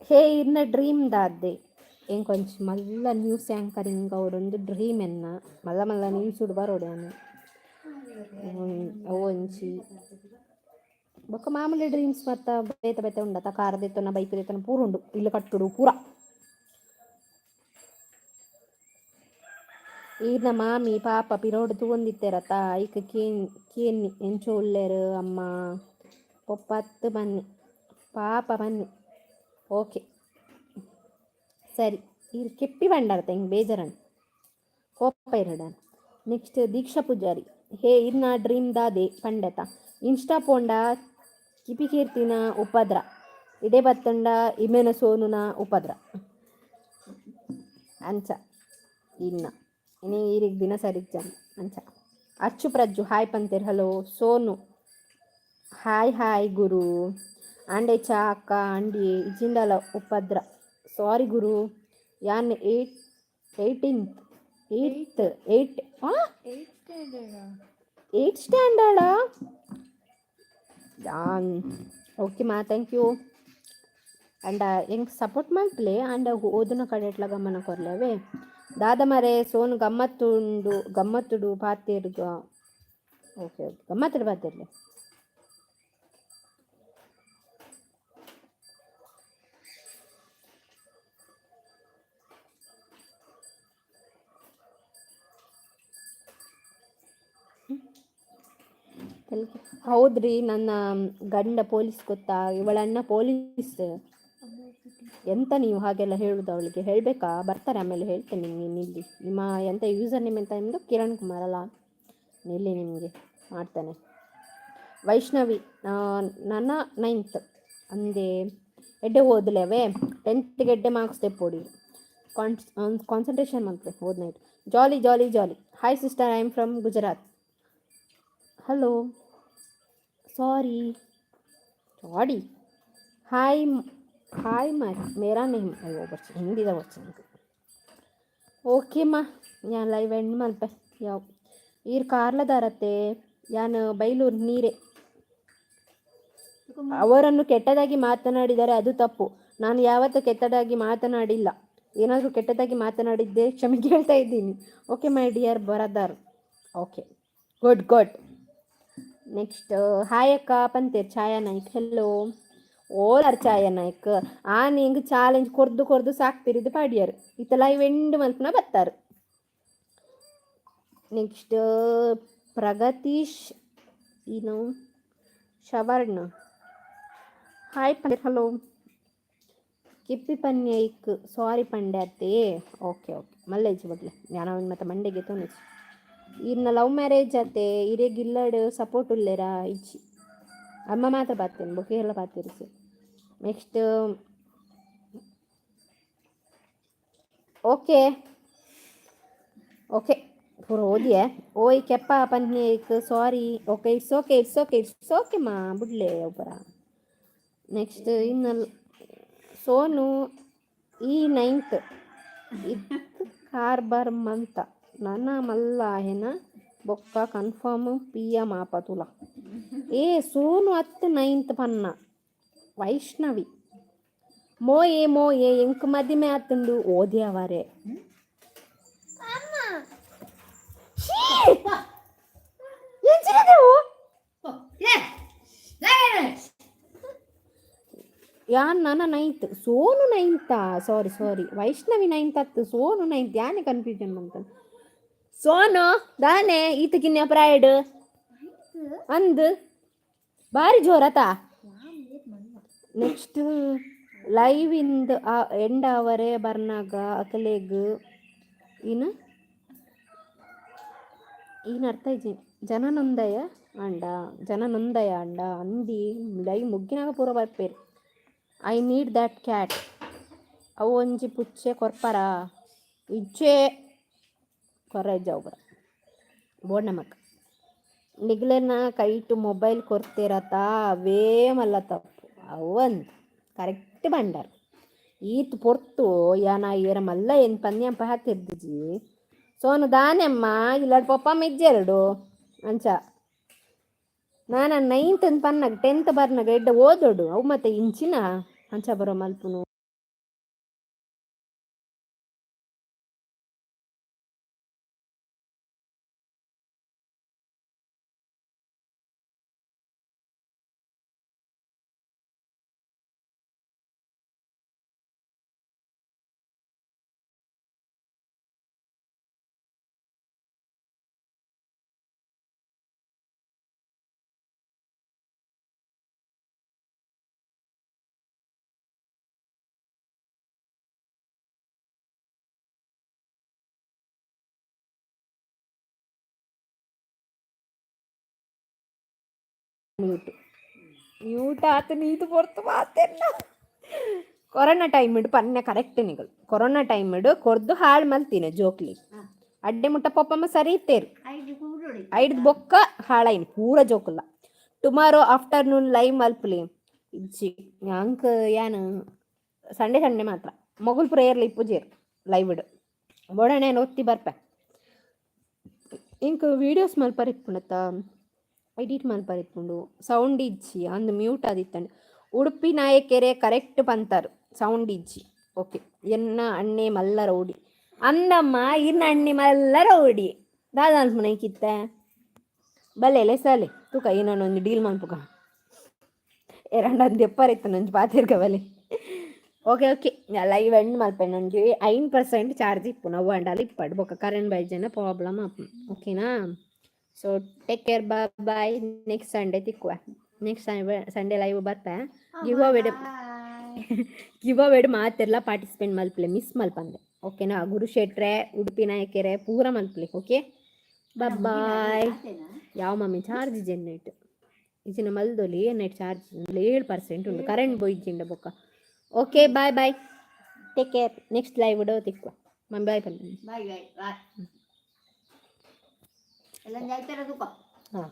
ಹೇ, ಇರ್ನ ಡ್ರೀಮ್ ದಾದ್ದೆ? ಎಂಕೊಂಚಿ ಮಲ್ಲ ನ್ಯೂಸ್ ಆ್ಯಂಕರಿಂಗ್ ಅವರೊಂದು ಡ್ರೀಮ್ ಎನ್ನ. ಮಲ್ಲ ಮಲ್ಲ ನ್ಯೂಸ್ ಬರೋಡೆ ಅನ್ನು ಅವು ಒಂಜಿ. ಬೊಕ್ಕ ಮಾಮೂಲಿ ಡ್ರೀಮ್ಸ್ ಮತ್ತ ಬೇತೆ ಬೇತೆ ಉಂಡತ. ಕಾರ್ ದೆತ್ತೊನ, ಬೈಕ್ ದೆತ್ತೊನ, ಪೂರ ಉಂಡು. ಇಲ್ಲು ಕಟ್ಟುಡು ಪೂರ. ಈರ್ನ ಮಾಮಿ ಪಾಪ ಪಿರೋಡು ತೂವೊಂದಿತ್ತೆರತ, ಐಕ್ ಕೇನ್ ಕೇನ್ನಿ. ಎಂಚ ಉಲ್ಲೆರ್ ಅಮ್ಮ ಪೊಪ್ಪತ್ತು ಬನ್ನಿ, ಪಾಪ ಬನ್ನಿ. ಓಕೆ, ಸರಿ. ಈರ್ ಕೆಪ್ಪಿ ಬಂಡಾರತ, ಹಿಂಗೆ ಬೇಜಾರನ್ ಕೋಪ ಇರಡ. ನೆಕ್ಸ್ಟ್ ದೀಕ್ಷಾ ಪೂಜಾರಿ. ಹೇ, ಇರ್ನ ಡ್ರೀಮ್ ದಾದೆ ಪಂಡೆತ? ಇನ್ಸ್ಟಾ ಪೋಂಡ ಕಿಪಿಕೀರ್ತಿನ ಉಪದ್ರ, ಇಡೆ ಬತ್ತಂಡ ಇಮೆನ ಸೋನುನ ಉಪದ್ರ. ಅಂಚ ಇನ್ನ ಇನಿ ಈರಿಗೆ ದಿನ ಸರಿ ಜನ ಅಂಚ. ಅಚ್ಚು ಪ್ರಜ್ಜು ಹಾಯ್ ಪಂತೇರ್. Hello Sonu. Hi hi Guru. ಆಂಡೆ ಚಾ ಅಕ್ಕ ಅಂಡಿ ಇಜಿಂಡಲ ಉಪದ್ರ. ಸಾರಿ ಗುರು, ಯಾನ್ eight 18th eighth eight eight ಸ್ಟ್ಯಾಂಡರ್ಡಾ? Okay ಮಾ, thank you. And ಎಂಕ್ ಸಪೋರ್ಟ್ ಮಲ್ಪಲೆ. ಆಂಡ ಓದುನ ಕಡೆಟ್ಲ ಗಮನ ಕೊರ್ಲೆವೆ. ದಾದ ಮರೆ ಸೋನು ಗಮ್ಮತ್ತುಂಡು, ಗಮ್ಮತ್ತುಡು ಪಾತೆರ್ಗ. ಓಕೆ ಓಕೆ, ಗಮ್ಮತ್ತುಡು ಪಾತೆರ್ಲೆ. ಹೌದ್ರಿ, ನನ್ನ ಗಂಡ ಪೊಲೀಸ್ ಗೊತ್ತಾ? ಇವಳಣ್ಣ ಪೊಲೀಸ್. ಎಂತ ನೀವು ಹಾಗೆಲ್ಲ ಹೇಳುದು? ಅವಳಿಗೆ ಹೇಳಬೇಕಾ? ಬರ್ತಾರೆ, ಆಮೇಲೆ ಹೇಳ್ತೇನೆ ನಿಮಗೆ. ನಿಲ್ಲಿ. ನಿಮ್ಮ ಎಂತ ಯೂಸರ್ ನೇಮ್ ಎಂತ ನಿಮ್ಮದು? ಕಿರಣ್ ಕುಮಾರ್ ಅಲ್ಲ? ನಿಲ್ಲಿ, ನಿಮಗೆ ಮಾಡ್ತಾನೆ. ವೈಷ್ಣವಿ, ನನ್ನ ನೈನ್ತ್ ಅಂದೆ. ಎಡ್ಡೆ ಓದಲೇವೆ. ಟೆಂತ್ಗೆ ಎಡ್ಡೆ ಮಾರ್ಕ್ಸ್ ತೆಪ್ಪೊಡಿ. ಕಾನ್ಸಂಟ್ರೇಷನ್ ಮಾಡ್ತೆ ಓದ್ night. Jolly jolly jolly. Hi sister, I am from Gujarat. Hello, sorry sorry. Hi hi, Mera name. ಅಯ್ಯೋ, ಬರ್ಚಿ ಹಿಂದಿದ ಬರ್ಚಿ. ಓಕೆ ಮಾ, ಯಾನ್ ಲೈವ್ ಎಂಡ್ ಮಲ್ಪೆ ಯಾವ. ಈರ್ ಕಾರ್ಲದಾರತ್ತೆ, ಯಾನ್ ಬೈಲೂರು ನೀರೆ. ಅವರನ್ನು ಕೆಟ್ಟದಾಗಿ ಮಾತನಾಡಿದರೆ ಅದು ತಪ್ಪು. ನಾನು ಯಾವತ್ತೂ ಕೆಟ್ಟದಾಗಿ ಮಾತನಾಡಿಲ್ಲ. ಏನಾದರೂ ಕೆಟ್ಟದಾಗಿ ಮಾತನಾಡಿದ್ದೆ ಕ್ಷಮೆ ಕೇಳ್ತಾ ಇದ್ದೀನಿ. Okay my dear brother, okay, good good. Next, hi ಅಕ್ಕ ಪಂತೇರ್ ಛಾಯಾ ನಾಯ್ಕ್. ಹೆಲೋ. ಓಲಾರ್ ಛಾಯಾ ನಾಯ್ಕ್? ಆನ್ ಹಿಂಗೆ ಚಾಲೆಂಜ್ ಕೊರ್ದು ಕೊರ್ದು ಸಾಕ್ತಿರಿದ್ದು ಪಾಡಿಯರು. ಇತ್ತ ಲೈವ್ ಎಂಡ್ ಮಲ್ಪನ ಬತ್ತಾರು. ನೆಕ್ಸ್ಟ್ ಪ್ರಗತೀಶ್ ಏನು ಶವರ್ಣ ಹಾಯ್ ಪಂಡೇರ್. ಹಲೋ. ಕಿಪ್ಪಿ ಪನ್ಯೈಕ್ ಸಾರಿ ಪಂಡ್ಯಾತೆ. ಓಕೆ ಓಕೆ, ಮಲ್ಲೇಜ್ ಬಡ್ಲೆ ಯಾನ ಮತ್ತೆ ಮಂಡೆಗೆ ತೋನಿಜ್. ಇನ್ನ ಲವ್ ಮ್ಯಾರೇಜ್ ಆತೆ? ಇರೆಗ್ ಇಲ್ಲಡ್ ಸಪೋರ್ಟ್ ಉಲ್ಲೇರಾ? ಇಜ್ಜಿ, ಅಮ್ಮ ಮಾತ್ರ ಪಾತೇನು, ಬೊಕ್ಕೆ ಎಲ್ಲ ಪಾತಿರಿಸಿ. ನೆಕ್ಸ್ಟ್, ಓಕೆ ಓಕೆ, ಪೂರ ಓದಿಯೆ. ಓಯ್ ಕೆಪ್ಪ ಪನ್ಯೈಕ್ sorry. Okay, it's okay, it's okay, it's okay ಮಾ, ಬುಡ್ಲೆ ಒಬ್ಬರ. ನೆಕ್ಸ್ಟ್ ಇನ್ನು ಸೋನು ಈ ನೈನ್ತ್ ಇತ್ ಕಾರ್ಬರ್ ಮಂತ ನನ್ನ ಮಲ್ಲ ಹೆನ ಬೊಕ್ಕ ಕನ್ಫರ್ಮ್ ಪಿ ಎಮ್ ಆಪ ತುಲ. ಏ ಸೋನು ಅತ್ತು ನೈನ್ತ್ ಪನ್ನ. ವೈಷ್ಣವಿ ಮೋ ಏ ಮೋ ಏ ಎಂಕ್ ಮದಿಮೆ ಆತುಂಡು ಓದ್ಯವರೆ. ಯಾನ್ ನನ್ನ ನೈನ್ತ್, ಸೋನು ನೈನ್ತಾ? ಸಾರಿ ಸಾರಿ, ವೈಷ್ಣವಿ ನೈನ್ತ್ ಅತ್ತು, ಸೋನು ನೈನ್ತ್. ಯಾನೆ ಕನ್ಫ್ಯೂಷನ್ ಬಂತ. ಸೋನು ದಾನೆ ಈತಕಿನ್ಯ ಪ್ರೈಡ್ ಅಂದ್ ಬಾರಿ ಜೋರತ. ನೆಕ್ಸ್ಟ್ ಲೈವ್ ಇಂದ ಎಂಡ್ ಅವರೇ ಬರ್ನಾಗ ಅಕಲೆಗ್ ಇನ್ ಈನ್ ಅರ್ಥ ಇಜ್ಜಿ. ಜನನೊಂದಯ ಅಂಡ, ಜನನೊಂದಯ ಅಂಡ ಅಂದಿ. ಲೈವ್ ಮುಗ್ಗಿನಾಗ ಪೂರ ಬರ್ಪೇರು. I need that cat. ಅವು ಒಂಜಿ ಪುಚ್ಚೆ ಕೊರ್ಪರ? ಇಜ್ಜೆ, ಕೊರ ಇಜ್ಜ ಪೂರ ಬೋಡ್ ನಮಕ್. ನಿಗ್ಲೆನ ಕೈಟ್ ಮೊಬೈಲ್ ಕೊರ್ತಿರತ, ಅವೇ ಮಲ್ಲ ತಪ್ಪು. ಅವಂದ್ ಕರೆಕ್ಟ್ ಬಂಡರ್. ಈತ್ ಪೊರ್ತು ಯಾನ ಏರ ಮಲ್ಲ ಏನ್ ಪನ್ಯಂಪ ಹಾತಿರ್ದಿಜಿ. ಸೋನು ದಾನೆಮ್ಮ ಇಲ್ಲಡ್ ಪೊಪ್ಪಮ್ಮ ಇಜ್ಜೆರಡು ಅಂಚ. ನಾನ ನೈನ್ತ್ ಪನ್ನಾಗ 10th ಬರ್ನಾಗ ಎಡ್ಡೆ ಓದೋಡು. ಅವು ಮತ್ತೆ ಇಂಚಿನ ಅಂಚ ಬರೋ ಮಲ್ಪುನು. ಮ್ಯೂಟ್ ಮ್ಯೂಟ್ ಆತ ನೀತು ಪೊರ್ತು ಮಾತೆರ್ನ. ಕೊರೋನಾ ಟೈಮ್ ಇಡು ಪನ್ನೆ ಕರೆಕ್ಟ್ ನಿಗಲ್. ಕೊರೋನಾ ಟೈಮ್ ಇಡು ಕೊರ್ದು ಹಾಳು ಮಲ್ತೀನಿ ಜೋಕ್ಲಿ. ಅಡ್ಡೆ ಮುಟ್ಟ ಪೊಪ್ಪಮ್ಮ ಸರಿ ಇತ್ತೇರು. ಐಡ್ದು ಬೊಕ್ಕ ಹಾಳಾಯಿನ ಪೂರ ಜೋಕುಲ್ಲ. ಟುಮಾರೋ ಆಫ್ಟರ್ನೂನ್ ಲೈವ್ ಮಲ್ಪುಲಿ. ಇಜ್ಜಿ, ಯಾಂಕ್ ಯಾನ್ ಸಂಡೇ ಸಂಡೇ ಮಾತ್ರ. ಮೊಗುಲ್ ಪ್ರೇಯರ್ಲ ಇಪ್ಪುಜೇರು ಲೈವ್ ಇಡು. ಬೋಡಣೆ ಒತ್ತಿ ಬರ್ಪೆ. ಇಂಕ್ ವೀಡಿಯೋಸ್ ಮಲ್ಪರೆ ಇಪ್ಪುಂಡತ್ತ, ಎಡಿಟ್ ಮಲ್ಪರೆ ಇಪ್ಪುಂಡು. ಸೌಂಡ್ ಇಜ್ಜಿ ಅಂದ್ ಮ್ಯೂಟ್ ಆದಿತ್ತಂಡ್. ಉಡುಪಿ ನಾಯಕೆರೆ ಕರೆಕ್ಟ್ ಪಂತರ್, ಸೌಂಡ್ ಇಜ್ಜಿ. ಓಕೆ. ಎನ್ನ ಅಣ್ಣೆ ಮಲ್ಲ ರೌಡಿ ಅಂದಮ್ಮ. ಇರ್ನ ಅಣ್ಣೆ ಮಲ್ಲ ರೌಡಿ ದಾದ ಅನ್ಪುನ ಇಕ್ಕಿತ್ತೆ. ಬಲ್ಲೆ ಲೆಸಾಲೆ ತೂಕ ಏನೊಂದು ಡೀಲ್ ಮನ್ಪುಕ. ಎರಡ ದೆಪ್ಪರಿತ್ತು ನಂಜು ಪಾತೆರ್ಗ ಬಲೆ. ಓಕೆ ಓಕೆ, ಲೈವ್ ಎಂಡ್ ಮಲ್ಪೆ. ಒಂಜಿ 5% ಚಾರ್ಜ್ ಇಪ್ಪು ನವ್ವು ಅಂಡಲ ಇಪ್ಪಡು. ಬೊಕ್ಕ ಕರೆಂಟ್ ಬೈಜನ ಪ್ರಾಬ್ಲಮ್ ಆಪುಂಡು. ಓಕೆನಾ? So take care, bye. Next Sunday ತಿಕ್ಕುವ. ನೆಕ್ಸ್ಟ್ ಸಂಡೇ ಲೈವ್ ಬರ್ಪೆ. ಗಿವ್ ಅವೇಡ್, ಗಿವ್ ಅವೇಡ್ ಮಾತೆರ್ಲ ಪಾರ್ಟಿಸಿಪೇಟ್ ಮಲ್ಪಲೆ, ಮಿಸ್ ಮಲ್ಪಂದೆ. ಓಕೆನಾ? ಗುರು ಶೆಟ್ರೆ, ಉಡುಪಿ ನಾಯಕೆರೆ ಪೂರ ಮಲ್ಪಲೆ. Okay, bye. ಯಾವ ಮಮ್ಮಿ, ಚಾರ್ಜ್ ಜೆನ್ನೈಟ್ ಇಜಿನ ಮಲ್ದೊಲಿ. ನೈಟ್ ಚಾರ್ಜ್ 7% ಉಂಡು. ಕರೆಂಟ್ ಬೋಯ್ಜಿಂಡ ಬೊಕ್ಕ. Okay, bye bye, take care. Next live ತಿಕ್ಕುವ. Mummy ಬಾಯ್ ಪನ್ನಿ. Bye bye bye. ಎಲ್ಲ ಜಾಯ್ತಾರ. ಹಾಂ.